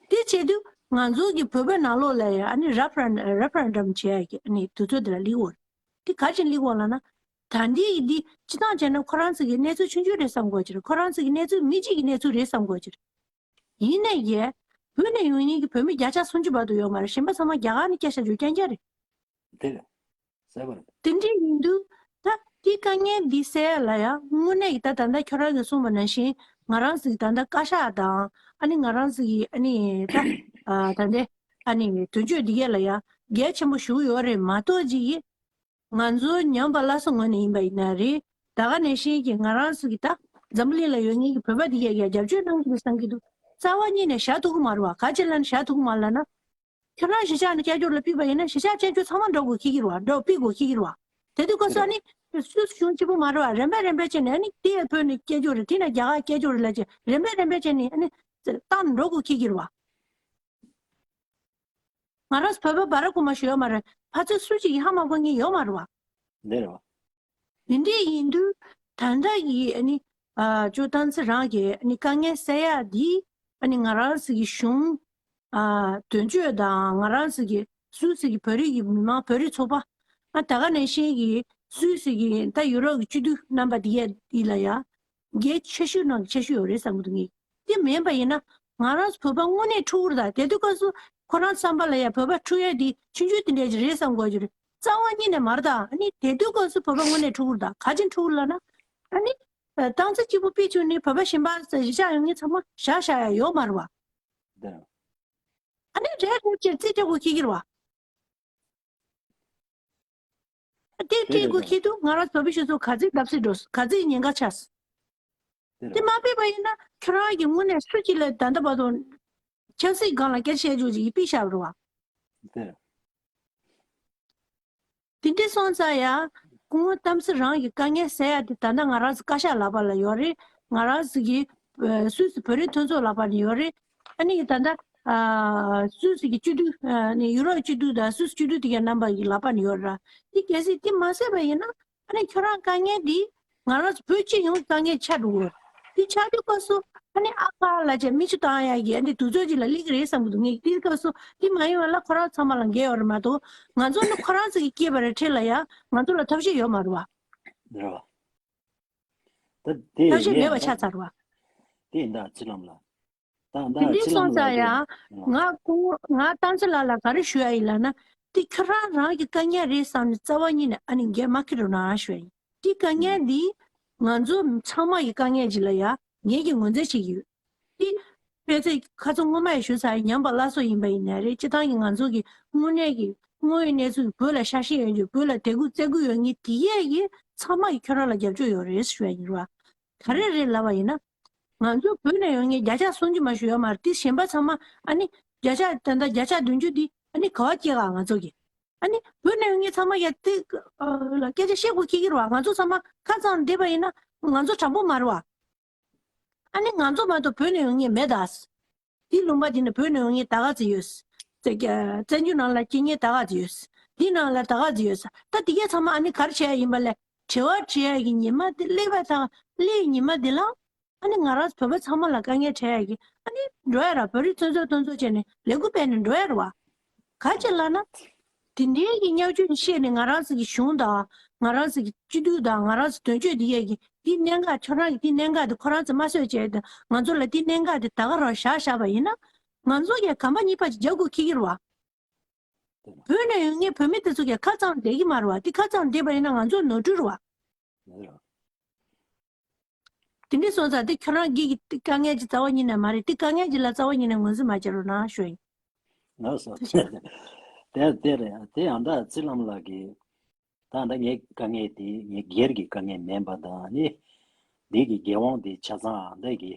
དེ་བྱེད་དུས་ང་ཚོ་གི་བོད་པའི་ནང་ལོགས་ལ་ཡ་ཨ་ནི་referendum referendum བྱེད་ཡ་གི་ཨ་ནི་དུས་ཚོད་དེ་ལ་སླེབས་ཡོད་རེད། དེ་ག་རེ་བྱས་ནས་སླེབས་ཡོད་ལབ་ན། ད་འདི་ཡི་འདི་སྤྱིར་བཏང་བྱས་ན་ཁོ་རང་ཚོ་གི་གནས་ཚུལ་ཆུང་ཆུང་རེད་བསམ་དགོས་ཀྱི་རེད། ཁོ་རང་ཚོ་གི་གནས་ཚུལ་མི་གཅིག་གི་གནས་ཚུལ་རེད་བསམ་དགོས་ཀྱི་རེད། ཡིན་ནའི་བོད་ནས་ཡོང་མཁན་གྱི་བོད་མི་བརྒྱ་ཆ་སུམ་ཅུ་བར་དུ་ཡོད་མ་རེད། གཞན་པ་ཚང་མ་རྒྱ་གར་ནས་སྐྱེལ་བཞག་རྒྱུ་རྐྱང་རྐྱང་རེད། དེ་རེད། གསལ་པོ་རེད། དེ་འདྲ་ཡིན་དུས་ད་དེ་དཀའ་ངལ་འདི་སེལ་ཡ་ལ་ཡ་དངོས་གནས་ཀྱི་ད་ད་ལྟ་ཁྱོད་རང་གིས་གསུངས་པ་ནང་བཞིན་ང་རང་ཚོ་གི་ད་ལྟ་བཀའ་ཤག་དང་ཨ་ནི་ང་རང་ཚོ་གི་ཨ་ནི་ད་ཨ་ད་ལྟའི་ཨ་ནི་དོན་གཅོད་འདི་གས་ལ་ཡ་གལ་ཆེན་པོ་ཞིག་ཡོད་རེད་མ་གཏོགས་ཅིག་གིས། ང་ཚོ་ཉམས་པ་སླར་གསོ་ངོས་ནས་ཡིན་པ་ཡིན་ན་རེད། ད་ག་ནང་བཞིན་གྱི་ང་རང་ཚོ་གི་ད་འཛམ་བུ་གླིང་ལ་ཡོད་མཁན་གྱི་བོད་པ་འདི་གས་ཡ་རྒྱབ་སྐྱོར་གནང་གི་འདུག་བསམ་གྱི་འདུག། རྩ་བ་ཉིད་ནས་བཞག་ཐུབ་ཀྱི་མ་རེད་བ། ག་ཅི་ལབ་ན་བཞག་ཐུབ་ཀྱི་མ་རེད་ལབ་ན། ཁྱོད་རང་གཞིས་ཆགས་ནས་སྐྱབས་བཅོལ་ལ་ཕུད་པ་ཡིན་ན་གཞིས་ཆགས་བཙན་བྱོལ་ཚང་མ་འགྲོ་དགོས་འཁེལ་གྱི་རེད་བ། འགྲོ་ཕུད་དགོས་འཁེལ་གྱི་རེད་བ། དེ་དུས་སྐབས་སུ་ཨ་ནི་སུ་གཞུང་གཅིག་པུ་མ་རེད་བ། རིམ་པས་རིམ་པས་བྱས་ནས་ཨ་ནི་དེ་ཡང་བོད་ནས་སྐྱབས་བཅོལ་རེད། དེ་ནས་རྒྱ་གར་སྐྱབས་བཅོལ་རེད་ལབ་བྱས་རིམ་པས་རིམ་པས་བྱས་ནས་ཨ་ནི་བཏང་འགྲོ་དགོས་འཁེལ་གྱི་རེད་བ། ང་རང་ཚོ་བོད་པ་བར་སྐོར་མ་ཞིག་ཡོད་མ་རེད། ཕར་ཚུར་སུ་གཅིག་གིས་ཧ་མ་གོ་མཁན་ཡོད་མ་རེད་བ། འདི་རེད་བ། འདི་འདྲ་ཡིན་དུས་ད་ལྟ་གི་ཨ་ནི་ཨ་ཅོ་སྟག་འཚེར་རང་གི་ཨ་ནི་དཀའ་ངལ་སེལ་ཡག་འདི་ཨ་ནི་ང་རང་ཚོ་གི་གཞུང་ཨ་དོན་གཅོད་དང་ང་རང་ཚོ་གི་སུད་སི་གི་བོད་རིགས་ཀྱི་མི་མང་བོད་རིགས་ཚོགས་པ། ཨ་ད་ག་ནང་བཞིན་གྱི་སུད་སི་གི་ད་ཡུ་རོབ་ཀྱི་སྤྱི་འཐུས་རྣམ་པ་འདི་གས་འདི་ལ་ཡ། གལ་ཆེ་ཤོས་ནང་གི་ཆེ་ཤོས་ཡོད་རེད་བསམ་གྱི་འདུག་ངས། དེ་མིན་པ་ཡིན་ན་ང་རང་ཚོ་བོད་པ་དངོས་གནས་ཕྲུ་གུ་རེད་ད། དེ་དུས་སྐབས་སུ་ཁོ་རང་བསམ་པ་ལ་ཡ་བོད་པ་ཕྲུ་གུ་དེ་ཆུང་ཆུང་དེ་འདྲ་ཅིག་རེད་བསམ་དགོས་ཀྱི་རེད། རྩ་བ་ཉིད་ནས་མ་རེད་ད། ཨ་ནི་དེ་དུས་སྐབས་སུ་བོད་པ་དངོས་གནས་ཕྲུ་གུ་རེད་ད། ག་ཅི་ཕྲུ་གུ་ལབ་ན། ཨ་ནི་སྟག་འཚེར་གཅིག་པུ་ཕུད་བཅུག་ནས་བོད་པ་གཞན་པ་གཞིས་ཆགས་ཡོད་མཁན་ཚང་མ་བཞག་བཞག་ཡ་ཡོད་མ་རེད་བ། ཨ་ནི་རེད་རེད་ཅེས་རྩིས་སྤྲད་དགོས་འཁེལ་གྱི་རེད་བ། དེ་སྤྲད་དགོས་འཁེལ་དུས་ང་རང་ཚོ་བོད་པའི་སྤྱི་ཚོགས་ག་ཚོད་བརྡབ་གསིག་འགྲོ། ག་ཚོད་ཉེན་ཁ་ཆགས། དེ་མ་ཕུད་པ་ཡིན་ན་ཁྱོད་རང་གི་དངོས་གནས་སུ་གཅིག་ལ་ད་ལྟ་བར་དུ་ཆབ་སྲིད་སྒང་ལ་སྐད་ཆ་བཤད་རྒྱུ་ཅིག་ཡིན་པའི་ཤག་རེད་བ། དེ་འདྲ་སོང་ཙང་ཡ། སྐུ་ངོ་སྟག་འཚེར་རང་གི་དཀའ་ངལ་སེལ་ཡ་དེ་ད་ལྟ་ང་རང་ཚོ་བཀའ་ཤག་ལག་པ་ལ་ཡོད་རེད། ང་རང་ཚོ་གི་ཨ་སུད་སི་བོད་རིགས་མཐུན་ཚོགས་ལག་པ་ནས་ཡོད་རེད། ཨ་ནི་ད་ལྟ་ཨ་སུད་སི་གི་སྤྱི་འཐུས་ཨ་ནི་ཡུ་རོབ་སྤྱི་འཐུས་དང་སུད་སི་སྤྱི་འཐུས་དེ་གའི་རྣམ་པ་གི་ལག་པ་ནས་ཡོད་རེད། དེ་གལ་སྲིད་དེ་མ་སེལ་བ་ཡིན་ན་ཨ་ནི་ཁྱོད་རང་དཀའ་ངལ་འདི་ང་རང་ཚོ་བོད་སྤྱི་ཡོངས་དཀའ་ངལ་ཆགས་འགྲོ་གི་རེད། དེ་ཆགས་དུས་སྐབས་སུ་ཨ་ནི་ཨ་ཁ་ལ་ཅེ་མིག་ཆུ་བཏང་ཡ་གི་ཨ་ནི་དུས་ཚོད་ཅིག་ལ་སླེབས་ཀྱི་རེད་བསམ་གྱི་འདུག་ངས། དེ་སྐབས་སུ་དེ་མ་ཡོང་བ་ལ་ཁོ་རང་ཚང་མ་ལ་འགལ་ཡོད་རེད་མ་གཏོགས་ང་ཚོ་ནི་ཁོ་རང་ཚོ་གི་སྐྱེས་པ་རེད། ཁྲིད་ལ་ཡ་ང་ཚོ་ལ་ཐབས་ཤེས་ཡོད་མ་རེད་བ། རེད་བ། ད་དེ་ཐབས་ཤེས་ངས་མེད་པ་ཆགས་ཚར་བ། དེ་ཡིན་ད་ཚེ་ལམ་ལ། ད་ད་དེ་འདྲའི་ཚེ་ལམ་སོང་ལ་ཙང་དེ་ཡང་ང་སྐུ་ངོ་ང་སྟག་འཚེར་ལགས་ལ་ག་རེ་ཞུ་ཡ་ཡིན་ལབ་ན། དེ་ཁྱོད་རང་རང་གི་དཀའ་ངལ་རེད་བསམ་ནས་རྩ་བ་ཉིད་ནས་ཨ་ནི་འགན་མ་འཁྱེར་རོགས་གནང་ཞུ་ཡ་ཡིན། དེ་དཀའ་ངལ་འདི་ང་ཚོ་ཚང་མ་ཡི་དཀའ་ངལ་ཅིག་ལ་ཡ་ངེད་ཀྱིས་ངོས་འཛིན་བྱེད་ཀྱི་ཡོད། དེ་ཕལ་ཆེར་ཁ་སང་སྔོན་མ་ཡང་ཞུས་ཚར། ཉམས་པ་སླར་གསོ་ཡིན་པ་ཡིན་ནའི་རེད། སྤྱིར་བཏང་གི་ང་ཚོ་གི་དངོས་གནས་ཀྱི་དངོས་ཡོད་གནས་ཚུལ་བོད་ལ་ཤ་ཞེན་ཡོད་རྒྱུ་བོད་ལ་དད་གུས་བརྩི་གུས་ཡོད་མཁན་དེ་གས་ཀྱི་ཚང་མ་ཡི་ཁྱོད་རང་ལ་རྒྱབ་སྐྱོར་ཡོད་རེད་ཞུ་ཡ་ཡིན་ར། ག་རེ་རེད་ལབ་པ་ཡིན་ན། ང་ཚོ་བོད་ནས་ཡོང་མཁན་བརྒྱ་ཆ་སུམ་ཅུ་མ་ཞིག་ཡོད་མ་རེད། དེ་གཞན་པ་ཚང་མ་ཨ་ནི་བརྒྱ་ཆ་ད་ལྟ་བརྒྱ་ཆ་བདུན་ཅུ་དེ་ཨ་ནི་ག་བ་སྐྱེལ་ག་ང་ཚོ་གི། ཨ་ནི་བོད་ནས་ཡོང་མཁན་ཚང་མ་ཡ་དེ་ལ་སྐད་ཆ་བཤད་དགོས་འཁེལ་གྱི་རེད་བ། ང་ཚོ་ཚང་མ་ཁ་ཚང་བསྡད་པ་ཡིན་ན་ང་ཚོ་དྲང་པོ་མ་རེད་བ། ཨ་ནི་ང་ཚོ་མ་གཏོགས་བོད་ནས་ཡོང་མཁན་མེད་ད། དེ་ལུང་པ་དེ་ནས་བོད་ནས་ཡོང་མཁན་ད་ག་ཚོད་ཡོད། བཙན་བཙན་བྱོལ་ནང་ལ་སྐྱེ་མཁན་ད་ག་ཚོད་ཡོད། འདི་ནང་ལ་ད་ག་ཚོད་ཡོད། ད་དེ་གས་ཚང་མ་ཨ་ནི་ག་རེ་བྱས་ཡ་ཡིན་པ་ལས། དྲི་བ་དྲི་ཡ་གི་ཉི་མ་དེ་སླེབས་པ་དང་སླེབས་ཉི་མ་དེ་ལ། ཨ་ནི་ང་རང་བོད་པ་ཚང་མ་ལ་དཀའ་ངལ་འཕྲད་ཡ་གི་ཨ་ནི་འགྲོ་ཡ་ར། བོད་རིགས་མཐུན་ཚོགས་མཐུན་ཚོགས་བྱས་ནས་ལས་འགུལ་སྤེལ་ནས་འགྲོ་ཡ་ར་བ། ག་ཅི་ལབ་ན། དེ་འདྲའི་གི་བརྙས་བཅོས་བཤད་ནས་ང་རང་ཚོ་གི་གཞུང་དང་ང་རང་ཚོ་གི་སྤྱི་འཐུས་དང་ང་རང་ཚོ་དོན་གཅོད་དེ་ཡས་ཀྱི་དེ་གནད་འགག་ཁྱོད་རང་གི་དེ་གནད་འགག་དེ་ཁོ་རང་ཚོ་མ་བཟོས་བྱས་དང་ང་ཚོ་ལ་དེ་གནད་འགག་དེ་ད་ག་རང་བཞག་བཞག་པ་ཡིན་ན་ང་ཚོ་ཡས་གམ་པ་གཉིས་པ་ཅིག་རྒྱག་དགོས་ཁེལ་གྱི་རེད་བ། བོད་ནས་ཡོང་མཁན་བོད་མི་དེ་ཚོ་གས་ཁ་གཙང་བསྡད་ཀྱི་མ་རེད་བ། དེ་ཁ་གཙང་བསྡད་པ་ཡིན་ན་ང་ཚོ་ནོར་འཁྲུལ་རེད་བ། དེ་འདྲ་སོང་ཙང་དེ་ཁྱོད་རང་གི་དཀའ་ངལ་གྱི་རྩ་བ་ཉིད་ནས་མ་རེད། དེ་དཀའ་ངལ་གྱི་ལ་རྩ་བ་ཉིད་ནས་ངོས་འཛིན་མ་བྱེད་རོགས་གནང་ཞུ་ཡིན། ལགས་སོ། དེ་དེ་རེད། དེ་ཡང་ད་ཚེ་ལྷ་མོ་ལགས་ཀྱིས་ད་ད་ངའི་དཀའ་ངལ་དེ་ངའི་སྒེར་གྱི་དཀའ་ངལ་མིན་པ་དང་ནི་འདི་གི་རྒྱལ་དབང་དེ་ཆ་ཚང་ཨ་འདི་གི་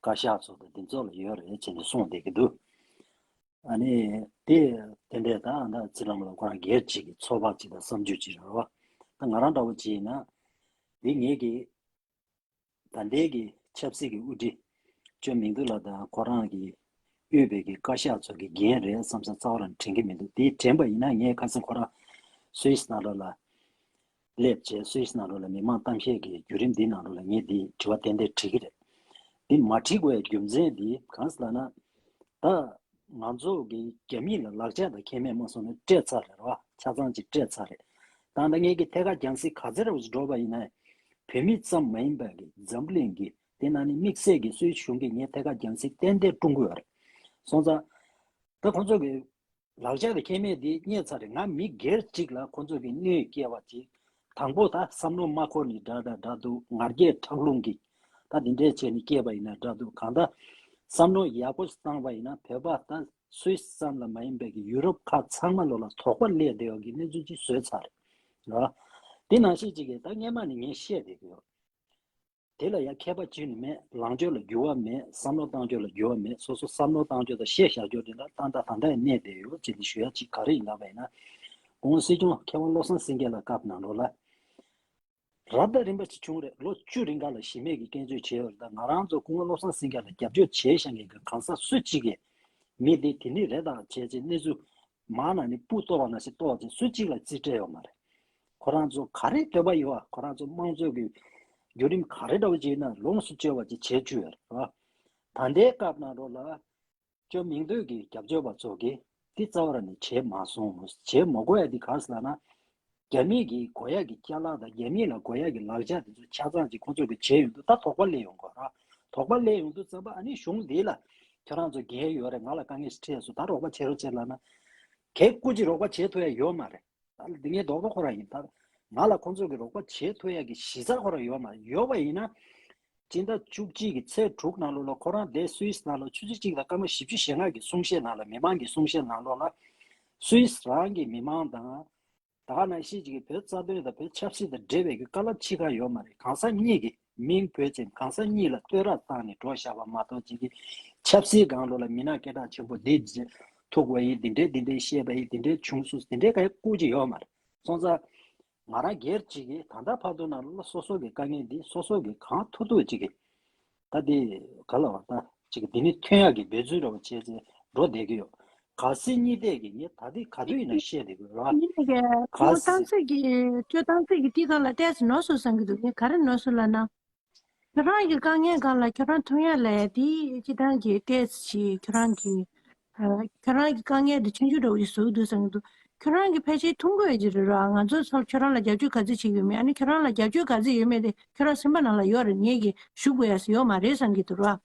བཀའ་ཤག་ཚོ་དང་འདི་ཚོ་ལ་ཡོད་རེད་ཅེས་ནས་གསུངས་བསྡད་ཀྱི་འདུག་ཨ་ནི་དེ་དེ་འདྲས་ད་ཨ་ད་ཚེ་ལྷ་མོ་ལགས་ཁོ་རང་སྒེར་གཅིག་གི་ཚོར་བ་གཅིག་དང་བསམ་ཚུལ་གཅིག་རེད་བ། ད་ང་རང་འདྲ་བོ་གཅིག་ཡིན་ན་འདི་ངེད་ཀྱི་ད་ལྟའི་གི་ཆབ་སྲིད་ཀྱི་དབུ་ཁྲིད་ཇོ་མིང་འདུས་ལགས་དང་ཁོ་རང་གི་དབུས་པའི་གི་བཀའ་ཤག་ཚོ་གི་འགན་རེད་བསམ་ས་རྩ་བ་རང་དྲན་གྱི་མི་འདུག་དེ་དྲན་པ་ཡིན་ན་ངས་ཁ་སང་ཁོ་རང་སུད་སི་ནང་ལོགས་ལ་སླེབས་བྱས་སུད་སི་ནང་ལོགས་ལ་མི་མང་གཏམ་བཤད་ཀྱི་བརྒྱུད་རིམ་འདི་ནང་ལོགས་ལ་ངས་འདི་དྲི་བ་ཏན་ཏན་དྲི་གི་རེད། འདི་མ་དྲི་དགོས་ཡ་རྒྱུ་མཚན་འདི་གང་ཟེར་ལབ་ན་ད། ང་ཚོ་གི་རྒྱ་མི་ལ་ལག་ཆ་དང་ཁེ་མེད་མ་སོང་ནས་སྤྲད་ཚར་རེད་བ། ཆ་ཚང་ཅིག་སྤྲད་ཚར་རེད། ད་ལྟ་ངེད་ཀྱི་ཐད་ཀར་རྒྱང་སྲིང་ག་ཚོད་རེ་བ་ཅིག་འགྲོ་བ་ཡིན་ན་བོད་མི་ཙམ་མ་ཡིན་པ་གི་འཛམ་བུ་གླིང་གི་དེ་ནང་ནས་དམིགས་བསལ་གྱི་སུད་སི་གཞུང་གིས་ངའི་ཐད་ཀར་རྒྱང་སྲིང་ཏན་ཏན་སྲུང་གི་ཡོད་རེད། སོང་ཙང་ད་ཁོང་ཚོ་གི་ལག་ཆ་དང་ཁེ་མེད་དེ་རྙེད་ཚར་རེད། ང་མི་སྒེར་གཅིག་ལ་ཁོང་ཚོ་གི་གནོད་སྐྱེལ་བ་ཅིག་དང་པོ་ད་བསམ་བློ་མ་འཁོར་ནས་འདྲ་འདྲ་འདྲ་འདུག་ང་རྒྱལ་ཁྲག་རླུང་གིས་ད་འདི་འདྲས་བྱས་ནས་སྐྱེས་པ་ཡིན་ན་འདྲ་འདུག་གང་ལྟར་བསམ་བློ་ཡག་པོ་ཞིག་བཏང་བ་ཡིན་ན་བོད་པ་ད་སུད་སི་ཙམ་ལ་མ་ཡིན་པའི་གི་ཡུ་རོབ་ཁག་ཚང་མ་ལོ་ལ་དོགས་པ་སླེབས་བསྡད་ཡོད་གི་གནས་ཚུལ་ཅིག་བཟོས་ཚར་རེད། ར། དེ་ནང་བཞིན་ཅིག་གིས་ད་སྔས་མ་ནས་ངས་བཤད་བསྡད་ཀྱི་ཡོད། དེ་ལ་ཡང་མཁས་པ་བྱས་ནས་མེད། ལངས་ཕྱོགས་ལ་འགྱུར་བ་མེད། བསམ་བློ་བཏང་ཕྱོགས་ལ་འགྱུར་བ་མེད། སོ་སོ་བསམ་བློ་བཏང་ཕྱོགས་དང་བཤད་བཞག་ཕྱོགས་དེ་ལ་ཏན་ཏན་ད་ལྟ་ཡང་གནས་བསྡད་ཡོད་ཅེས་འདི་ཞུ་ཡ་ཅིག་ག་རེ་ཡིན་ལབ་པ་ཡིན་ན། སྐུ་ངོ་སྲིད་སྐྱོང་མཁས་དབང་བློ་བཟང་སེང་གེ་ལགས་སྐབས་ནང་ལོགས་ལ། རབ་དང་རིམ་པ་ཞིག་བྱུང་རེད། ལོ་བཅུ་རིང་ག་ལ་གཞི་མེད་ཀྱི་སྐྱོན་བརྗོད་བྱས་ཡོད་རེད། ད་ང་རང་ཚོ་སྐུ་ངོ་བློ་བཟང་སེང་གེ་ལ་རྒྱབ་སྐྱོར་བྱས་བཞག་མཁན་གྱི་གང་ཟག་སུ་གཅིག་གིས་མི་དེ་དེ་ནི་རེད་ད་བྱས་རྗེས་གནས་ཚུལ་མང་ན་ནི་སྤུ་གཏོར་བ་ནང་བཞིན་གཏོར་བ་བྱས་སུ་གཅིག་ལ་རྩིས་སྤྲད་ཡོད་མ་རེད། ཁོ་རང་ཚོ་ག་རེ་འདོད་པ་ཡོད་པ་ཁོ་རང་ཚོ་དམངས་གཙོ་གི་བརྒྱུད་རིམ་ག་རེ་འདྲ་བོ་བྱས་ན་ལོངས་སུ་སྤྱོད་པ་ཅིག་བྱས་བཅུག་ཡོད་རེད་བ། ད་ལྟའི་སྐབས་ནང་ལོགས་ལ། ཅོ་མིང་འདུས་ཀྱི་རྒྱབ་སྐྱོར་པ་ཚོ་གིས་འདི་རྩ་བ་རང་ནས་བྱེད་མ་སོང་། བྱེད་མ་དགོས་ཡ་འདི་གང་ཟེར་ལབ་ན། རྒྱ་མི་གིས་དགོས་ཡ་གི་ཅ་ལག་དང་རྒྱ་མི་ལ་དགོས་ཡ་གི་ལག་ཆ་དེ་ཚོ་ཆ་ཚང་ཅིག་ཁོང་ཚོ་གིས་བྱས་ཡོང་དུས་ད་དོགས་པ་སླེབས་ཡོང་གི་ར། དོགས་པ་སླེབས་ཡོང་དུས་ཙམ་པ་ཨ་ནི་གཞུང་འདི་ལ་ཁྱོད་རང་ཚོ་འགན་ཡོད་རེད། ང་ལ་དཀའ་ངལ་ཞིག་འཕྲད་སོང་། ད་རོགས་པ་བྱེད་རོགས་བྱེད་ལབ་ན། གལ་སྐུ་མཁྱེན་རོགས་པ་བྱེད་ཐུབ་ཡ་ཡོད་མ་རེད། ད་འདི་ངའི་རྡོག་རྡོག་ཁོ་རང་ཡིན། ད་ང་ལ་ཁོང་ཚོ་གི་རོགས་པ་བྱེད་ཐུབ་ཡ་གི་གཞི་རྩ་ཁོ་རང་ཡོད་མ་རེད། ཡོད་པ་ཡིན་ན། སྤྱི་ཟླ་བཅུ་གཅིག་གི་ཚེས་དྲུག་ནང་ལོགས་ལ་ཁོ་རང་དེ་སུད་སི་ནང་ལ་ཆུ་ཚོད་གཅིག་དང་སྐར་མ་བཞི་བཅུ་ཞེ་ལྔ་གི་གསུང་བཤད་ནང་ལ་མི་མང་གི་གསུང་བཤད་ནང་ལོགས་ལ་སུད་སི་རང་གི་མི་མང་དང་ད་ག་ནང་བཞིན་གཅིག་གི་བོད་རྩ་དོན་དང་བོད་ཆབ་སྲིད་དང་འབྲེལ་བའི་གི་བཀའ་སློབ་ཕྱི་ཁ་ཡོད་མ་རེད། གང་ཟག་གཉིས་ཀྱི་མིང་བོས་ཙམ་གང་ཟག་གཉིས་ལ་བསྟོད་ར་བཏང་ནས་འགྲོ་བཞག་པ་མ་གཏོགས་གཅིག་གི་ཆབ་སྲིད་སྒང་ལོགས་ལ་མི་སྣ་སྐད་གྲགས་ཆེན་པོ་འདི་ཐུག་པ་ཡིན། འདི་འདྲའི་འདི་འདྲའི་བཤད་པ་ཡིན། འདི་འདྲའི་བྱུང་སོང་། འདི་འདྲའི་ག་ཡེ་སྐུ་མཁྱེན་ཡོད་མ་རེད། སོང་ཙང་། ང་རང་སྒེར་གཅིག་གིས་ད་ལྟ་བར་དུ་ནང་ལོགས་ལ་སོ་སོ་གི་དཀའ་ངལ་འདི་སོ་སོ་གིས་གང་ཐུབ་ཐུབ་ཅིག་གིས་ད་འདི་ག་ལ་བ་ད་ཅིག་འདི་ནི་ཐོན་ཡག་གི་འབད་བརྩོན་རེ་བ་བྱས་ཚེ་འགྲོ་བསྡད་ཀྱི་ཡོད། གལ་སྲིད་གཉིས་ཐད་ཀྱི་ངས་ད་འདི་ག་དུས་ཡིན་ན་བཤད་བསྡད་དགོས་ར། ཡིན་ནའི་གལ་ཁྱོད་སྲིད་གཏམ་ཚིག་གི་ཁྱོད་གཏམ་ཚིག་གི་དེ་སྒང་ལ་ཏོག་ཙམ་ནོར་སོང་བསམ་གྱི་འདུག་ངས་ག་རེ་ནོར་སོང་ལབ་ན། ཁྱོད་རང་གི་དཀའ་ངལ་སྒང་ལ་ཁྱོད་རང་ཐོན་ཡག་ལ་དེ་སྤྱི་བཏང་གི་ཏོག་ཙམ་ཁྱོད་རང་གི་ཨ། ཁྱོད་རང་གི་དཀའ་ངལ་དེ་ཆུང་ཆུང་འདྲ་བོ་ཞིག་བཟོ་གི་འདུག་བསམ་གྱི་འདུག་ཁྱོད་རང་གི་ཕལ་ཆེར་མཐོང་གི་ཡོད་ཀྱི་རེད་ར། ང་ཚོ་ཚོར་ཁྱོད་རང་ལ་རྒྱབ་སྐྱོར་ག་ཚོད་བྱེད་ཀྱི་ཡོད་མེད། ཨ་ནི་ཁྱོད་རང་ལ་རྒྱབ་སྐྱོར་ག་ཚོད་ཡོད་མེད་དེ་ཁྱོད་རང་སེམས་པ་ནང་ལ་ཡོད་རེད། ངས་ཀྱི་ཞུ་དགོས་ཡ་ཞིག་ཡོད་མ་རེད་བསམ་གྱི་འདུག་ར།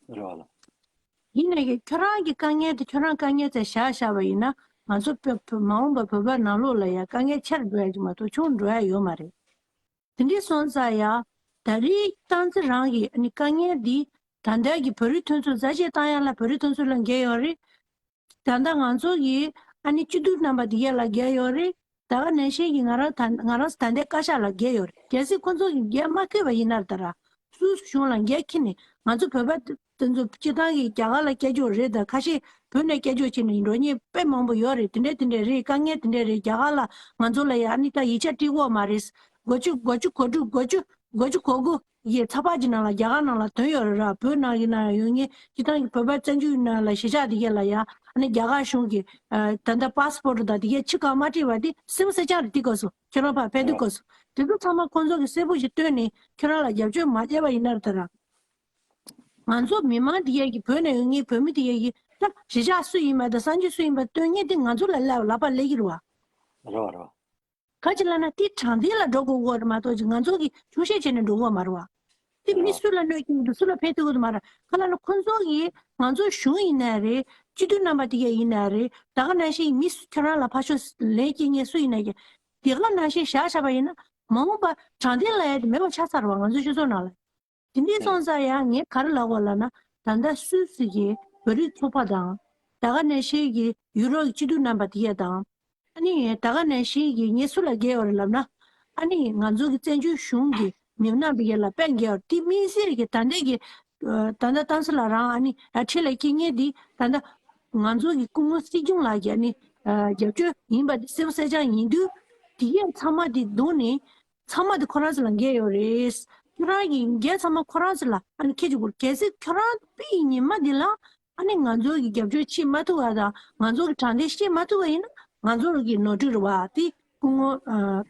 རེད་བ་ལ། ཡིན་ནའི་ཁྱོད་རང་གི་དཀའ་ངལ་དེ་ཁྱོད་རང་དཀའ་ངལ་ཙམ་བཞག་བཞག་པ་ཡིན་ན་ང་ཚོ་བོད་བོད་མ་འོངས་པ་བོད་པ་ནང་ལོགས་ལ་ཡ་དཀའ་ངལ་ཆེར་འགྲོ་ཡ་གི་མ་གཏོགས་ཆུང་འགྲོ་ཡ་ཡོད་མ་རེད། དེ་འདྲ་སོང་ཙང་ཡ། ད་རེས་སྟངས་འཛིན་རང་གི་ཨ་ནི་དཀའ་ངལ་འདི་ད་ལྟ་གི་བོད་རིགས་མཐུན་ཚོགས་མཛའ་བཤེས་བཏང་ཡ་ལ་བོད་རིགས་མཐུན་ཚོགས་ལ་འགལ་ཡོད་རེད། ད་ལྟ་ང་ཚོ་གི་ཨ་ནི་སྤྱི་འཐུས་རྣམ་པ་འདི་གས་ལ་འགལ་ཡོད་རེད། ད་ག་ནང་བཞིན་གྱི་ང་རང་ད་ང་རང་ད་ལྟའི་བཀའ་ཤག་ལ་འགལ་ཡོད་རེད། གལ་སྲིད་ཁོང་ཚོ་གི་འགལ་མ་འཁེལ་བ་ཡིན་ན་ད་ར། སུ་གཞུང་ལ་འགལ་འཁེལ་ནས་ང་ཚོ་བོད་པ་དེ་ཚོ་སྤྱི་བཏང་གི་རྒྱ་གར་ལ་སྐྱེས་ཕྱོགས་རེད། ད་ཁ་ཤས་བོད་ནས་སྐྱེས་ཕྱོགས་ཕྱིན་ནས་འགྲོ་མཁན་དཔེ་མང་པོ་ཡོད་རེད། དེ་འདྲས་དེ་འདྲས་རེད། དཀའ་ངལ་དེ་འདྲས་རེད། རྒྱ་གར་ལ་ང་ཚོ་ལ་ཡ་ཨ་ནི་ད་ཡིག་ཆ་སྤྲད་ཀྱི་ཡོད་མ་རེད། སྒོ་ཕྱུགས་སྒོ་ཕྱུགས་གོ་དྲུག་སྒོ་ཕྱུགས་སྒོ་ཕྱུགས་གོ་དགུ་ཡི་ཚགས་པར་གྱི་ནང་ལ་རྒྱ་གར་ནང་ལ་དོན་ཡོད་རེད་ར། བོད་ནང་གི་ནང་ཡོད་མཁན་སྤྱི་བཏང་གི་བོད་པ་བཙན་བྱོལ་ནང་ལ་གཞིས་ཆགས་དེ་གས་ལ་ཡ་ཨ་ནི་རྒྱ་གར་གཞུང་གི་ད་ལྟ་པ་སི་པོར་ཊི་དང་དེ་གས་ཕྱི་ཁར་མ་སྤྲད་པ་དེ་སེམས་གསལ་རྐྱང་རེད། དེ་སྐབས་སུ་ཁྱོད་རང་ཕར་ཕེབས་དུས་སྐབས་སུ་དེ་ཚོ་ཚང་མ་ཁོང་ཚོ་གི་གསལ་པོ་ཞིག་བཏོན་ནས་ཁྱོད་རང་ལ་རྒྱབ་སྐྱོར་མ་བྱས་པ་ཡིན་ན་ད་ར། ང་ཚོ་མི་མང་དེ་གས་ཀྱི་བོད་ནས་ཡོད་མཁན་བོད་མི་དེ་གས་ཀྱི་ད་གཞིས་ཆགས་སུ་ཡིན་པ་དང་ས་ཆ་སུ་ཡིན་པ་སྟོན་མཁན་དེ་ང་ཚོ་ལ་ལབ་ལབ་པ་སླེབས་ཀྱི་རེད་བ། རེད་བ་རེད་བ། ག་ཅི་ལབ་ན་དེ་དྲང་བདེན་ལ་འགྲོ་དགོས་ཀྱི་རེད་མ་གཏོགས་ཅིག་ང་ཚོ་གིས་ཆོག་ཤེས་བྱས་ནས་འགྲོ་གི་ཡོད་མ་རེད་བ། དེ་མི་སུ་ལ་གནོད་སྐྱེལ་གྱི་འདུག་སུ་ལ་ཕན་ཐོགས་ཀྱི་འདུག་མ་རེད། ག་ལབ་ན་ཁོང་ཚོ་གིས་ང་ཚོ་གཞུང་ཡིན་ན་རེད། སྤྱི་འཐུས་རྣམ་པ་དེ་གས་ཡིན་ན་རེད། ད་ག་ནང་བཞིན་མི་སུ་ཁྱོད་རང་ལ་ཕར་ཕྱོགས་ལན་སྐྱེལ་མཁན་སུ་ཡིན་ན་ཡང་དེ་ག་ནང་བཞིན་བཞག་བཞག་པ་ཡིན་ན་མ་འོངས་པ་དྲང་བདེན་ལབ་ཡ་དེ་མེད་པ་ཆགས་ཚར་བ་ང་ཚོ་སྤྱི་ཚོགས་ནང་ལ། དེ་འདྲའི་སོང་ཙང་ཡང་ངས་ག་རེ་ལབ་དགོས་ལབ་ན། ད་ལྟ་སུད་སི་གི་བོད་རིགས་ཚོགས་པ་དང་། ད་ག་ནང་བཞིན་གྱི་ཡུ་རོབ་ཀྱི་སྤྱི་འཐུས་རྣམ་པ་དེ་གས་དང་། ཨ་ནི་ད་ག་ནང་བཞིན་གྱི་ངས་སུ་ལ་རྒྱལ་ཡོད་རེད་ལབ་ན། ཨ་ནི་ང་ཚོ་གི་བཙན་བྱོལ་གཞུང་གི་མི་སྣ་དེ་གས་ལ་དཔེ་རྒྱལ་ཡོད་རེད། དེ་དམིགས་བསལ་གྱི་ད་ལྟ་གི་ད་ལྟ་ཏང་སི་ལགས་རང་ཨ་ནི་ཡར་འཁྲིས་ལ་སྐྱེལ་མཁན་དེ་ད་ལྟ་ང་ཚོ་གི་སྐུ་ངོ་སྲིད་སྐྱོང་ལགས་ཀྱི་ཨ་ནི་རྒྱབ་སྐྱོར་ཡིན་པ་དེ་གསལ་པོ་གསལ་རྐྱང་ཡིན་དུས། དེ་གས་ཚང་མ་དེ་བསྡུར་ནས། ཚང་མ་དེ་ཁོ་རང་ཚོ་ལ་འགལ་ཡོད་རེད། ཁྱོད་རང་གི་འགལ་ཚང་མ་ཁོ་རང་ཚོ་ལ་ཨ་ནི་ཁྱེད་ཀྱི་སྐོར་གལ་སྲིད་ཁྱོད་རང་དཔེ་ཡི་ཉི་མ་འདི་ལ་ཨ་ནི་ང་ཚོ་གི་རྒྱབ་སྐྱོར་བྱེད་མ་ཐུབ་པ་དང་ང་ཚོ་གི་དྲང་བདེན་བཤད་མ་ཐུབ་པ་ཡིན་ན་ང་ཚོ་གི་ནོར་འཁྲུལ་རེད་བ། དེ་སྐུ་ངོ་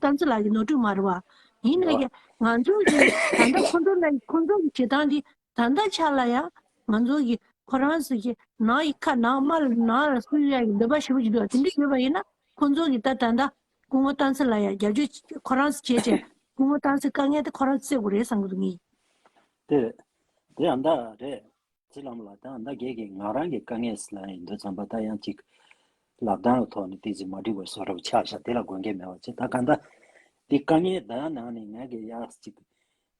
ཏང་ཙི་ལགས་ཀྱི་ནོར་འཁྲུལ་མ་རེད་བ། ཡིན་ནའི་ང་ཚོ་གི་ད་ལྟ་ཁོ་ཚོ་ལ་ཁོ་ཚོ་གི་བྱེད་སྟངས་འདི་ད་ལྟ་ཆ་ལ་ཡང་ང་ཚོ་གི་ཁོ་རང་ཚོ་གི་ནང་གི་ཁ་ནང་དམར་ནང་ལ་སུ་ཡ་གི་འདོད་པ་ཞེ་པོ་ཅིག་འདུག་བ། དེ་འདྲ་ཡོད་པ་ཡིན་ན་ཁོ་ཚོ་གི་ད་ད་ལྟ། སྐུ་ངོ་ཏང་ཙི་ལ་ཡང་རྒྱབ་སྐྱོར་ཁོ་རང་ཚོ་བྱས་བྱས་སྐུ་ངོ་ཏང་ཙི་དཀའ་ངལ་དེ་ཁོ་རང་ཚོ་སེལ་དགོས་རེད་བསམ་གི་འདུག་ངས། དེ་རེད། དེ་ཡང་འདྲ་རེད། ཚེ་ལམ་ལ་ད་འདྲ་སྒེར་གྱི་ང་རང་གི་དཀའ་ངལ་ལ་ཡིན་དུས་ཙམ་པ་ད་ཡང་ཅིག་ལབ་སྟངས་ཐོག་ནས་ཏོག་ཙམ་མ་འགྲིག་པ་བཟོ་འདྲ་པོ་ཆགས་ཤག་དེ་ལ་དགོངས་འགལ་མེད་པ་བྱས། ད་ག་འདྲ་དེ་དཀའ་ངལ་ད་ཡང་ནང་ནས་ང་གི་ཡ་ཅིག་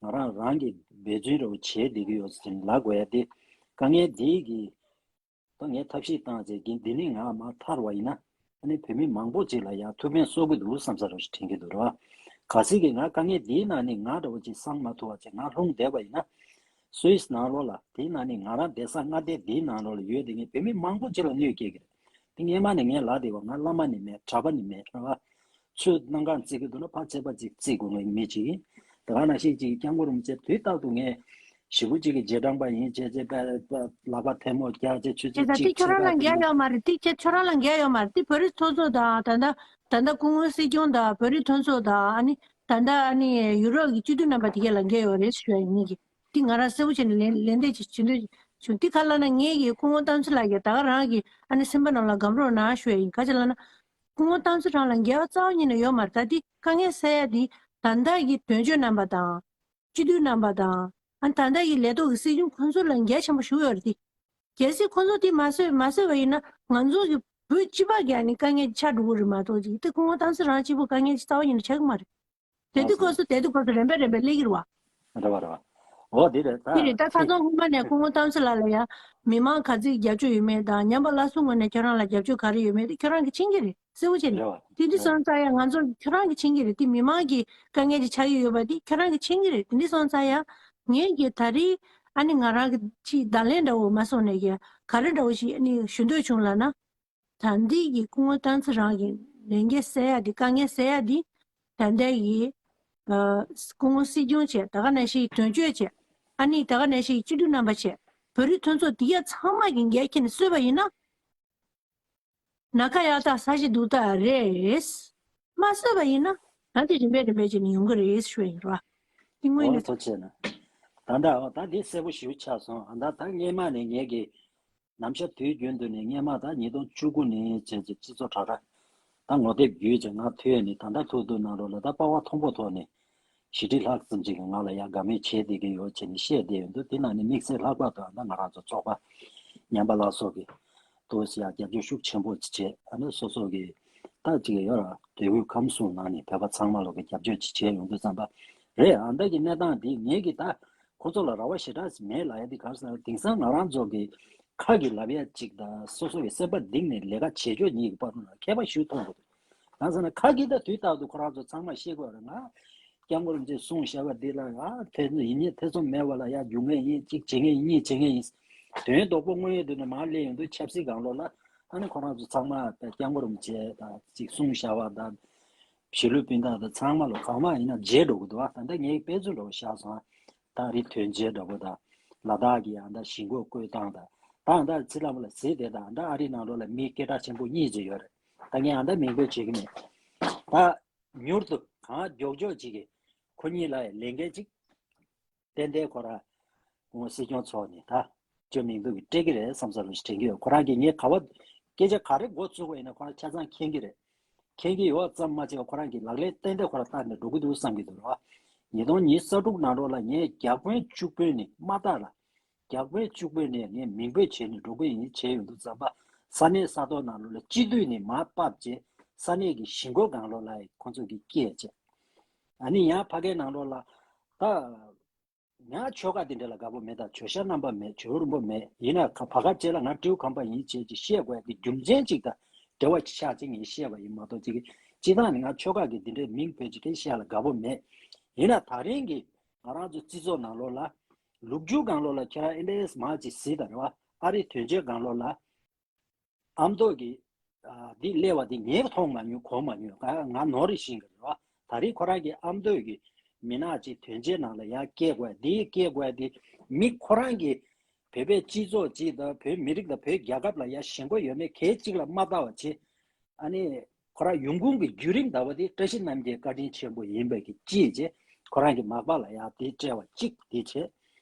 ང་རང་རང་གི་འབད་བརྩོན་འདྲ་པོ་བྱས་བསྡད་ཀྱི་ཡོད་ཟེར་ནས་ལབ་དགོས་ཡ་དེ་དཀའ་ངལ་དེ་གི་ད་ངས་ཐབས་ཤེས་བཏང་བྱས་ཀྱིན་འདི་ནས་ང་མར་ཐར་བ་ཡིན་ན་ཨ་ནི་བོད་མི་མང་པོ་ཅིག་ལ་ཡང་ཐུགས་ཕན་གསོས་ཀྱི་འདུག་བསམ་ས་རུ་དྲན་གྱི་འདུག་ར། གལ་སྲིད་ཀྱི་ང་དཀའ་ངལ་འདིའི་ནང་ནས་ང་འདྲ་བོ་ཅིག་སངས་མ་ཐུབ་པ་ཅིག་ང་ལྷུང་བསྡད་པ་ཡིན་ན། སུད་སི་ནང་ལོགས་ལ་དེའི་ནང་ནས་ང་རང་བསྡད་ས་མངའ་སྡེ་འདིའི་ནང་ལོགས་ལ་ཡོད་དེ་ངས་བོད་མི་མང་པོ་ཅིག་ལ་གནོད་སྐྱེལ་གྱི་རེད། དེ་སྔས་མ་ནས་ངས་ལབ་བསྡད་པ་ང་བླ་མ་ནི་མེད། གྲྭ་པ་ནི་མེད་ར་བ། ཆོས་གནང་གང་བརྩི་གི་འདུག་ན་ཕར་ཆད་པ་ཅིག་བརྩི་དགོས་ངེས་མི་ཅིག་ཡིན། དེ་ག་ནང་བཞིན་ཅིག་སྐྱབས་མགོན་རིན་པོ་ཆེ་དུས་རྟག་ཏུ་ངས་ཞེ་པོ་ཅིག་གི་རྗེས་འབྲང་པ་ཡིན་བྱས་བྱས་པས་ལག་པ་ཐལ་མོ་རྒྱག་བྱས་ཆུ་ཚོད་ཅིག་བྱེད་ཀ་དེ་ཁྱོད་རང་ལ་འགལ་ཡོད་མ་རེད། དེ་ཁྱེད་ཁྱོད་རང་ལ་འགལ་ཡོད་མ་རེད། དེ་བོད་རིགས་ཚོགས་གཙོ་དང་ད་ལྟ་ད་ལྟ་སྐུ་ངོ་སྲིད་སྐྱོང་དང་བོད་རིགས་མཐུན་ཚོགས་དང་ཨ་ནི་ད་ལྟ་ཨ་ནི་ཡུ་རོབ་ཀྱི་སྤྱི་འཐུས་རྣམ་པ་དེ་གས་ལ་འགལ་ཡོད་རེད་ཞུ་ཡ་ཡིན་གི། དེ་ང་རང་གསལ་པོ་བྱས་ནས་ལན་ལན་འདེབས་ཅིག་བྱེད་འདོད་བྱུང་། དེ་ག་ལབ་ན་ངེད་ཀྱི་སྐུ་ངོ་ཏང་ཙི་ལགས་ཀྱིས་ད་ག་རང་གི་ཨ་ནི་སེམས་པ་ནང་ལ་སྒམ་རོགས་གནང་ཞུ་ཡ་ཡིན། ག་ཅི་ལབ་ན། སྐུ་ངོ་ཏང་ཙི་རང་ལ་འགལ་བ་རྩ་བ་ཉིད་ནས་ཡོད་མ་རེད། ད་དེ་དཀའ་ངལ་སེལ་ཡ་དེ་ད་ལྟ་གི་དོན་གཅོད་རྣམ་པ་དང་། སྤྱི་འཐུས་རྣམ་པ་དང་། ཨ་ནི་ད་ལྟ་གི་ལས་ཐོག་གི་སྲིད་སྐྱོང་ཁོང་ཚོ་ལ་འགལ་ཆེན་པོ་ཞིག་ཡོད་རེད་དེ། གལ་སྲིད་ཁོང་ཚོ་དེ་མ་བཟོས་མ་བཟོས་པ་ཡིན་ན་ང་ཚོ་གི་བོད་སྤྱི་པ་གི་ཨ་ནི་དཀའ་ངལ་ཆགས་འགྲོ་གི་རེད་མ་གཏོགས་ཅིག་དེ་སྐུ་ངོ་ཏང་ཙི་རང་གཅིག་པུ་དཀའ་ངལ་ཅིག་རྩ་བ་ཉིད་ནས་ཆགས་ཀྱི་མ་རེད། དེ་དུས་སྐབས་སུ་དེ་དུས་སྐབས་སུ་རིམ་པས་རིམ་པས་སླེབས་ཀྱི་རེད་བ། རེད་བ་རེད་བ། འོ་དེ་རེད་ད། དེ་རེད་ད། ཁ་སང་སྔོན་མ་ནས་སྐུ་ངོ་ཏང་ཙི་ལགས་ལ་ཡང་མི་མང་ག་ཚོད་རྒྱབ་སྐྱོར་ཡོད་མེད་དང་ཉམས་པ་སླར་གསོའི་ངོས་ནས་ཁྱོད་རང་ལ་རྒྱབ་སྐྱོར་ག་རེ་ཡོད་མེད་དེ་ཁྱོད་རང་གིས་མཁྱེན་གྱི་རེད། གསལ་པོ་བྱས་ནས། རེད་བ། དེ་འདྲ་སོང་ཙང་ཡང་ང་ཚོ་ཁྱོད་རང་གིས་མཁྱེན་གྱི་རེད། དེ་མི་མང་གི་དཀའ་ངལ་ཅིག་ཆགས་ཀྱི་ཡོད་པ་དེ་ཁྱོད་རང་གིས་མཁྱེན་གྱི་རེད། དེ་འདྲ་སོང་ཙང་ཡང་ངས་ཀྱི་ད་རེས་ཨ་ནི་ང་རང་གི་ཅིག་བརྡ་ལན་འདྲ་བོ་མ་སོང་ནས་ཀྱི་ག་རེ་འདྲ་བོ་ཞིག་ཨ་ནི་ཞུ་འདོད་བྱུང་ལབ་ན། ད་ལྟའི་གི་སྐུ་ངོ་ཏང་ཙི་རང་གི་ལས་འགན་སེལ་ཡ་དེ་དཀའ་ངལ་སེལ་ཡ་དེ་ད་ལྟའི་གི་ཨ་སྐུ་ངོ་སྲིད་སྐྱོང་བྱས་ད་ག་ནང་བཞིན་དོན་གཅོད་བྱས་ཨ་ནི་ད་ག་ནང་བཞིན་སྤྱི་འཐུས་རྣམ་པ་བྱས་བོད་རིགས་མཐུན་ཚོགས་དེ་ག་ཚང་མ་གི་འགན་འཁྱེར་ནས་བཟོས་པ་ཡིན་ན། ན་ཁ་ཡག་ཐག་ས་གཞི་སྡུག་ཐག་རེད། མ་བཟོས་པ་ཡིན་ན་ད་དེ་རིམ་པས་རིམ་པས་བྱས་ནས་ཡོང་གི་རེད་ཞུ་ཡ་ཡིན་ར། དེ་དངོས་གནས་ཐུགས་རྗེ་ཆེ་གནང་། ད་ལྟ་འོ་ད་འདི་གསལ་པོ་ཞེ་པོ་ཆགས་སོང་། ཨ་ད་ད་སྔས་མ་ནས་ངས་ཀྱི་ནམ་ཞག་དུས་རྒྱུན་དུ་ནས་སྔས་མ་ད་ཉིས་སྟོང་བཅུ་དགུ་ནས་བྱས་བྱས་སྤྱི་ཚོགས་དྲ་ར་ད་ངོ་དེབ་བརྒྱུད་བྱས་ང་ཐོས་ནས་ད་ལྟ་ཐུག་ཐུག་ནང་ལོགས་ལ་ད་པར་པ་མཐོན་པོ་ཐོག་ནས་ཞི་ཁྲི་ལྷག་ཙམ་ཅིག་གིས་ང་ལ་ཡ་དགའ་མོས་བྱས་བསྡད་ཀྱི་ཡོད་བྱས་ནས་བཤད་བསྡད་ཡོད་འདུག་དེ་ནང་ནས་དམིགས་བསལ་ལྷག་པར་དུ་ད་ང་རང་ཚོ་ཚོགས་པ་ཉམས་པ་སླར་གསོ་གི་ཏོག་ཙམ་ཡ་རྒྱབ་སྐྱོར་ཤུགས་ཆེན་པོ་བྱས། ཨ་ནི་སོ་སོ་གི་ད་ཅིག་ཡོད་ར་དེ་དབུས་ཁམས་གསུམ་ནང་ནས་བོད་པ་ཚང་མ་ལོག་གི་རྒྱབ་སྐྱོར་ཅིག་བྱས་ཡོང་དུས་ཙམ་པ་རེད། ཨ་ད་གི་གནས་སྟངས་འདི་ངས་གི་ད་ཁོ་ཚོ་ལ་ར་བ་ཞེ་དྲག་མེད་ལབ་ཡ་འདི་ག་རེ་ཟེར་ན་དེང་སང་ང་རང་ཚོ་གི་ཁ་གི་ལབ་ཡ་གཅིག་དང་སོ་སོ་གི་སེམས་པ་གཏིང་ནས་ལས་ཀ་བྱེད་ཕྱོགས་གཉིས་ཀྱི་བར་ལ་ཁྱད་པར་ཞིག་མཐོང་གི་འདུག་གང་ཟེར་ན་ཁ་གི་ད་དུས་རྟག་ཏུ་ཁོ་རང་ཚོ་ཚང་མ་ཤེས་དགོས་རེད། ང་སྐྱབས་མགོན་རིན་པོ་ཆེས་གསུངས་བཞག་པ་འདི་ལ་ང་ཐེ་ཚོམ་ཡིན་ཉེ་ཐེ་ཚོམ་མེད་པ་ལ་ཡ་རྒྱུག་མཁན་ཡིན། གཅིག་བྱེད་མཁན་ཡིན་གཉིས་བྱེད་མཁན་ཡིན། དོན་དོག་པོ་དངོས་ཡོད་དུ་ནས་མར་སླེབས་ཡོང་དུས་ཆབ་སྲིད་སྒང་ལོགས་ལ་ཨ་ནི་ཁོ་རང་ཚོ་ཚང་མ་ད་སྐྱབས་མགོན་རིན་པོ་ཆེ་ད་གཅིག་གསུངས་བཞག་པ་ད་གཞིས་ལུས་སྤུན་ཟླ་ད་ཚང་མ་ལ་གང་མ་ཡིན་ན་བརྗེད་འགྲོ་གི་འདུག་ཨ་ད་ལྟ་ངའི་དཔེ་མཚོན་འདྲ་བོ་བཞག་སོང་། ད་རི་དོན་རྗེ་འདྲ་པོ་དང་། ལ་དྭགས་ཀྱི་ཨ་མདའ་ཞི་མགོ་བསྐོས་སྟངས་དང་། ད་ཨ་མདའ་ཚི་ལམ་ལ་གཟིགས་དེ་དང་ཨ་མདའ་ཨ་རི་ནང་ལོགས་ལ་མི་སྐད་གྲགས་ཆེན་པོ་གཉིས་ཅིག་ཡོད་རེད། ད་ངས་ཨ་མདའ་མིང་འབོད་བྱེད་ཀྱི་མེད། ད་མྱུར་དུ་གང་མགྱོགས་མགྱོགས་ཅིག་གིས་ཁོ་གཉིས་ལ་ལས་འགན་ཅིག་ཏན་ཏན་ཁོ་རང་སྲིད་སྐྱོང་ཚོགས་ནས་ད་ཅོ་མིང་འདུག་གི་སྤྲད་ཀྱི་རེད་བསམ་ས་རུ་ཞིག་དྲན་གྱི་ཡོད། ཁོ་རང་གིས་ངས་ག་བ་སྐད་ཆ་ག་རེ་འགོ་བཙུགས་པ་ཡིན་ན་ཁོ་རང་ཆ་ཚང་མཁྱེན་གྱི་རེད། མཁྱེན་གྱི་ཡོད་ཙམ་མ་བྱས་པར་ཁོ་རང་གིས་ལག་ལེན་ཏན་ཏན་ཁོ་རང་བསྟར་ནས་འགྲོ་གི་འདུག་བསམ་གྱི་འདུག་ར། ཉིས་སྟོང་ཉི་ཤུ་རྩ་དྲུག་ནང་ལོགས་ལ་ངས་བརྒྱ་དཔོན་བཅུ་དཔོན་ནས་མ་བཏགས་ལ། བརྒྱ་དཔོན་བཅུ་དཔོན་ནས་ངས་མིང་འབོད་བྱས་ནས་འགྲོ་གི་ཡིན་བྱས་ཡོང་དུས་ཙམ་པ། ས་གནས་ས་ཐོག་ནང་ལོགས་ལ་སྤྱི་འཐུས་ནས་མར་ཕབ་བྱས། ས་གནས་ཀྱི་གཞིས་འགོ་སྒང་ལོགས་ལ་ཁོང་ཚོ་གིས་བསྐྱལ་བྱས། ཨ་ནི་ཡང་ཕ་གའི་ནང་ལོགས་ལ་ད། ང་ཆོལ་ཁ་དེ་འདྲ་ལ་དགའ་པོ་མེད། ད་ཇོ་ཤཱཀ་རྣམ་པ་མེད། ཇོ་བོ་རིན་པོ་མེད། ཡིན་ན་ཁ་བར་སྐབས་ཅིག་ལ་ང་སྤྲེའུ་ཁམས་པ་ཡིན་བྱས་ཅིག་བཤད་དགོས་ཀྱི་རྒྱུ་མཚན་ཅིག་དང་འབྲེལ་བ་ཆགས་ཅིག་ངས་བཤད་པ་ཡིན་མ་གཏོགས་ཅིག་གི་སྤྱི་བཏང་ནས་ང་ཆོལ་ཁ་གི་དེ་འདྲའི་མིང་བོད་ཅིག་གི་བཤད་ལ་དགའ་པོ་མེད། ཡིན་ན་ད་རིང་གི་ང་རང་ཚོ་སྤྱི་ཚོགས་ནང་ལོགས་ལ་ལོ་རྒྱུས་སྒང་ལོགས་ལ་ཁྱེད་རང་ཨེ་འདྲས་མ་ཅིག་གཟིགས་དང་རེད་བ། ཨ་རིའི་དོན་གཅོད་སྒང་ལོགས་ལ། ཨ་མདོ་གི་ཨ་འདི་སླེབས་པ་འདི་ངས་མཐོང་མ་མྱོང་གོ་མ་མྱོང་། ང་ང་ནོར་རེ་ཤེས་ཀྱི་རེད་བ། ད་རེས་ཁོ་རང་གི་ཨ་མདོ་གི་མི་ནག་ཅིག་དོན་གཅོད་ནང་ལ་ཡར་སྐྱེལ་དགོས་འདི་སྐྱེལ་དགོས་འདི་མི་ཁོ་རང་གི་བོད་པའི་སྤྱི་ཚོགས་ཅིག་དང་བོད་མི་རིགས་དང་བོད་རྒྱལ་ཁབ་ལ་ཡར་ཞེན་ཁོག་ཡོད་མེད་གལ་གཅིག་ལ་མ་ལྟ་བ་བྱས། ཨ་ནི་ཁོ་རང་ཡོང་ཁུངས་ཀྱི་བརྒྱུད་རིམ་ལྟ་བུ་དེ་བཀྲ་ཤིས་རྣམ་རྒྱལ་བཀའ་དྲིན་ཆེན་པོ་ཡིན་པའི་གི་ཅིས་བྱས་ཁོ་རང་གི་མག་པ་ལ་ཡར་དེ་སྤྲད་པ་གཅིག་དེ་བྱས།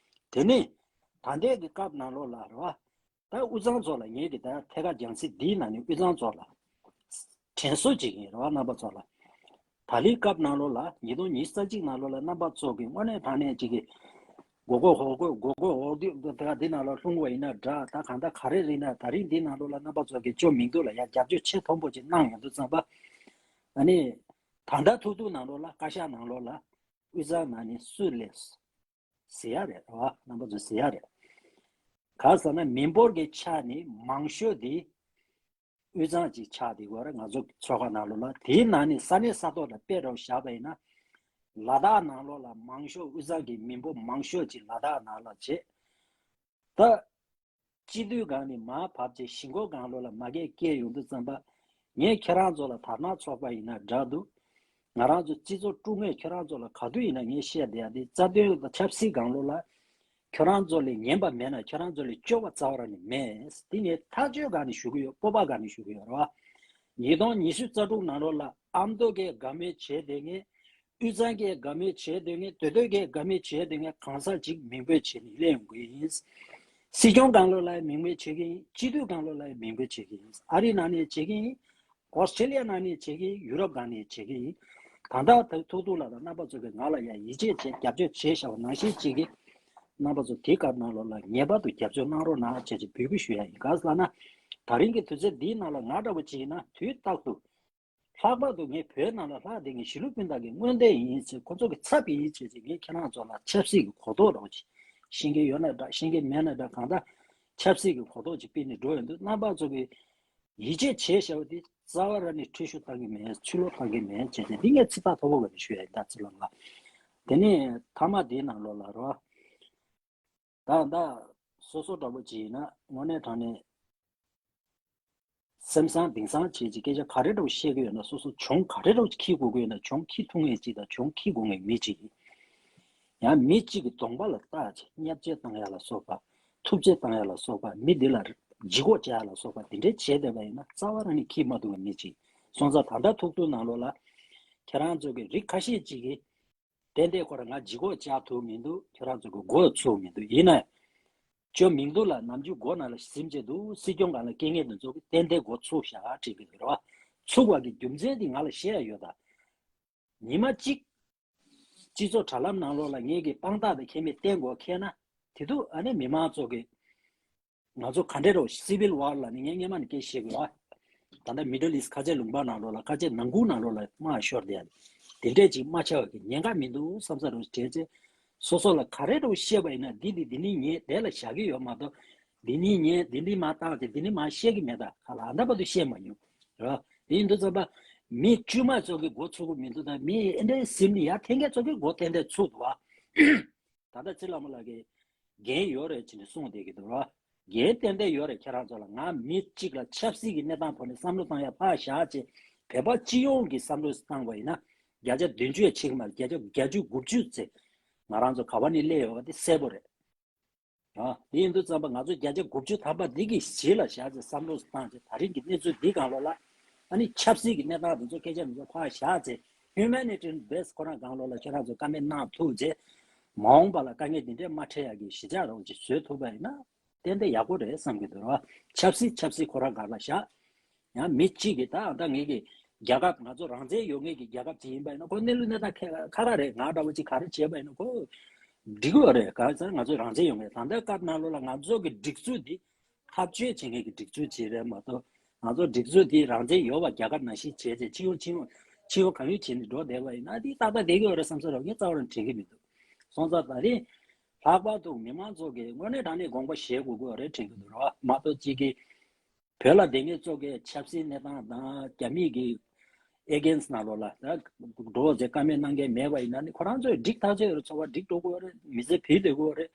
དེ་ནས་ད་ལྟའི་གི་སྐབས་ནང་ལོགས་ལ་རེད་བ། ད་དབུས་གཙང་ཚོ་ལ་ངེད་ཀྱི་ད་ཐད་ཀར་རྒྱང་སྲིང་འདིའི་ནང་ནས་དབུས་གཙང་ཚོ་ལ་དྲན་གསོ་བྱེད་ཀྱི་ཡིན་རེད་བ། རྣམ་པ་ཚོ་ལ། ད་ལོའི་སྐབས་ནང་ལོགས་ལ་ཉིས་སྟོང་ཉི་ཤུ་རྩ་གཅིག་ནང་ལོགས་ལ་རྣམ་པ་ཚོ་གི་དངོས་གནས་དྲང་གནས་ཅིག་གི་མགོ་སྐོར་འོག་སྐོར་མགོ་སྐོར་འོག་དུས་ད་འདི་ནང་ལ་ལྷུང་བ་ཡིན་ན་འདྲ། ད་གང་ལྟར་ག་རེ་རེད་ན་ད་རིང་འདི་ནང་ལོགས་ལ་རྣམ་པ་ཚོ་གི་ཅོ་མིང་འདུག་ལ་ཡ་རྒྱབ་སྐྱོར་ཆེས་མཐོན་པོ་ཅིག་གནང་ཡོང་དུས་ཙམ་པ། ཨ་ནི་ད་ལྟ་ཐུག་ཐུག་ནང་ལོགས་ལ་བཀའ་ཤག་ནང་ལོགས་ལ་དབུས་གཙང་ནང་ནས་སུ་སླེབས། ཟེར་ཡ་རེད་རོ། རྣམ་པ་ཚོས་ཟེར་ཡ་རེད། ག་ཟེར་ན་མི་འབོར་གྱི་ཆ་ནས་མང་ཤོས་དེ་དབུས་གཙང་གི་ཆ་དེ་གོ་རེད། ང་ཚོ་ཚོགས་ཁག་ནང་ལོགས་ལ་དེའི་ནང་ནས་ས་གནས་ས་ཐོག་ལ་དཔེ་རོ་བཞག་པ་ཡིན་ན། ལ་དྭགས་ནང་ལོགས་ལ་མང་ཤོས་དབུས་གཙང་གི་མི་འབོར་མང་ཤོས་ཅིག་ལ་དྭགས་ནང་ལ་བྱེད། ད། སྤྱི་འཐུས་སྒང་ནས་མར་བབས་རྗེས་གཞིས་འགོ་སྒང་ལོགས་ལ་མ་གིར་སྐྱེལ་ཡོང་དུས་ཙམ་པ། ངས་ཁྱེད་རང་ཚོ་ལ་དར་ནག་ཚོགས་པ་ཡིན་ན་འདྲ་འདུག་ང་རང་ཚོ་སྤྱི་ཚོགས་དཀྲུག་མཁན་ཁྱེད་རང་ཚོ་ལ་ག་དུས་ཡིན་ན་ངས་བཤད་བསྡད་ཡ་དེ་རྩ་དོན་དང་ཆབ་སྲིད་སྒང་ལོགས་ལ་ཁྱེད་རང་ཚོ་ལས་ངན་པ་མེད་ན་ཁྱེད་རང་ཚོ་ལས་སྐྱོ་བ་རྩ་བ་རང་ནས་མེད། དེ་ངས་ཐག་ཆོད་སྒང་ནས་ཞུ་གི་ཡོད། སྤོབས་པ་སྒང་ནས་ཞུ་གི་ཡོད་རེད་བ། ཉིས་སྟོང་ཉི་ཤུ་རྩ་དྲུག་ནང་ལོགས་ལ་ཨ་མདོ་གིས་དགའ་མོས་བྱས་བསྡད་མཁན། དབུས་གཙང་གིས་དགའ་མོས་བྱས་སྡོད་མཁན། མདོ་སྟོད་ཀྱིས་དགའ་མོས་བྱས་སྡོད་མཁན་གང་ཟག་ཅིག་མིང་འབོད་བྱས་ནས་སླེབས་ཡོང་གི་ཡིན། སྲིད་སྐྱོང་སྒང་ལོགས་ལ་མིང་འབོད་བྱེད་ཀྱི་ཡིན། སྤྱི་འཐུས་སྒང་ལོགས་ལ་མིང་འབོད་བྱེད་ཀྱི་ཡིན། ཨ་རི་ནང་ནས་བྱེད་ཀྱི་ཡིན། ཨོ་སི་ཀྲེ་ལི་ཡ་ནང་ནས་བྱེད་ཀྱི་ཡིན། ཡུ་རོབ་སྒང་ནས་བྱེད་ཀྱི་ཡིན། ད་ལྟ་ཐུག་ཐུག་ཐུག་ལ་དང་རྣམ་པ་ཚོ་གིས་ང་ལ་ཡང་ཡིད་ཆེས་བྱས་རྒྱབ་སྐྱོར་བྱས་བཞག་པ་ནང་བཞིན་ཅིག་གིས་རྣམ་པ་ཚོ་དེའི་སྐབས་ནང་ལོགས་ལ་ངེས་པར་དུ་རྒྱབ་སྐྱོར་གནང་རོགས་གནང་བྱས་ཅིག་འབོད་སྐུལ་ཞུ་ཡ་ཡིན། ག་ཟེར་ལབ་ན། ད་རིང་གི་དུས་ཚོད་འདིའི་ནང་ལ་ང་འདྲ་བོ་ཅིག་ཡིན་ན་དུས་རྟག་ཏུ། ལྷག་པར་དུ་ངས་བོད་ནང་ལ་ལྷག་བསྡད་མཁན་གཞིས་ལུས་སྤུན་ཟླ་གི་མངོན་འདོད་ཡིན་ཟེར། ཁོ་ཚོ་གི་ཚབ་ཡིན་ཟེར་ཅིག་ངས་ཁྱེད་རང་ཚོ་ལ་ཆབ་སྲིད་ཀྱི་གོ་རྟོགས་རོགས་ཅིག་ཤེས་མཁན་ཡོད་ན་འདྲ་ཤེས་མཁན་མེད་ན་འདྲ་གང་ལྟར་ཆབ་སྲིད་ཀྱི་གོ་རྟོགས་ཅིག་སྤེལ་ནས་འགྲོ་ཡོང་དུས་རྣམ་པ་ཚོ་གི་ཡིད་ཆེས་བྱས་བཞག་པ་དེ་རྩ་བ་རང་ནས་འཐུས་ཤོར་བཏང་གི་མེད། ཕྱིར་ལོག་བཏང་གི་མེད་ཅེས་ཏེ་འདི་ངས་ཚིག་ཐག་ཐོག་པོ་ག་ནས་ཞུ་ཡ་ཡིན། ད་ཚིག་ལ་ལ་དེ་ནས་མཐའ་མ་དེའི་ནང་ལོགས་ལ་རོ། ད་ད་སོ་སོ་འདྲ་པོ་ཅིག་ཡིན་ན་དངོས་གནས་དྲང་གནས་སེམས་བཟང་གདིང་བཟང་བྱེད་ཅིག་སྐད་ཆ་ག་རེ་འདྲ་པོ་བཤད་ཀྱི་ཡོད་ན་སོ་སོ་གྱོང་ག་རེ་འདྲ་པོ་ཅིག་འཁྱེར་དགོས་ཀྱི་ཡོད་ན་གྱོང་འཁྱེར་ཐུབ་མཁན་ཅིག་དང་གྱོང་འཁྱེར་དགོས་མཁན་མི་ཅིག་ཡིན། ཡང་མི་གཅིག་གི་གདོང་པ་ལ་བལྟ་ཅིག་བརྙས་བཅོས་བཏང་ཡ་ལ་སོགས་པ། ཐུབ་ཆ་བཏང་ཡ་ལ་སོགས་པ། མི་འདི་ལ་ལྗིད་ཁོག་བྱ་ཡ་ལ་སོགས་པ་དེ་འདྲའི་བྱས་བསྡད་པ་ཡིན་ན་རྩ་བ་རང་ནས་འཁྱེར་མ་ཐུབ་པའི་མི་ཅིག་སོང་ཙང་ད་ལྟ་ཐུག་ཐུག་ནང་ལོགས་ལ་ཁྱེད་རང་ཚོ་གི་རིགས་ཁ་ཤས་ཅིག་གིས། ཏན་ཏན་ཁོ་རང་ང་ལྗིད་ཁོག་བཅག་ཐུབ་མི་འདུག་ཁྱོད་རང་ཚོ་གི་མགོ་ཚོས་མི་འདུག་ཡིན་ན། ཅོ་མིང་འདུག་ལ་ནམ་རྒྱུན་མགོ་ནང་ལ་ཟིམ་བྱས་འདུག་སྲིད་སྐྱོང་སྒང་ལ་སྐད་ངན་དེ་ཚོ་གི་ཏན་ཏན་མགོ་ཚོས་བཞག་བྲིས་གི་འདུག་རེད་བ། ཚུགས་པ་གི་རྒྱུ་མཚན་དེ་ང་ལ་བཤད་ཡ་ཡོད་ད། ཉི་མ་གཅིག་སྤྱི་ཚོགས་དྲ་ལམ་ནང་ལོགས་ལ་ངེད་ཀྱི་དཔང་རྟགས་དང་ཁྱད་མེད་བསྟན་དགོས་ཁེལ་ན། དེ་དུས་ཨ་ནི་མི་མང་ཚོ་གི་ང་ཚོ་ག་འདྲ་རོ་སི་བིལ་ཝར་ལ་ནི་ངས་སྔོན་མ་ནས་སྐད་བཤད་དགོས་ཨ། ད་ལྟ་མི་ཌལ་ཨིསྟ་ཁ་ཆེ་ལུང་པ་ནང་ལོགས་ལ་ཁ་ཆེ་ནང་ཁུལ་ནང་ལོགས་ལ་དམག་ཤོར་བསྡད་ཡ་དེ་འདྲས་ཅིག་མ་ཆགས་པ་གི་ཉེན་ཁ་མི་འདུག་བསམ་ས་རུ་བྲལ་ཚེ། སོ་སོ་ལ་ག་རེ་རུ་བཤད་པ་ཡིན་ན་འདི་འདི་འདི་ནི་ཉན་དེ་ལ་བཞག་གི་ཡོད་མ་གཏོགས། འདི་ནི་ཉན་འདི་འདི་མ་བཏང་སྟེ་འདི་ནི་མ་བཤད་གི་མེད་ད་ག་ལ་ཨ་འདྲ་པ་དུ་བཤད་མ་མྱོང་། ར། དེ་ཡིན་དུས་ཙམ་པ། མི་དཀྱུས་མ་ཚོ་གི་མགོ་ཚོས་གི་མི་འདུག་ད་མི་ཨེ་འདྲས་སིམ་ནི་ཡ་འཐེན་མཁན་ཚོ་གི་མགོ་ཏན་ཏན་ཚོས་འདུག་བ། ད་ལྟ་ཚེ་ལྷ་མོ་ལགས་ཀྱིས་འགན་ཡོད་རེད་ཅེས་ནས་གསུངས་བསྡད་ཀྱི་འདུག་ར། འགན་ཏན་ཏན་ཡོད་རེད། ཁྱེད་རང་ཚོ་ལ་ང་མི་གཅིག་ལ་ཆབ་སྲིད་ཀྱི་གནས་སྟངས་ཐོག་ནས་བསམ་བློ་བཏང་ཡ་ཕར་བཞག་ཅེས་བོད་པ་སྤྱི་ཡོངས་ཀྱི་བསམ་བློ་བཏང་བ་ཡིན་ན་བརྒྱ་ཆ་བདུན་ཅུ་ཡ་ཕྱིན་མ་རེད། བརྒྱ་ཆ་བརྒྱད་ཅུ་དགུ་བཅུ་ཙམ་ང་རང་ཚོ་ག་བ་ནས་སླེབས་ཡོད་པ་དེ་གསལ་པོ་རེད། ཨ། དེ་ཡིན་དུས་ཙམ་པ་ང་ཚོ་བརྒྱ་ཆ་དགུ་བཅུ་ཐམ་པ་འདི་གི་གཞི་ལ་བཞག་ཚེ་བསམ་བློ་བཏང་ཚེ་ད་རིང་གི་གནས་ཚུལ་འདི་སྒང་ལོགས་ལ་ཨ་ནི་ཆབ་སྲིད་ཀྱི་གནས་སྟངས་དེ་ཚོ་སྐད་ཆ་མི་ཚོ་ཕར་བཞག་ཚེ་ཧིའུ་མེ་ནི་ཊི་རི་བེ་སི་ཁོ་རང་སྒང་ལོགས་ལ་ཁྱེད་རང་ཚོ་བཀའ་མོལ་གནང་ཐུབ་ཚེ་མ་འོངས་པ་ལ་དཀའ་ངལ་འདི་འདྲས་མ་འཕྲད་ཡག་གི་གཞིས་ཆགས་རོགས་ཅིག་བཟོས་ཐུབ་པ་ཡིན་ན་ཏན་ཏན་ཡག་པོ་རེད་བསམ་གྱི་འདུག་ར། ཆབ་སྲིད་ཆབ་སྲིད་ཁོ་རང་སྒང་ལ་བཞག་ཡང་མི་གཅིག་གིས་ད་ཨ་ད་ངེད་ཀྱི་ རྒྱལ་ཁབ་ང་ཚོ་རང་བཙན་ཡོད་མཁན་གྱི་རྒྱལ་ཁབ་ཅིག་ཡིན་པ་ཡིན་ན་ཁོ་གནས་ལུགས་གནས་སྟངས་ཁ་ཁ་ཁ་རེད། ང་འདྲ་བོ་ཅིག་ག་རེ་བྱས་པ་ཡིན་ན་ཁོ་འགྲིག་གི་ཡོད་རེད། གང་ཟེར་ང་ཚོ་རང་བཙན་ཡོད་མཁན། ད་ལྟ་སྐབས་ནང་ལོགས་ལ་ང་ཚོ་གི་སྒྲིག་ཚུལ་འདི་ཐག་གཅོད་བྱེད་མཁན་གྱི་སྒྲིག་ཚུལ་ཅིག་རེད་མ་གཏོགས། ང་ཚོ་སྒྲིག་ཚུལ་འདི་རང་བཙན་ཡོད་པ་རྒྱལ་ཁབ་ནང་བཞིན་བྱས་བྱས་ཕྱི་ཡོང་ཕྱི་ཡོང་ཕྱི་ཡོང་གང་ཡོང་བྱས་ནས་འགྲོ་བསྡད་པ་ཡིན་ན་འདི་ཏག་ཏག་བསྡད་ཀྱི་ཡོད་རེད་བསམ་ས་རོགས་ངས་རྩ་བ་ནས་དྲན་གྱི་མི་འདུག་སོང་ཙང་ད་རེས་ལྷག་པར་དུ་མི་མང་ཚོ་གིས་དངོས་གནས་དྲང་གནས་དགོངས་པ་བཞེས་དགོས་ཀྱི་ཡོད་རེད་དྲན་གྱི་འདུག་རེད་བ། མ་གཏོགས་གཅིག་གིས་བོད་ལ་བསྡད་མཁན་ཚོ་གི་ཆབ་སྲིད་གནས་སྟངས་དང་རྒྱ་མི་གི་ཨེ་གེན་སི་ནང་ལོགས་ལ་ད་འགྲོ་ཟེར་བཀའ་མོལ་གནང་མཁན་མེད་པ་ཡིན་ན་ནི་ཁོ་རང་ཚོས་འགྲིག་ཐག་ཆོད་རེད། ཚོར་བ་འགྲིག་འགྲོ་གི་ཡོད་རེད། མི་ཚེ་བུད་སྡོད་ཀྱི་ཡོད་རེད།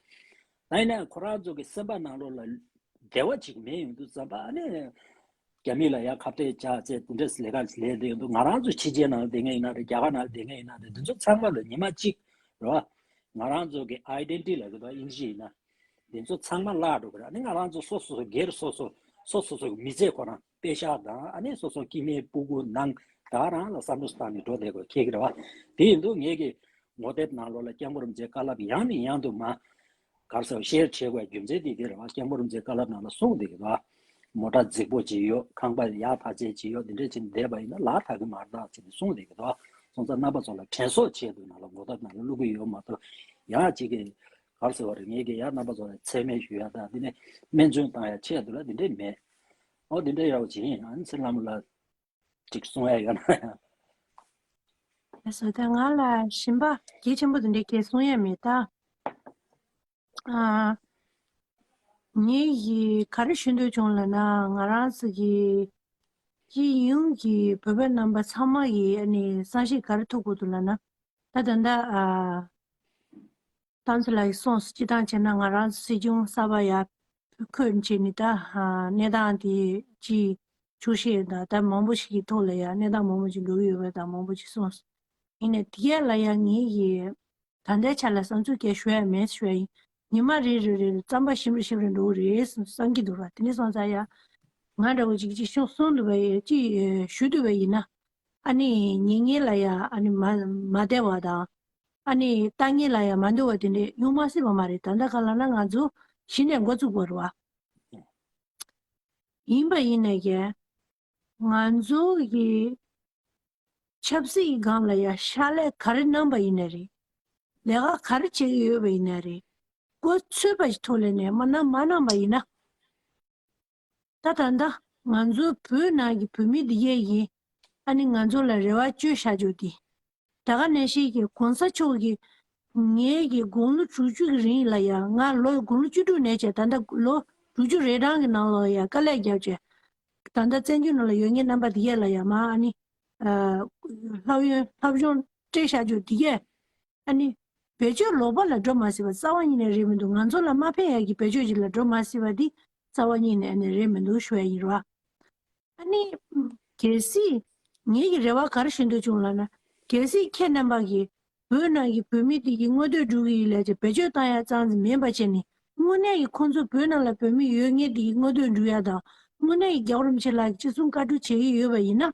ད་ཡིན་ན་ཁོ་རང་ཚོ་གི་སེམས་པ་ནང་ལོགས་ལ་བདེ་བ་ཅིག་མེད་ཡོང་དུས་ཙམ་པ་ཨ་ནི་རྒྱ་མི་ལ་ཡ་ཁ་གཏད་བཅག་ཚེ་དེ་འདྲས་ལས་ཀ་ལས་བསྡད་ཡོང་དུས་ང་རང་ཚོ་ཕྱི་རྒྱལ་ནང་ལ་བསྡད་མཁན་ཡིན་ན་རེད། རྒྱ་གར་ནང་ལ་བསྡད་མཁན་ཡིན་ན་རེད། འདི་ཚོ་ཚང་མ་ལ་ཉི་མ་གཅིག་རེད་བ། ང་རང་ཚོ་གི་ཨའི་ཌེན་ཊི་ཊི་ལབ་ཀྱི་འདུག་ཨིན་ཇི་ཡིན་ན། དེ་ཚོ་ཚང་མ་བརླག་འགྲོ་གི་རེད། ཨ་ནི་ང་རང་ཚོ་སོ་སོ་སོ་སྒེར་སོ་སོ་སོ་སོ་སོ་གི་མི་ཚེ་ཁོ་རང་པེ་ཤག་དང་ཨ་ནི་སོ་སོ་སྐྱེ་དམན་སྤུ་གུ་ནང་ད་ག་རང་ལ་བསམ་བློ་བཏང་ནས་འགྲོ་བསྡད་དགོས་ཁེལ་གི་རེད་བ། དེ་ཡིན་དུས་ངེད་ཀྱི་ངོ་དེབ་ནང་ལོགས་ལ་སྐྱབས་མགོན་རིན་པོ་ཆེའི་བཀའ་སློབ་ཡང་ནས་ཡང་དུ་མ་ག་རེ་ཟེར་བ་ཤེར་བྱེད་དགོས་རྒྱུ་མཚན་དེ་དེ་རེད་བ། སྐྱབས་མགོན་རིན་པོ་ཆེའི་བཀའ་སློབ་ནང་ལ་གསུངས་བསྡད་ཀྱི་འདུག་མོ་ཊ་རྫིག་པོ་ཅིག་ཡོད། ཁང་པ་ཡག་ཐག་ཆོད་ཅིག་ཡོད། དེ་འདྲས་བྱས་ནས་བསྡད་པ་ཡིན་ན་ལག་ཐག་གི་མ་རེད་ད་ཅེས་ནས་གསུངས་བསྡད་ཀྱི་འདུག་སོང་ཙང་རྣམ་པ་ཚོ་ལ་དྲན་གསོ་ཆེད་དུ་ནང་ལ་ངོ་དེབ་ནང་ལ་བླུག་གི་ཡོད་མ་གཏོགས་ཡང་ཅིག་གི་ག་རེ་ཟེར་བ་རེད། ངེད་ཀྱིས་ཡང་རྣམ་པ་ཚོ་ལ་མཚན་སྨད་ཞུ་ཡ་དང་དེ་ནས་སྨན་བཅོས་བཏང་ཡ་ཆེད་དུ་ལ་དེ་འདྲས་མེད། ཨོ་དེ་འདྲས་ཡག་པོ་བྱས་ཡིན། ཨ་ནི་ཚེ་ལྷ་མོ་ལ་ཅིག་གསུང་ཡ་ཡོད་ན་ཡང་། ལགས་སོ། ད་ང་ལ་ཞིམ་པ་གལ་ཆེན་པོ་དེ་འདྲས་གལ་གསུང་ཡ་མེད་ད། ཨ། ངས་ཡི་ག་རེ་ཞུ་འདོད་བྱུང་ལབ་ན་ང་རང་ཚོ་གི་སྤྱི་ཡོངས་ཀྱི་བོད་པ་རྣམ་པ་ཚང་མ་གི་ཨ་ནི་བསམ་ཤེས་ག་རེ་ཐུབ་དགོས་འདུག་ལབ་ན། ད་ད་ལྟ་ཨ། ཏང་ཙུའུ་ལགས་ཀྱིས་གསུངས་སོང་། སྤྱིར་བཏང་བྱས་ན་ང་རང་ཚོ་སྲིད་སྐྱོང་གསར་པ་ཡར་འཁོད་བྱས་ནས་ད་ཨ་གནས་སྟངས་དེ་ཅིག་འཁྱོག་བཤད་དང་ད་མང་པོ་ཞིག་གི་ཐོག་ལ་ཡང་གནས་སྟངས་མང་པོ་ཅིག་འགྲོ་གི་ཡོད་པ་དང་མང་པོ་ཅིག་གསུངས་སོང་། ཡིན་ནའི་དེ་ཡས་ལ་ཡང་ངེད་ཀྱིས་ད་ལྟའི་ཆ་ལ་བསམ་ཚུལ་སྐད་ཞུ་ཡ་མེད་ཞུ་ཡ་ཡིན། ཉི་མ་རེ་རེ་རེ་རེ་རྩམ་པ་ཞིམ་རེ་ཞིམ་རེ་འགྲོ་གི་རེད་བསམ་གྱི་འདུག་ར། དེ་འདྲ་སོང་ཙང་ཡང་ང་འདྲ་བོ་ཅིག་ཅིག་གསུང་གསུང་འདུག་པ་ཡིན་ཅིག་ཞུ་འདུག་པ་ཡིན་ན། ཨ་ནི་ཉན་མཁན་ལ་ཡང་ཨ་ནི་མ་མ་བདེ་བ་དང་། ཨ་ནི་ལྟ་མཁན་ལ་ཡང་མ་འདོད་པ་དེ་འདྲས་ཡོང་མ་སྲིད་པ་མ་རེད། ད་ལྟ་ག་ལབ་ན་ང་ཚོ་གཞི་ནས་འགོ་བཙུགས་པ་རེད་བ། ཡིན་པ་ཡིན་ནའི་ཀྱང་ང་ཚོ་གི་ཆབ་སྲིད་ཀྱི་སྒང་ལ་ཡང་ཕྱག་ལས་ག་རེ་གནང་པ་ཡིན་ན་རེད། ལས་ཀ་ག་རེ་བྱེད་ཀྱི་ཡོད་པ་ཡིན་ན་རེད། མགོ་ཚོས་པ་ཞིག་ཐོག་ལས་ནས་མ་གནང་མ་གནང་པ་ཡིན་ན། ད་ད་ལྟ་ང་ཚོ་བོད་ནང་གི་བོད་མི་འདི་གས་ཀྱིས་ཨ་ནི་ང་ཚོ་ལ་རེ་བ་བཅོལ་བཞག་རྒྱུ་འདི། ད་ག་ནང་བཞིན་གྱི་གོང་ས་མཆོག་གིས་ངེད་ཀྱི་དགུང་ལོ་དྲུག་ཅུ་གི་རིང་ལ་ཡང་ང་ལོ་དགུང་ལོ་བཅུ་དྲུག་ནས་བྱས་ད་ལྟ་ལོ་དྲུག་ཅུ་རེ་གྲངས་ཀྱི་ནང་ལ་ཡང་དཀའ་ལས་བརྒྱབ་བྱས། ད་ལྟ་བཙན་བྱོལ་ནང་ལ་ཡོད་མཁན་རྣམ་པ་འདི་གས་ལ་ཡང་མ་ཨ་ནི་ལྷབ་ཡོན་ལྷབ་གཞོང་སྤྲད་བཞག་རྒྱུ་འདི་གས། ཨ་ནི། བེད་སྤྱོད་ལོག་པ་ལ་འགྲོ་མ་སྲིད་པ་རྩ་བ་ཉིད་ནས་རེད་མི་འདུག་ང་ཚོ་ལ་མ་ཕན་ཡག་གི་བེད་སྤྱོད་ཅིག་ལ་འགྲོ་མ་སྲིད་པ་འདི་རྩ་བ་ཉིད་ནས་ཨ་ནི་རེད་མི་འདུག་ཞུ་ཡ་ཡིན་རོ། ཨ་ནི། གལ་སྲིད། ངེད་ཀྱི་རེ་བ་ག་རེ་ཞུ་འདོད་བྱུང་ལབ་ན། གལ་སྲིད་ཁྱེད་རྣམ་པ་གིས་བོད་ནང་གི་བོད་མི་དེ་གི་མངོན་འདོད་སྒྲུབ་ཀྱི་ཡིན་ལབ་ཅེས་བེད་སྤྱོད་བཏང་ཡ་ཙམ་ཞིག་མིན་པ་བྱས་ནས་དངོས་གནས་ཀྱི་ཁོང་ཚོ་བོད་ནང་ལ་བོད་མི་ཡོད་མཁན་དེ་གི་མངོན་འདོད་སྒྲུབ་ཡ་དང་དངོས་གནས་ཀྱི་རྒྱལ་བ་རིན་པོ་ཆེ་ལགས་ཀྱི་ཅི་གསུང་བཀའ་སྒྲུབ་བྱེད་ཀྱི་ཡོད་པ་ཡིན་ན།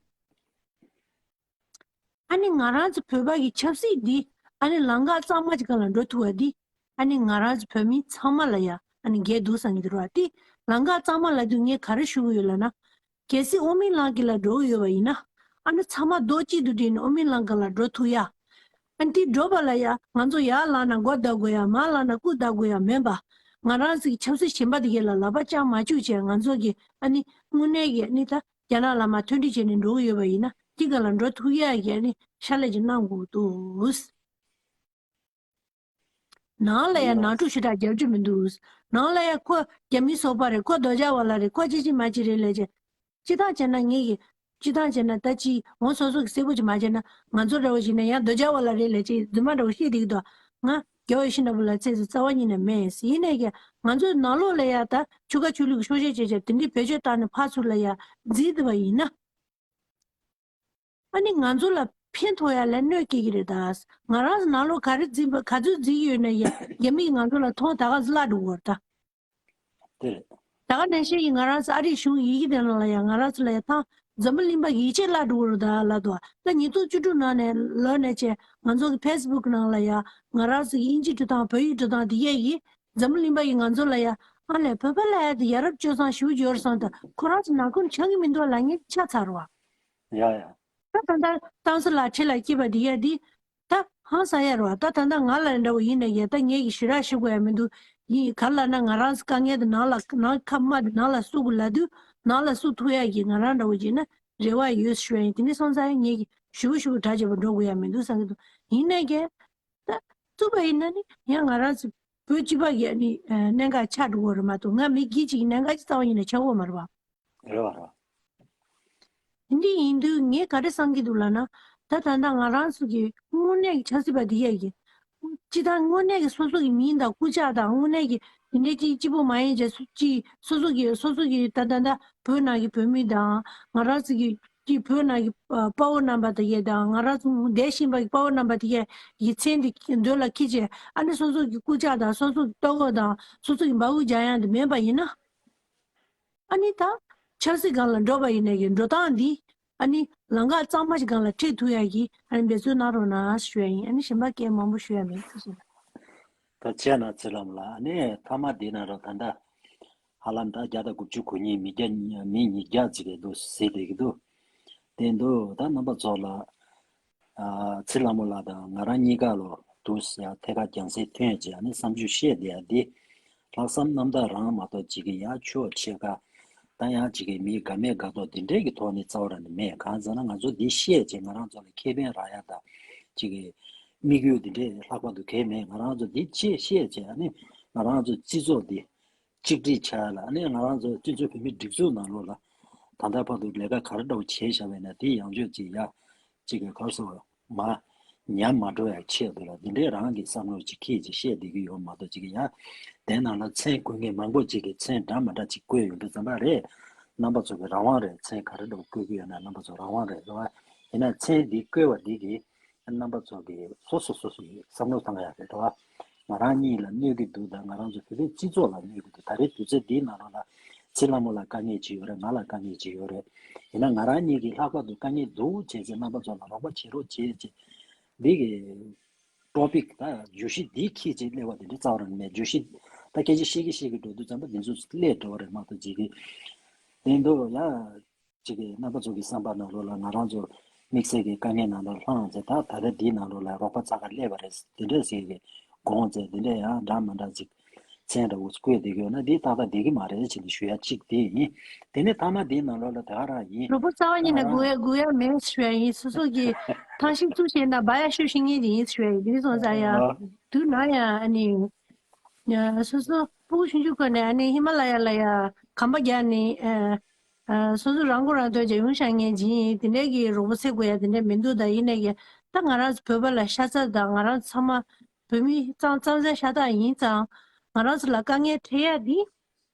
ཨ་ནི་ང་རང་ཚོ་བོད་པ་གི་ཆབ་སྲིད་འདི་ཨ་ནི་ལམ་ཁ་གཙང་མ་ཅིག་སྒང་ལ་འགྲོ་ཐུབ་པ་འདི་ཨ་ནི་ང་རང་ཚོ་བོད་མི་ཚང་མ་ལ་ཡ་ཨ་ནི་འགན་འདུག་བསམ་གྱི་འདུག་ར། དེ་ལམ་ཁ་གཙང་མ་ལབ་དུས་ངས་ག་རེ་ཞུ་གི་ཡོད་ལབ་ན། གལ་སྲིད་དབུ་མའི་ལམ་གྱི་ལ་འགྲོ་གི་ཡོད་པ་ཡིན་ན་ཨ་ནི་ཚང་མ་རྡོག་གཅིག་ཏུ་སྒྲིལ་ནས་དབུ་མའི་ལམ་སྒང་ལ་འགྲོ་ཐུབ་ཡ། ཨ་ནི་དེ་འགྲོ་བ་ལ་ཡ་ང་ཚོ་ཡར་ལངས་ན་མགོ་བརྡབ་དགོས་ཡ་མར་ལངས་ན་སྐུ་བལྡག་དགོས་ཡ་མིན་པ། ང་རང་ཚོ་གི་ཆབ་སྲིད་གཞན་པ་དེ་གས་ལ་ལག་པ་བརྐྱངས་མ་བཅུག་བྱས་ང་ཚོ་གི་ཨ་ནི་དངོས་གནས་ཀྱི་ཨ་ནི་ད། རྒྱ་ནག་ལ་མར་མཐུན་སྒྲིལ་བྱས་ནས་འགྲོ་གི་ཡོད་པ་ཡིན་ན་དེ་ག་ལ་འགྲོ་ཐུབ་ཡ་གི་ནི་ཕྱག་ལས་ཅིག་གནང་དགོས་འདུག་ནང་ལ་ཡང་ནང་འཁྲུག་ཞེ་དྲག་རྒྱབ་རྒྱུ་མི་འདུག་ནང་ལ་ཡང་ཁོ་རྒྱ་མིའི་ཚོགས་པ་རེད། ཁོ་རྡོ་རྗེ་བ་ལ་རེད། ཁོ་ཅི་ཅི་མ་ཅི་རེད་ལས་བྱེད། སྤྱི་བཏང་བྱས་ན་ངེད་ཀྱི་སྤྱི་བཏང་བྱས་ན་ད་ཅི་འོང་སོ་སོ་གི་གསལ་པོ་ཅིག་མ་བྱས་ན་ང་ཚོ་འདྲ་བོ་ཞིག་ན་ཡང་རྡོ་རྗེ་བ་ལ་རེད་ལས་བྱེད་རྫུན་མ་འདྲ་བོ་བཤད་བསྡད་ཀྱི་འདུག་ང་རྒྱལ་བ་ཡིད་བཞིན་ནོར་བུ་ལ་ཚེ་ཟེར་རྩ་བ་ཉིད་ནས་མེད། ཡིན་ནའི་ཀྱང་ང་ཚོའི་ནང་ལོགས་ལ་ཡ་ད་ཆོལ་ཁ་ཆོས་ལུགས་ཀྱི་ཕྱོགས་ཞེན་བྱས་བྱས་དེ་འདྲའི་བེད་སྤྱོད་བཏང་ནས་ཕར་ཚུར་ལ་ཡ་འཛིང་བསྡད་པ་ཡིན་ན། ཨ་ནི་ང་ཚོ་ལ་ཕན་ཐོགས་ཡ་ལ་གནོད་སྐྱེལ་གྱི་རེད་ད། ང་རང་ཚོ་ནང་ལོགས་ག་རེ་འཛིང་པ་ག་ཚོད་འཛིང་གི་ཡོད་ན་ཡ་རྒྱ་མིས་ང་ཚོ་ལ་མཐོང་ད་ག་ཚོད་བརླག་འགྲོ་གི་ཡོད་རེད་ད། དེ་རེད། ད་ག་ནང་བཞིན་གྱི་ང་རང་ཚོ་ཨ་རིའི་གཞུང་ཡི་གེ་དེ་ནང་ལ་ཡང་ང་རང་ཚོ་ལ་ཡང་ཐང་འཛམ་བུ་གླིང་པ་ཡིད་ཆེས་བརླག་འགྲོ་གི་རེད་ད་ལབ་འདུག་ད་ཉིས་སྟོང་བཅུ་དྲུག་ནང་ནས་ལོ་ནས་བྱས་ང་ཚོ་གི་ཕེ་སི་བུག་ནང་ལ་ཡང་ང་རང་ཚོ་གི་དབྱིན་ཇི་འབྲི་སྟངས་བོད་ཡིག་འབྲི་སྟངས་དེ་གས་ཀྱིས་འཛམ་བུ་གླིང་པ་ཡིས་ང་ཚོ་ལ་ཡང་ཨ་ལས་བོད་པ་ལ་ཡང་དེ་ཡ་རབས་སྤྱོད་བཟང་ཞུ་རྒྱུ་ཡོད་རེད་བསམ་ད་ཁོ་རང་ཚོ་ནང་ཁུལ་ཆགས་ཀྱི་མི་འདུག་ལབ་མཁན་ཆགས་ཚར་བ། ཡ་ཡ། ད་ད་ལྟ་ཏང་སི་ལགས་ཁྲི་ལ་སྐྱེས་པ་འདི་ཡ་འདི། ད་ཧང་སང་ཡ་རེད་བ། ད་ད་ལྟ་ང་ལ་འདྲ་བོ་ཡིན་ན་ཡ། ད་ངེད་ཀྱིས་ཞུ་རག་ཞུ་དགོས་ཡ་མི་འདུག་ཡིན་ག་ལ་ན་ང་རང་ཚོ་དཀའ་ངལ་དེ་ནང་ལ་ནང་ཁ་མ་དེ་ནང་ལ་བསུ་དགོས་ལབ་དུས་ནང་ལ་བསུ་ཐུབ་ཡ་གི་ང་རང་འདྲ་བོ་ཡིན་ན་རེ་བ་ཡོད་ཞུ་ཡ་ཡིན། དེ་འདྲ་སོང་ཙང་ངེད་ཀྱིས་ཞུ་བོ་ཞུ་བོ་གྲ་རྒྱས་པོ་འགྲོ་དགོས་ཡ་མི་འདུག་བསམ་གྱི་འདུག་ཡིན་ན་ཡ་ད་བཙུགས་པ་ཡིན་ན་ནི་ཡང་ང་རང་ཚོ་བོད་སྤྱི་པ་གི་ནི་གནད་འགག་ཆགས་འགྲོ་གི་རེད་མ་གཏོགས། ང་མི་སྒེར་གཅིག་གི་གནད་འགག་ཅིག་རྩ་བ་ཉིད་ནས་ཆགས་ཡོད་མ་རེད་བ། རེད་བ་རེད་བ། འདི་ཡིན་དུས་ངས་ག་རེ་བསམ་གྱི་འདུག་ལབ་ན། ད་ད་ལྟ་ང་རང་ཚོ་གི་དངོས་གནས་ཀྱི་ཆབ་སྲིད་པ་འདི་ཡས་ཀྱི་སྤྱི་བཏང་དངོས་གནས་ཀྱི་སོ་སོ་གི་མིང་དང་སྐུ་ཕྱག་དང་། དངོས་གནས་ཀྱི་འདི་འདྲའི་ཅིག་སྐྱིད་པོ་མ་ཡིན་བྱས་སུ་ཅིག་སོ་སོ་གི་སོ་སོ་གི་ད་ད་ལྟ་བོད་ནང་གི་བོད་མི་དང་། ང་རང་ཚོ་གི་ཅིག་བོད་ནང་གི་ཨ་དཔའ་བོ་རྣམ་པ་དེ་གས་དང་། ང་རང་ཚོ་བསྡད་བཞིན་པ་གི་དཔའ་བོ་རྣམ་པ་དེ་གས་ཀྱི་མཚན་འདི་མདུན་ལ་འཁྱེར་བྱས། ཨ་ནི་སོ་སོ་གི་སྐུ་ཕྱག་དང་སོ་སོ་གི་ལྟོ་གོས་དང་སོ་སོ་གི་འབའ་འབུ་རྒྱག་ཡག་འདི་མེད་པ་ཡིན་ན། ཨ་ནི་ད་ཆབ་སྲིད་སྒང་ལ་འགྲོ་བ་ཡིན་ནའི་གི་འགྲོ་སྟངས་འདི་ཨ་ནི་ལམ་ཁ་གཙང་མ་ཞིག་སྒང་ལ་ཁྲིད་ཐུབ་ཡག་གི་ཨ་ནི་འབད་བརྩོན་གནང་རོགས་གནང་ཞུ་ཡ་ཡིན། ཨ་ནི་གཞན་པ་སྐད་མང་པོ་ཞུ་ཡ་མེད། ཐུགས་རྗེ་ཆེ། ད་བྱས་ན་ཚེ་ལམ་ལགས། ཨ་ནི་མཐའ་མ་འདི་ན་རོ། ད་ལྟ་ཧ་ལམ་ད་བརྒྱ་དང་དགུ་བཅུ་གོ་གཉིས། མི་བརྒྱ་མི་ཉིས་བརྒྱ་ཅིག་གི་འདུག་ཟེར་བསྡད་ཀྱི་འདུག་དེ་འདུག་ད་རྣམ་པ་ཚོ་ལ། ཨ་ཚེ་ལྷ་མོ་ལགས་དང་ང་རང་གཉིས་ཀ་ལོ་དུ་ཡ་ཐད་ཀར་རྒྱང་སྲིང་ཐོན་བྱས་ནས་བསམ་ཚུལ་བཤད་བསྡད་ཡ་འདི། ལྷག་བསམ་རྣམ་དག་རང་མ་གཏོགས་ཅིག་གི་ཡ་ཕྱོགས་ཕྱེད་ཀ་ད་ཡང་ཅིག་གི་མི་དགའ་མེད་དགའ་ཏོག་འདི་འདྲའི་གི་ཐོག་ནས་རྩ་བ་རང་ནས་མེད། གང་ཟེར་ན་ང་ཚོ་འདི་བཤད་བྱས་ང་རང་ཚོ་ལ་ཁེ་ཕན་རག་ཡ་དང་ཅིག་གི་དམིགས་ཡུལ་འདི་འདྲའི་ལྷག་པར་དུ་གང་ཡང་མེད། ང་རང་ཚོ་འདི་ཅིག་བཤད་བྱས་ཨ་ནི་ང་རང་ཚོ་སྤྱི་ཚོགས་འདི་གཅིག་སྒྲིལ་བྱ་ཡ་ལ། ཨ་ནི་ང་རང་ཚོ་སྤྱི་ཚོགས་བོད་མིའི་སྒྲིག་འཛུགས་ནང་ལོགས་ལ་ད་ལྟ་བར་དུ་ལས་ཀ་ག་རེ་འདྲ་བོ་བྱས་བཞག་པ་ཡིན་ན་དེ་ཡང་ཆོས་ཅིག་ཡ་ཅིག་གི་གར་སོང་མ་ཉམས་མ་འགྲོ་ཡ་ཆེད་དུ་ལ་འདི་འདྲའི་རང་གི་བསམ་བློ་ཅིག་ཁྱེད་ཀྱིས་བཤད་བསྡད་ཀྱི་ཡོད་མ་གཏོགས། ཅིག་གི་ཡ་དེ་ནང་ལ་མཚན་བཀོད་མཁན་མང་པོ་ཅིག་གིས་མཚན་འདྲ་མ་འདྲ་ཅིག་བཀོད་ཡོང་དུས་ཙམ་པ་རེད། རྣམ་པ་ཚོ་གི་རང་དབང་རེད། མཚན་ག་རེ་འདྲ་བོ་བཀོད་ཀྱི་ཡོད་ན་རྣམ་པ་ཚོ་རང་དབང་རེད། རེད་བ། ཡིན་ན་མཚན་འདི་བཀོད་པ་འདི་གིས་རྣམ་པ་ཚོ་གི་སོ་སོ་སོ་སོ་ཡི་བསམ་བློ་བཏང་ཡག་རེད་དོ། ང་རང་གཉིས་ལ་གནོད་ཀྱི་འདུག་དང་ང་རང་ཚོ་བོད་པའི་སྤྱི་ཚོགས་ལ་གནོད་ཀྱི་འདུག་ད་རེས་དུས་ཚོད་འདིའི་ནང་ལོགས་ལ་ཚེ་ལྷ་མོ་ལ་དཀའ་ངལ་ཅིག་ཡོད་རེད། ང་ལ་དཀའ་ངལ་ཅིག་ཡོད་རེད། ཡིན་ན་ང་རང་གཉིས་ཀྱིས་ལྷག་པར་དུ་དཀའ་ངལ་འདུག་བྱས་ཚེ་རྣམ་པ་ཚོ་ལ་རོགས་པ་བྱེད་རོགས་བྱེད་ཅེས་འདི་གི་ཊོ་པིག་ད་བརྗོད་གཞི་འདི་ཁྱེད་ཅིག་སླེབས་པ་དེ་འདྲ་རྩ་བ་རང་མེད། བརྗོད་གཞི་ད་སྐད་ཆ་བཤད་ཀྱི་བཤད་ཀྱི་འགྲོ་དུས་ཙམ་པ་འདི་ཚོ་སླེབས་འགྲོ་བ་རེད་མ་གཏོགས་ཅིག་གི་དེ་འདུག་ཡ། ཅིག་གི་རྣམ་པ་ཚོ་གི་བསམ་པ་ནང་ལོགས་ལ་ང་རང་ཚོ་དམིགས་བསལ་གྱི་དཀའ་ངལ་ནང་ལ་ལྷུང་ཚེ་ད་ད་ལྟ་འདིའི་ནང་ལོགས་ལ་རོགས་པ་ཚ་ག་སླེབས་པ་རེད། དེ་འདྲས་ཟེར་གི་དགོངས་ཚེ་དེ་འདྲས་ཡང་འདྲ་མ་འདྲ་ཅིག་མཚན་འདྲ་བོ་བཀོད་བསྡད་ཀྱི་ཡོད་ན་འདི་ཏག་ཏག་བསྡད་ཀྱི་མ་རེད་ཅེས་ནས་ཞུ་ཡ་གཅིག་དེ་ཡིན། དེ་ནས་མཐའ་མ་འདིའི་ནང་ལོགས་ལ་དེ་ག་རང་ཡིན། རོགས་པ་རྩ་བ་ཉིད་ནས་སྒུག་ཡ་སྒུག་ཡ་མེད་ཞུ་ཡ་ཡིན། སོ་སོ་གི་ཐང་ཤིང་བཙུགས་བྱས་ན་སྦ་ཡ་ཤོད་ཤེས་མཁན་དེ་ཡིན་ཞུ་ཡ་ཡིན། དེ་སོང་ཙང་ཡ་དུས་ན་ཡ་ཨ་ནི། ཡ་སོ་སོ་སྤུ་གུ་ཆུང་ཆུང་ཁོ་ནས་ཨ་ནི་ཧི་མ་ལ་ཡ་ལ་ཡ་གམ་པ་རྒྱག་ནས་ཨ་ཨ་སོ་སོ་རང་མགོ་རང་ཐོན་བྱས་ཡོང་བཞག་མཁན་ཅིག་ཡིན། དེ་འདྲའི་གི་རོགས་པ་འཚོལ་དགོས་ཡ་དེ་འདྲ་མི་འདུག་ད་ཡིན་ནའི་གི་ད་ང་རང་ཚོ་བོད་པ་ལ་ཤ་ཚ་དང་ང་རང་ཚོ་ཚང་མ་བོད་མི་གཙང་གཙང་རྩ་ཤ་སྟག་ཡིན་ཙང་ང་རང་ཚོ་ལ་དཀའ་ངལ་འཕྲད་ཡ་འདི་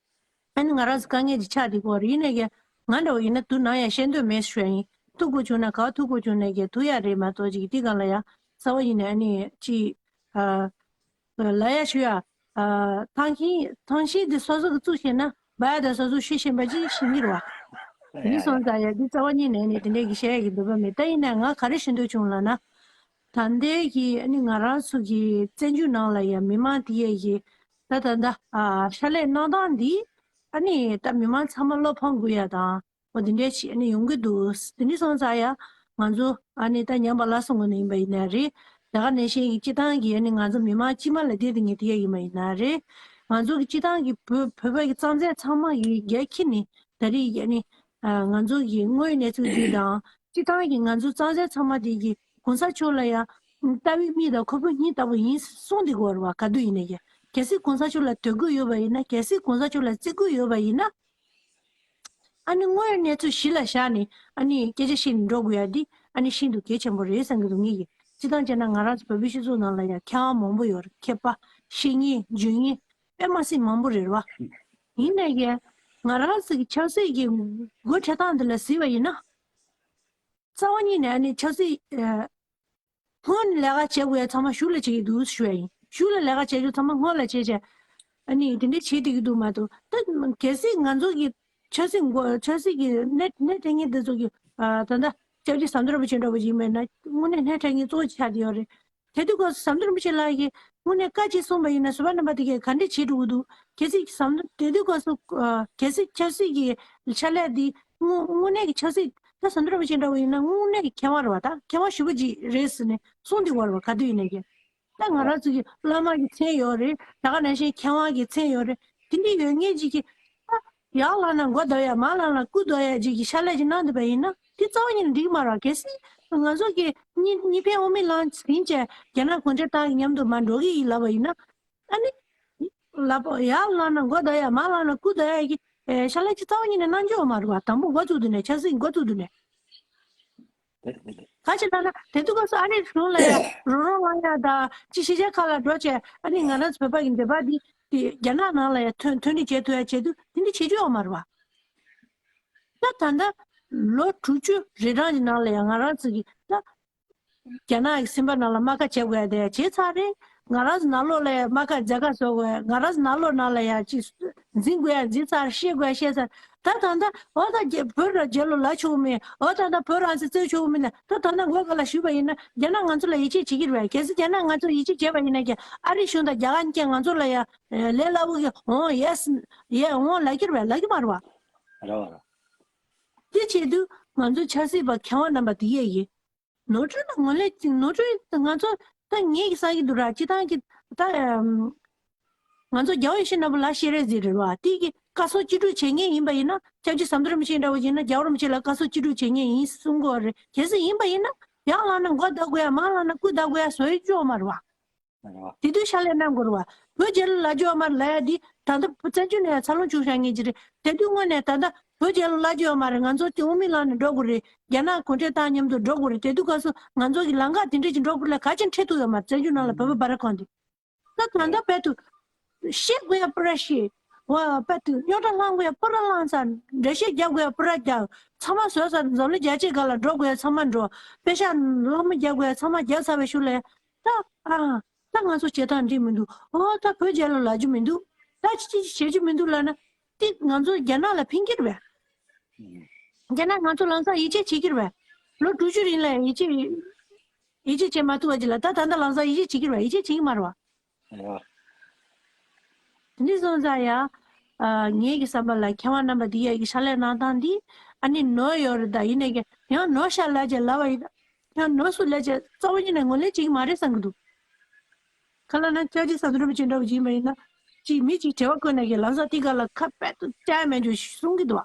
ཨ་ནི་ང་རང་ཚོ་དཀའ་ངལ་ཅིག་ཆགས་བསྡད་ཀྱི་ཡོད་རེད། ཡིན་ནའི་གི་ང་འདྲ་བོ་ཡིན་ན་དུ་ནང་ཡ་བཤད་འདོད་མེད་ཞུ་ཡ་ཡིན། ཐུག་དགོས་བྱུང་ན་ག་པར་ཐུག་དགོས་བྱུང་ནའི་གི་ཐུག་ཡ་རེད་མ་གཏོགས་ཅིག་དེ་སྒང་ལ་ཡ་རྩ་བ་ཡིན་ནའི་ཨ་ནི་ཅིག་ཨ། ལ་ཡ་ཞུ་ཡ། ཨ། ཐང་ཤིང་ཐང་ཤིང་འདི་སོ་སོ་གི་བཙུགས་ཤེས་ན་སྦ་ཡ་དང་སོ་སོ་ཤི་ཤེས་པ་ཅིག་ཤི་ནི་རེད་བ། ཡིན་སོང་ཙང་ཡ་འདི་རྩ་བ་ཉིད་ནས་ནི་དེ་འདྲས་ཀྱི་བཤད་ཡ་གི་འདོད་པ་མེད། ད་ཡིན་ནའི་ང་ག་རེ་ཞུ་འདོད་བྱུང་ལབ་ན། ད་ལྟའི་གི་ཨ་ནི་ང་རང་ཚོ་གི་བཙན་བྱོལ་ནང་ལ་ཡ་མི་མང་དེ་ཡས་ཀྱི་ད་ད་ད་ཨ་ཕྱག་ལས་གནང་སྟངས་འདི་ཨ་ནི་ད་མི་མང་ཚང་མ་བློ་ཕམ་དགོས་ཡ་དང་། འོ་དེ་འདྲའི་ཆེད་ནི་ཡོང་གི་འདུག་དེ་འདྲ་སོང་ཙང་ཡ་ང་ཚོ་ཨ་ནི་ད་ཉམས་པ་སླར་གསོ་ངོས་ནས་ཡིན་པ་ཡིན་ན་རེད། ད་ག་ནང་བཞིན་གྱི་སྤྱི་བཏང་གི་ཨ་ནི་ང་ཚོ་མི་མང་སྤྱི་མ་ལ་བལྟས་ཏེ་ངས་དེ་ཡ་ཡིན་པ་ཡིན་ན་རེད། ང་ཚོ་གི་སྤྱི་བཏང་གི་བོད་བོད་པ་གི་རྩ་འཛིན་ཚང་མ་གི་རྒྱལ་ཁྱི་ནི་ད་རེས་ཀྱི་ཨ་ནི་ང་ཚོ་གི་དངོས་ཡོད་གནས་ཚུལ་འདི་དང་སྤྱི་བཏང་གི་ང་ཚོ་རྩ་འཛིན་ཚང་མ་དེ་གི་གོང་ས་མཆོག་ལ་ཡ་ལྟ་བའི་མིག་དང་ཁོ་བོའི་སྙིང་ལྟ་བུ་ཡིན་གསུངས་ཏེ་གོ་ར་བ་ག་དུས་ཡིན་ན་ཡ་གལ་སྲིད་གོང་ས་མཆོག་ལ་དད་གུས་ཡོད་པ་ཡིན་ན་གལ་སྲིད་གོང་ས་མཆོག་ལ་བརྩི་བཀུར་ཡོད་པ་ཡིན་ན། ཨ་ནི་དངོས་ཡོད་གནས་ཚུལ་གཞི་ལ་བཞག་ནས་ཨ་ནི་སྐད་ཆ་བཤད་ནས་འགྲོ་དགོས་ཡ་འདི་ཨ་ནི་ཤིན་ཏུ་གལ་ཆེན་པོ་རེད་བསམ་གྱི་འདུག་ངེད་ཀྱིས་སྤྱི་བཏང་བྱས་ན་ང་རང་ཚོ་བོད་པའི་སྤྱི་ཚོགས་ནང་ལ་ཡ་མཁས་དབང་མང་པོ་ཡོད་རེད། མཁས་པ་ཤེས་མཁན་འཇོན་མཁན་དཔེ་མ་སྲིད་མང་པོ་རེད་བ། ཡིན་ནའི་ཡ་ང་རང་ཚོ་གི་ཆབ་སྲིད་ཀྱི་སྒོ་ཕྱེ་སྟངས་འདི་ལ་གཟིགས་པ་ཡིན་ན། རྩ་བ་ཉིད་ནས་ཨ་ནི་ཆབ་སྲིད་ཨ། སྔོན་ལས་ཀ་བྱེད་དགོས་ཡ་ཚང་མ་གཞུག་ལ་བྱེད་ཀྱི་འདུག་ཞུ་ཡ་ཡིན། གཞུག་ལ་ལས་ཀ་བྱེད་རྒྱུ་ཚང་མ་སྔོན་ལ་བྱེད་བྱས། ཨ་ནི་དེ་འདྲ་བྱེད་བསྡད་ཀྱི་འདུག་མ་གཏོགས་ད་གལ་སྲིད་ང་ཚོ་གི་ཆབ་སྲིད་མགོ་ཆབ་སྲིད་ཀྱི་སྣེ་སྣེ་ཁྲིད་མཁན་འདི་ཚོ་གི་ཨ་ད་ལྟ་སྐྱབས་རྗེ་ཟམ་གདོང་རིན་པོ་ཆེ་འདྲ་བོ་ཡིན་པས་ན་དངོས་གནས་སྣེ་ཁྲིད་མཁན་གཙོ་བོ་ཆགས་བསྡད་ཡོད་རེད། དེ་དུས་སྐབས་སུ་ཟམ་གདོང་རིན་པོ་ཆེ་ལགས་ཀྱིས་དངོས་གནས་བཀའ་ཅིག་གསུངས་པ་ཡིན་ན་བཟོད་པ་རྣམ་པ་དེ་གས་ག་འདྲས་བྱེད་འགྲོ་གི་འདུག་གལ་སྲིད་ཟམ་གདོང་དེ་དུས་སྐབས་སུ་ཨ་གལ་སྲིད་ཆབ་སྲིད་ཀྱི་ཕྱག་ལས་འདི་དངོས་དངོས་གནས་ཀྱི་ཆབ་སྲིད་ ད་ཟམ་གདོང་རིན་པོ་ཆེ་འདྲ་བོ་ཡིན་ན་དངོས་གནས་ཀྱི་མཁས་དབང་རེད་བ། ད་མཁས་དབང་ཞེ་པོ་ཅིག་རེད་ཟེར་ནས་གསུངས་བསྡད་ཡོད་རེད་བ། ག་དུས་ཡིན་ནའི་ཀྱང་། ད་ང་རང་ཚོ་གི་བླ་མ་གི་མཚན་ཡོད་རེད། ད་ག་ནང་བཞིན་མཁས་དབང་གི་མཚན་ཡོད་རེད། དེ་འདྲ་ཡོད་མཁན་ཅིག་གིས་ད་ཡར་ལངས་ན་མགོ་བརྡབ་ཡ། མར་ལངས་ན་སྐུ་བརྡབ་ཡ་ཅིག་གི་ཕྱག་ལས་ཅིག་གནང་བསྡད་པ་ཡིན་ན་དེ་རྩ་བ་ཉིད་ནས་འགྲིག་གི་མ་རེད་བ། གལ་སྲིད་ང་ཚོ་གི་གཉིས་གཉིས་ཕན་དབུ་མའི་ལམ་ཟིན་བྱས་རྒྱ་ནག་གུང་ཁྲན་ཏང་གི་མཉམ་དུ་མར་འགྲོ་གི་ཡིན་ལབ་པ་ཡིན་ན། ཨ་ནི། ལབ་པ་ཡར་ལངས་ན་མགོ་བརྡབ་ཡ། མར་ལངས་ན་སྐུ་བརྡབ་ཡ་གི་ཨེ་ཕྱག་ལས་ཅིག་རྩ་བ་ཉིད་ནས་གནང་རྒྱུ་ཡོད་མ་རེད་བ། དང་པོ་འགོ་བཙུགས་དུས་ནས། ཆབ་སྲིད་འགོ་བཙུགས་དུས་ནས། ག་ཅི་ལབ་ན་དེ་དུས་སྐབས་སུ་ཨ་རིའི་གཞུང་ལ་ཡ་རོགས་རམ་གནང་ཡ་དང་ཅིག་ཕྱི་རྒྱལ་ཁག་ལ་འགྲོ་བྱས། ཨ་ནི་ང་རང་ཚོ་བོད་པ་གི་འདོད་པ་འདི་དེ་རྒྱ་ནག་ནང་ལ་ཡ་ཐོན་ཐོན་སྐྱེད་ཐུབ་ཡ་བྱེད་དུས་དེ་འདྲ་བྱེད་རྒྱུ་ཡོད་མ་རེད་བ། ད་ད་ལྟ་ལོ་དྲུག་ཅུ་རེ་གྲངས་ཀྱི་ནང་ལ་ཡ་ང་རང་ཚོ་གི་ད་རྒྱ་ནག་གི་སེམས་པ་ནང་ལ་དམག་ཁ་རྒྱག་དགོས་ཡ་དེ་ཡ་བྱས་ཚར་རེད། ང་རང་ཚོ་ནང་ལོགས་ལ་ཡ་དམག་ཁ་རྒྱག་ག་བཟོ་དགོས་ཡ། ང་རང་ཚོ་ནང་ལོགས་ནང་ལ་ཡ་ཅིག་འཛིང་དགོས་ཡ་འཛིང་ཚར། བཤད་དགོས་ཡ་བཤད་ཚར། ད་ད་ལྟ་འོ་ད་རྒྱ་བོད་ལ་རྒྱལ་ལོ་ལ་ཆོག་མེད། འོ་ད་ད་བོད་རང་བཙན་རྩོད་ཆོག་མེད་ན། ད་ད་ལྟ་མགོ་སྒང་ལ་ཞུས་པ་ཡིན་ན་རྒྱ་ནག་ང་ཚོ་ལ་ཡིད་ཆེས་བྱེད་ཀྱི་རེད་བས། གལ་སྲིད་རྒྱ་ནག་ང་ཚོ་ཡིད་ཆེས་བྱས་པ་ཡིན་ན་ཀྱང་ཨ་རིའི་གཞུང་དང་རྒྱ་གར་གཉིས་ཀས་ང་ཚོ་ལ་ཡ་ལས་སླ་པོ་གི་འོང་ཡས་ཡས་འོང་ལབ་ཀྱི་རེད་བས། ལབ་ཀྱི་མ་རེད་བ། རེད་བ་རེད། དེ་བྱེད་དུས་ང་ཚོ་ཆབ་སྲིད་པ་མཁས་དབང་རྣམ་པ་དེ་ཡས་ཡིན། ནོར་འཁྲུལ་ལ་ངོས་ལེན་ཅིག་ནོར་འཁྲུལ་ང་ཚོ་ད་ངེད་ཀྱི་བསམ་གྱི་འདུག་ར། སྤྱི་བཏང་གི་ད་ང་ཚོ་རྒྱལ་བ་ཡིད་བཞིན་ནོར་བུ་ལགས་སྤྱན་རས་གཟིགས་རེད་བ། དེ་གི་བཀའ་སྲུང་སྤྱི་སྒྲོག་བྱེད་མཁན་ཡིན་པ་ཡིན་ན། སྐྱབས་རྗེ་ཟམ་གདོང་རིན་པོ་ཆེ་འདྲ་བོ་ཡིན་ན་རྒྱལ་བ་རིན་པོ་ཆེ་ལ་བཀའ་སྲུང་སྤྱི་སྒྲོག་བྱེད་མཁན་ཡིན་གསུང་གི་ཡོད་རེད། གལ་སྲིད་ཡིན་པ་ཡིན་ན་ཡར་ལངས་ན་མགོ་བརྡབ་དགོས་ཡ། མར་ལངས་ན་སྐུ་བརྡབ་དགོས་ཡ་བཟོ་ཡི་ཅོག་མ་རེད་བ། རེད་བ། དེ་དུས་ཕྱག་ལས་གནང་དགོས་རེད་བ། བོད་རྒྱལ་ལོ་ལ་འཇོག་མར་ལ་ཡ་འདི་ད་ལྟ་བཙན་བྱོལ་ནས་འཚར་ལོངས་བྱུང་བཞག་མཁན་ཅིག་རེད། དེ་དུས་དངོས་ནས་ད་ལྟ་བོད་རྒྱལ་ལོ་ལ་འཇོག་མ་རེད། ང་ཚོ་དེ་དབུ་མའི་ལམ་ནས་འགྲོ་དགོས་རེད། རྒྱ་ནག་གུང་ཁྲན་ཏང་མཉམ་དུ་འགྲོ་དགོས་རེད། དེ་དུས་སྐབས་སུ་ང་ཚོ་གི་ལམ་ཁ་དེ་འདྲས་ཅིག་འགྲོ་དགོས་ལ་ག་ཅིག་འཕྲད་ཐུབ་ཡོད་མ་རེད། བཙན་བྱོལ་ནང་ལ་བོད་པ་སྦ་ར་གང་དེ། ད་ད་ལྟ་བལ་དུ་བཤད་དགོས་ཡ་པུ་ར་བཤད། བ་བལ་དུ་རྙོག་དྲ་བསླང་དགོས་ཡ་པུ་ར་བསླངས་ས། འགྲེལ་བཤད་རྒྱག་དགོས་ཡ་པུ་ར་རྒྱག། ཚང་མ་བཟོས་ས། འཛམ་གླིང་རྒྱལ་སྤྱིའི་སྒང་ལ་འགྲོ་དགོས་ཡ་ཚང་མ་འགྲོ། པེ་ཤག་སློང་མོ་རྒྱག་དགོས་ཡ་ཚང་མ་རྒྱག་ཚར་བའི་ཤུལ་ལ། ད་ཨ། ད་ང་ཚོ་བྱེད་སྟངས་འགྲིག་མི་འདུག་འོ་ད་བོད་རྒྱལ་ལོ་ལབ་རྒྱུ་མི་འདུག་ད་ཅི་ཅི་བྱེད་རྒྱུ་མི་འདུག་ལབ་ན། དེ་ང་ཚོ་རྒྱ་ནག་ལ་ཕན་གྱི་རེད་པས། རྒྱ་ནག་ང་ཚོ་ལམ་སང་ཡིད་ཆེས་བྱེད་ཀྱི་རེད་པས། ལོ་དྲུག་ཅུ་རིང་ལ་ཡིད་ཆེས་ཡིད་ཆེས་བྱེད་མ་ཐུབ་པ་ཅིག་ལ་ད་ད་ལྟ་ལམ་སང་ཡིད་ཆེས་བྱེད་ཀྱི་རེད་པས། ཡིད་ཆེས་བྱེད་ཀྱི་མ་རེད་པ། རེད་པ། དེ་འདྲ་སོང་ཙང་ཡ། ཨ། ངེད་ཀྱི་བསམ་པ་ལ་མཁས་དབང་རྣམ་པ་འདི་ཡ་གི་ཕྱག་ལས་གནང་སྟངས་འདི་ཨ་ནི་ནོར་ཡོད་རེད། ད་ཡིན་ནའི་ཀྱང་ཡང་ནོར་ཤག་ལབ་བྱས་ལབ་པ་ཡིན་ན། ཡང་ནོར་སུ་ལབ་བྱས་རྩ་བ་ཉིད་ནས་ངོས་ལེན་བྱེད་ཀྱི་མ་རེད་བསམ་གྱི་འདུག་ག་ལབ་ན་སྐྱབས་རྗེ་ཟམ་གདོང་རིན་པོ་ཆེ་འདྲ་བོ་ཅིག་ཡིན་པ་ཡིན་ན། ཅིག་མི་ཅིག་བྲེལ་བ་བཀོད་ནས་ཀྱི་ལམ་སང་དེ་ག་ལ་ཁ་པད་དུ་བཅག་མེད་འཇུ་གསུང་གི་འདུག་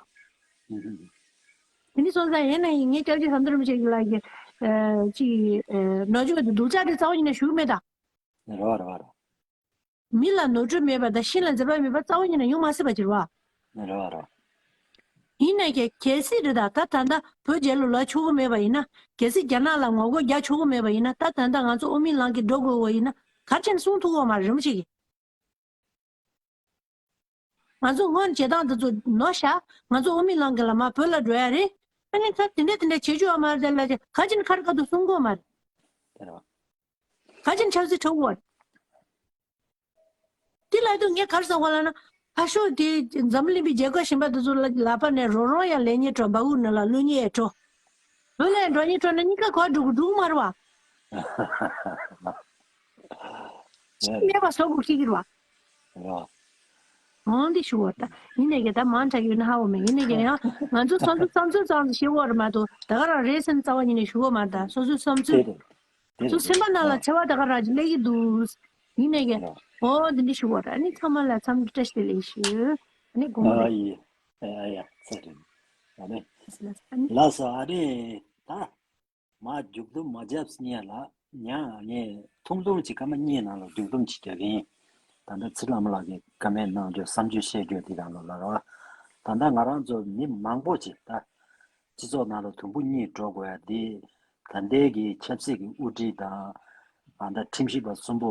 བ། དེ་འདྲ་སོང་ཙང་ཡིན་ནའི་ངས་སྐྱབས་རྗེ་ཟམ་གདོང་རིན་པོ་ཆེ་ལགས་ཀྱི་ཨ་ཅིག་ཨ་ནོར་འཇུག་དེ་སྡུག་ཅག་དེ་རྩ་བ་ཉིད་ནས་ཞུ་གི་མེད་ད། རེད་བ་རེད་བ་རེད། མི་ལ་ནོར་འཁྲུལ་མེད་པ་དང་ཤིང་ལ་འཛེར་བ་མེད་པ་རྩ་བ་ཉིད་ནས་ཡོང་མ་སྲིད་པ་ཅིག་རེད་བ། རེད་བ་རེད། ཡིན་ནའི་ཀྱང་གལ་སྲིད་རེད་ད། ད་ད་ལྟ་བོད་རྒྱལ་ལོ་ལ་ཆོག་གི་མེད་པ་ཡིན་ན། གལ་སྲིད་རྒྱ་ནག་ལ་ངོ་རྒོལ་རྒྱག་ཆོག་གི་མེད་པ་ཡིན་ན། ད་ད་ལྟ་ང་ཚོ་དབུ་མའི་ལམ་གྱི་འགྲོ་དགོས་པ་ཡིན་ན་ག་རེ་བྱས་ནས་གསུང་ཐུབ་ཀྱི་ཡོད་མ་རེད་རིན་པོ་ཆེ་གིས། ང་ཚོ་སྔོན་བྱེད་སྟངས་འདི་ཚོ་ནོར་ཤག་ང་ཚོ་དབུ་མའི་ལམ་གྱི་ལ་མ་བོད་ལ་འགྲོ་ཡ་རེད། ཨ་ནི་ད་དེ་འདྲ་དེ་འདྲ་བྱེད་རྒྱུ་ཡོད་མ་རེད་ལབ་བྱས་ག་རེ་བྱས་ནས་ཁ་རི་ཁ་ཐུག་གསུང་གི་ཡོད་མ་རེད། དེ་རེད་བ། ག་རེ་བྱས་ནས་ཆབ་སྲིད་འཁྲབ་དགོས་པ་རེད། དེ་ལབ་དུས་ངས་ག་རེ་བསམ་གོ་ལབ་ན། ཕར་ཕྱོགས་དེ་འཛམ་བུ་གླིང་པའི་རྒྱལ་ཁབ་གཞན་པ་དེ་ཚོ་ལ་ལག་པ་ནས་རོགས་རམ་ཡང་ལེན་སྙིང་བྲོ། འབའ་འུ་ནི་ལ་བླུག་སྙིང་བྲོ། བོད་ལ་ཡང་འགྲོ་སྙིང་བྲོ་ན་གཉིས་ཀ་ག་པར་འགྲོ་དགོས་འགྲོ་གི་མ་རེད་བ། མེད་པ་བཟོ་དགོས་ཀྱི་རེད་བ། རེད་བ། འོང་འདི་ཞུ་བ་ད། ཡིན་ནའི་ཀྱང་ད་མང་དྲགས་ཡོད་ན་ཧ་གོ་མེད། ཡིན་ནའི་ཀྱང་ཡང་ང་ཚོ་སོ་སོའི་བསམ་ཚུལ་ཙམ་ཞིག་བཤད་དགོས་རེད་མ་གཏོགས་ད་ག་རང་རེད་ཟེར་ནས་རྩ་བ་ཉིད་ནས་ཞུ་གི་མ་རེད། ད་སོ་སོའི་བསམ་ཚུལ། དེ་རེད། དེ་ཚོ་སེམས་པ་ནང་ལ་འཆར་བ་ད་ག་རང་ཅིག་སླེབས་ཀྱི་འདུག་ཡིན་ནའི་ཀྱང་། རེད། འོ་འདི་འདྲ་ཞུ་བ་རེད། ཨ་ནི་ཚང་མ་ལ་འཚམས་འདྲི་བཀྲ་ཤིས་བདེ་ལེགས་ཞུ། ཨ་ནི་དགོང་མོ་ཨ་རེད། ཡེ། ཨ་ཡ་ཚ་རེད། ཨ་ནི། ལགས་སོ། ཨ་ནི། ལགས་སོ། ཨ་ནི་ད། མ་མཇུག་སྡོམ་མ་བརྒྱབ་སྙིང་ལ་ཉ་ངས་ཐུང་ཐུང་ཅིག་སྐར་མ་གཉིས་ནང་ལ་མཇུག་སྡོམ་ཅིག་རྒྱག་གི་ཡིན། ད་ལྟ་ཚེ་བླ་མ་ལགས་ཀྱིས་བཀའ་མོལ་གནང་རྒྱུ་བསམ་རྒྱུ་བཤད་རྒྱུ་དེ་གང་ལོ་ལ་རོ། ད་ལྟ་ང་རང་ཚོ་མི་མང་པོ་ཅིག་ད་སྤྱི་ཚོགས་ནང་ལ་དུམ་བུ་གཉིས་འགྲོ་དགོས་ཡ་དེ། ད་ལྟའི་གི་ཆབ་སྲིད་ཀྱི་དབུ་ཁྲིད་དང་། ཨ། ད་ཁྲིམས་ཞིབ་པ་གསུམ་པོ།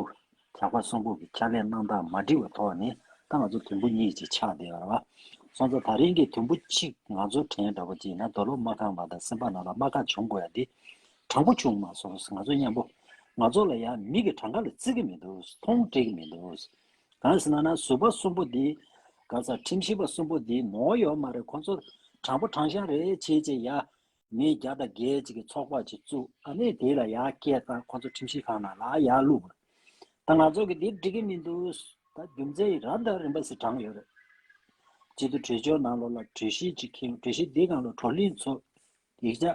ཇག་པ་གསུམ་པོ་གི་ཕྱག་ལས་གནང་སྟངས་མ་འགྲིག་པའི་ཐོག་ནས་ད་ང་ཚོ་དུམ་བུ་གཉིས་ཅིག་ཆགས་བསྡད་ཡོད་རེད་བ། སོང་ཙང་ད་རིང་གི་དུམ་བུ་གཅིག་ང་ཚོ་དྲན་འདྲ་པོ་ཅིག་ཡིན་ན། རྡོ་ལོག་མ་ཁང་པ་དང་སེམས་པ་ནང་ལ་རྨ་ཁ་བྱུང་དགོས་ཡ་འདི་དྲང་པོ་བྱུང་མ་སོང་། ང་ཚོ་མཉམ་པོ། ང་ཚོ་ལ་ཡང་མི་གི་གྲངས་ཀ་ལ་བརྩི་གི་མི་འདུག་མཐོང་སྤྲད་གི་མི་འདུག་གང་ཟེར་ན་ན་ཟུར་པ་གསུམ་པོ་འདི་ག་ས་ཁྲིམས་ཞིབ་པ་གསུམ་པོ་འདི་ནོར་ཡོད་མ་རེད། ཁོང་ཚོ་དྲང་པོ་དྲང་བཞག་རེད་བྱས་བྱས་ཡ། མི་བརྒྱ་དང་བརྒྱད་ཅིག་གི་ཚོགས་པ་ཅིག་བཙུགས། ཨ་ནི་དེ་ལ་ཡར་སྐད་བཏང་། ཁོང་ཚོ་ཁྲིམས་ཞིབ་ཁང་ནང་ལ་ཡར་བླུགས་པ། ད་ང་ཚོ་གི་འདི་འགྲིག་གི་མི་འདུག་ད་རྒྱུ་མཚན་རབ་དང་རིམ་པ་ཞིག་དྲངས་ཡོད་རེད། སྤྱི་འཐུས་གྲོས་ཆོད་ནང་ལོགས་ལ་གྲོས་གཞི་ཅིག་འཁྱེར། གྲོས་གཞི་འདི་སྒང་ལ་བགྲོ་གླེང་ཚོགས། ཡིག་ཆ་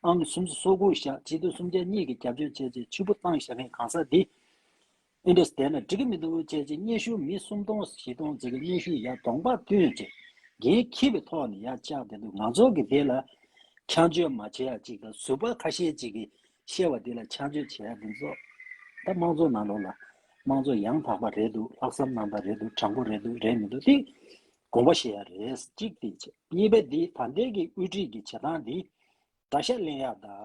ཨང་སུམ་ཅུ་སོ་དགུ་བཞག་སྤྱི་འཐུས་སུམ་བརྒྱ་གཉིས་ཀྱིས་རྒྱབ་སྐྱོར་བྱས་རྗེས་ཕྱུར་བུ་བཏང་བཞག་མཁན་གང་ཟག་འདི་ཨེ་འདྲས་བསྡད་ན་འགྲིག་གི་མི་འདུག་བྱས་རྗེས་སྙན་ཞུ་མི་སུམ་སྟོང་བཞི་སྟོང་ཙམ་གྱི་སྙན་ཞུ་ཡར་གདོང་པ་བསྟུན་རྗེས་འགན་འཁྱེར་བའི་ཐོག་ནས་ཡར་བཅར་བསྡད་འདུག་ང་ཚོ་གི་འདི་ལ་ཆ་འཇོག་མ་བྱེད་ཡ་གཅིག་དང་ཟུར་པ་ཁ་ཤས་གཅིག་གིས་བཤད་པ་འདི་ལ་ཆ་འཇོག་བྱེད་ཡ་འདི་ཚོ་ད་དམངས་གཙོ་ནང་ལོགས་ལ་དམངས་གཙོ་ཡང་དག་པ་རེད་འདུག་ལྷག་བསམ་རྣམ་དག་རེད་འདུག་དྲང་པོ་རེད་འདུག་རེད་མི་འདུག་དེ་དགོངས་པ་བཞེས་ཡ་རེད། གཅིག་དེ་བྱས། གཉིས་པ་འདི་ད་ལྟའི་གི་དབུ་ཁྲིད་ཀྱི་བྱེད་སྟངས་འདི་དགྲ་ཤ་ལེན་ཡ་དང་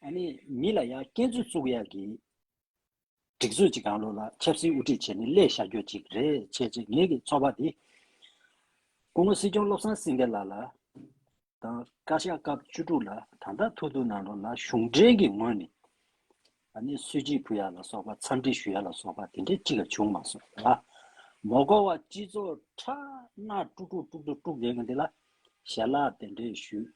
ཨ་ནི་མི་ལ་ཡང་སྐྱོན་འཛུགས་བཙུགས་ཡ་གི་སྒྲིག་འཛུགས་ཀྱི་སྒང་ལོགས་ལ་ཆབ་སྲིད་དབུ་ཁྲིད་བྱས་ནས་སླེབས་བཞག་རྒྱུ་ཅིག་རེད་བྱས་རྗེས་ངེད་ཀྱི་ཚོགས་པ་འདི་སྐུ་ངོ་སྲིད་སྐྱོང་བློ་བཟང་སེང་གེ་ལགས་ལ་དང་བཀའ་ཤག་སྐབས་བཅུ་དྲུག་ལ་ད་ལྟ་ཐུག་དུས་ནང་ལོགས་ལ་གཞུང་འབྲེལ་གྱི་ངོས་ནས་ཨ་ནི་གསོལ་ཇ་ཕུལ་ཡ་ལ་སོགས་པ་འཚམས་འདྲི་ཞུ་ཡ་ལ་སོགས་པ་དེ་འདྲའི་གཅིག་ཀྱང་བྱུང་མ་སོང་ལ། མ་གོ་བ་སྤྱི་ཚོགས་ཁྲག་སྣ་དཀྲུག་དཀྲུག་དཀྲུག་དཀྲུག་དཀྲུག་བསྡད་མཁན་དེ་ལ་ཞལ་ལག་དེ་འདྲས་ཞུས།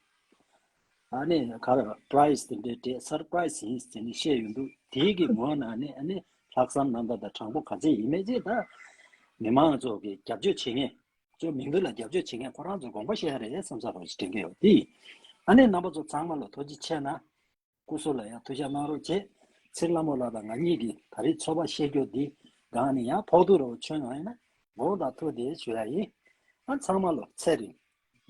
ཨ་ནི་ག་རེ་པ་རའི་ཛི་དེ་འདྲའི་སྤྲད་སར་པ་རའི་ཛི་ཡིན་ཟེར་ནས་བཤད་ཡོང་དུས་དེའི་གི་ངོ་ན་ནི་ཨ་ནི་ལྷག་བསམ་རྣམ་དག་དང་དྲང་པོ་ག་ཚད་ཡིན་མེད་ཅེས་ད་མི་མང་ཚོ་གི་རྒྱབ་སྐྱོར་བྱེད་མཁན་ཚོ་མིང་དོན་ལ་རྒྱབ་སྐྱོར་བྱེད་མཁན་ཁོ་རང་ཚོ་དགོངས་པ་བཞེས་ཡ་རེད་བསམ་ས་རོགས་ཞིག་དྲན་གི་ཡོད་དེ། ཨ་ནི་རྣམ་པ་ཚོ་ཚང་མ་ལ་ཐུགས་རྗེ་ཆེ་གནང་། སྐུ་གཟུགས་ལ་ཡང་ཐུགས་ཅག་གནང་རོགས་བྱེད། ཚེ་རིང་ལྷ་མོ་ལགས་དང་ང་གཉིས་ཀྱིས་ད་རེས་ཚོགས་པ་བཤད་རྒྱུ་འདི་སྒང་ནས་ཡང་ཕོག་ཐུག་རོགས་ཆོད་ཡོང་ཡིན་ན་དགོངས་དག་ཐུགས་བདེ་ཞུ་ཡ་ཡིན། ཨ་ཚང་མ་ལ་ཚེ་རིང་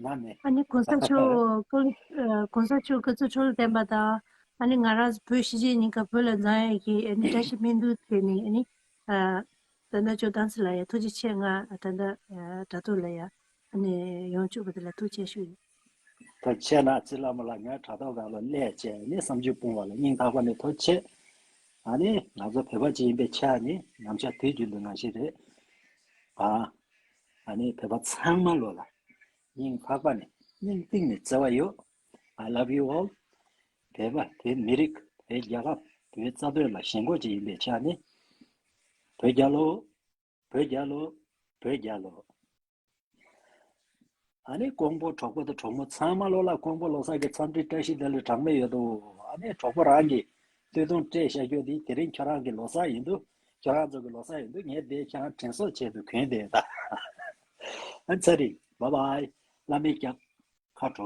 ང་ནས། ཨ་ནི་གོང་ས་མཆོག་ཀོ་ལི་ཨ་གོང་ས་མཆོག་སྐུ་ཚེ་ཁྲི་ལོ་བརྟན་པ་དང་ཨ་ནི་ང་རང་ཚོ་བོད་གཞིས་བྱེས་གཉིས་ཀ་བོད་ལ་འཛིན་ཡ་གི་ཨ་ནི་བཀྲ་ཤིས་སྨོན་འདུན་དེ་ནི་ཨ་ནི་ཨ་ད་ལྟ་ཅོ་ཏང་སི་ལ་ཡ་ཐུགས་རྗེ་ཆེ། ང་ད་ལྟ་ཨ་དྲ་ཐོག་ལ་ཡ་ཨ་ནི་ཡོང་བཅུག་པ་དེ་ལ་ཐུགས་རྗེ་ཆེ་ཞུ་ཡིན། ཐུགས་རྗེ་ཆེ་གནང་། ཚེ་རིང་ལྷ་མོ་ལགས་ངའི་དྲ་ཐོག་སྒང་ལ་སླེབས་བྱས་ནས་བསམ་ཚུལ་སྤུངས་པ་ལ་སྙིང་ཐག་པ་ནས་ཐུགས་རྗེ་ཆེ། ཨ་ནི་ང་ཚོ་བོད་པ་ཅིག་ཡིན་པའི་ཆ་ནས་ནམ་ཞག་དུས་རྒྱུན་དུ་ནང་བཞིན་རེད། ཨ་ཨ་ནི་བོད་པ་ཚང་མ་ལོ་ལ་སྙིང་ཐག་པ་ནས་སྙིང་གཏིང་ནས་བརྩེ་བ་ཡོད། I love you all. བོད་པ་བོད་མི་རིགས་བོད་རྒྱལ་ཁབ་བོད་རྩ་དོན་ལ་ཞེན་ཁོག་ཅིག་ཡིན་པའི་ཆ་ནས་བོད་རྒྱལ་ལོ། བོད་རྒྱལ་ལོ། བོད་རྒྱལ་ལོ། ཨ་ནི་ཀོང་པོ་གྲོགས་པོ་དང་གྲོགས་མོ་ཚང་མ་ལོ་ལ་ཀོང་པོ་ལོ་གསར་གྱི་འཚམས་འདྲི་བཀྲ་ཤིས་བདེ་ལེགས་གྲངས་མེད་ཡོད་དོ། ཨ་ནི་གྲོགས་པོ་རང་གི་སྟོད་ཐུང་སྤྲད་བཞག་རྒྱུ་འདི་དེ་རིང་ཁྱོད་རང་གི་ལོ་གསར་ཡིན་དུས་ཁྱོད་རང་ཚོ་གི་ལོ་གསར་ཡིན་དུས་ངས་དེ་ཁྱེད་རང་དྲན་གསོ་ཆེད་དུ་གོན་བསྡད་ད། ཨ་ཚེ་རིང་བཱའི་བཱའི་བླ་མའི་སྐྱབས་ཁ་དྲོ།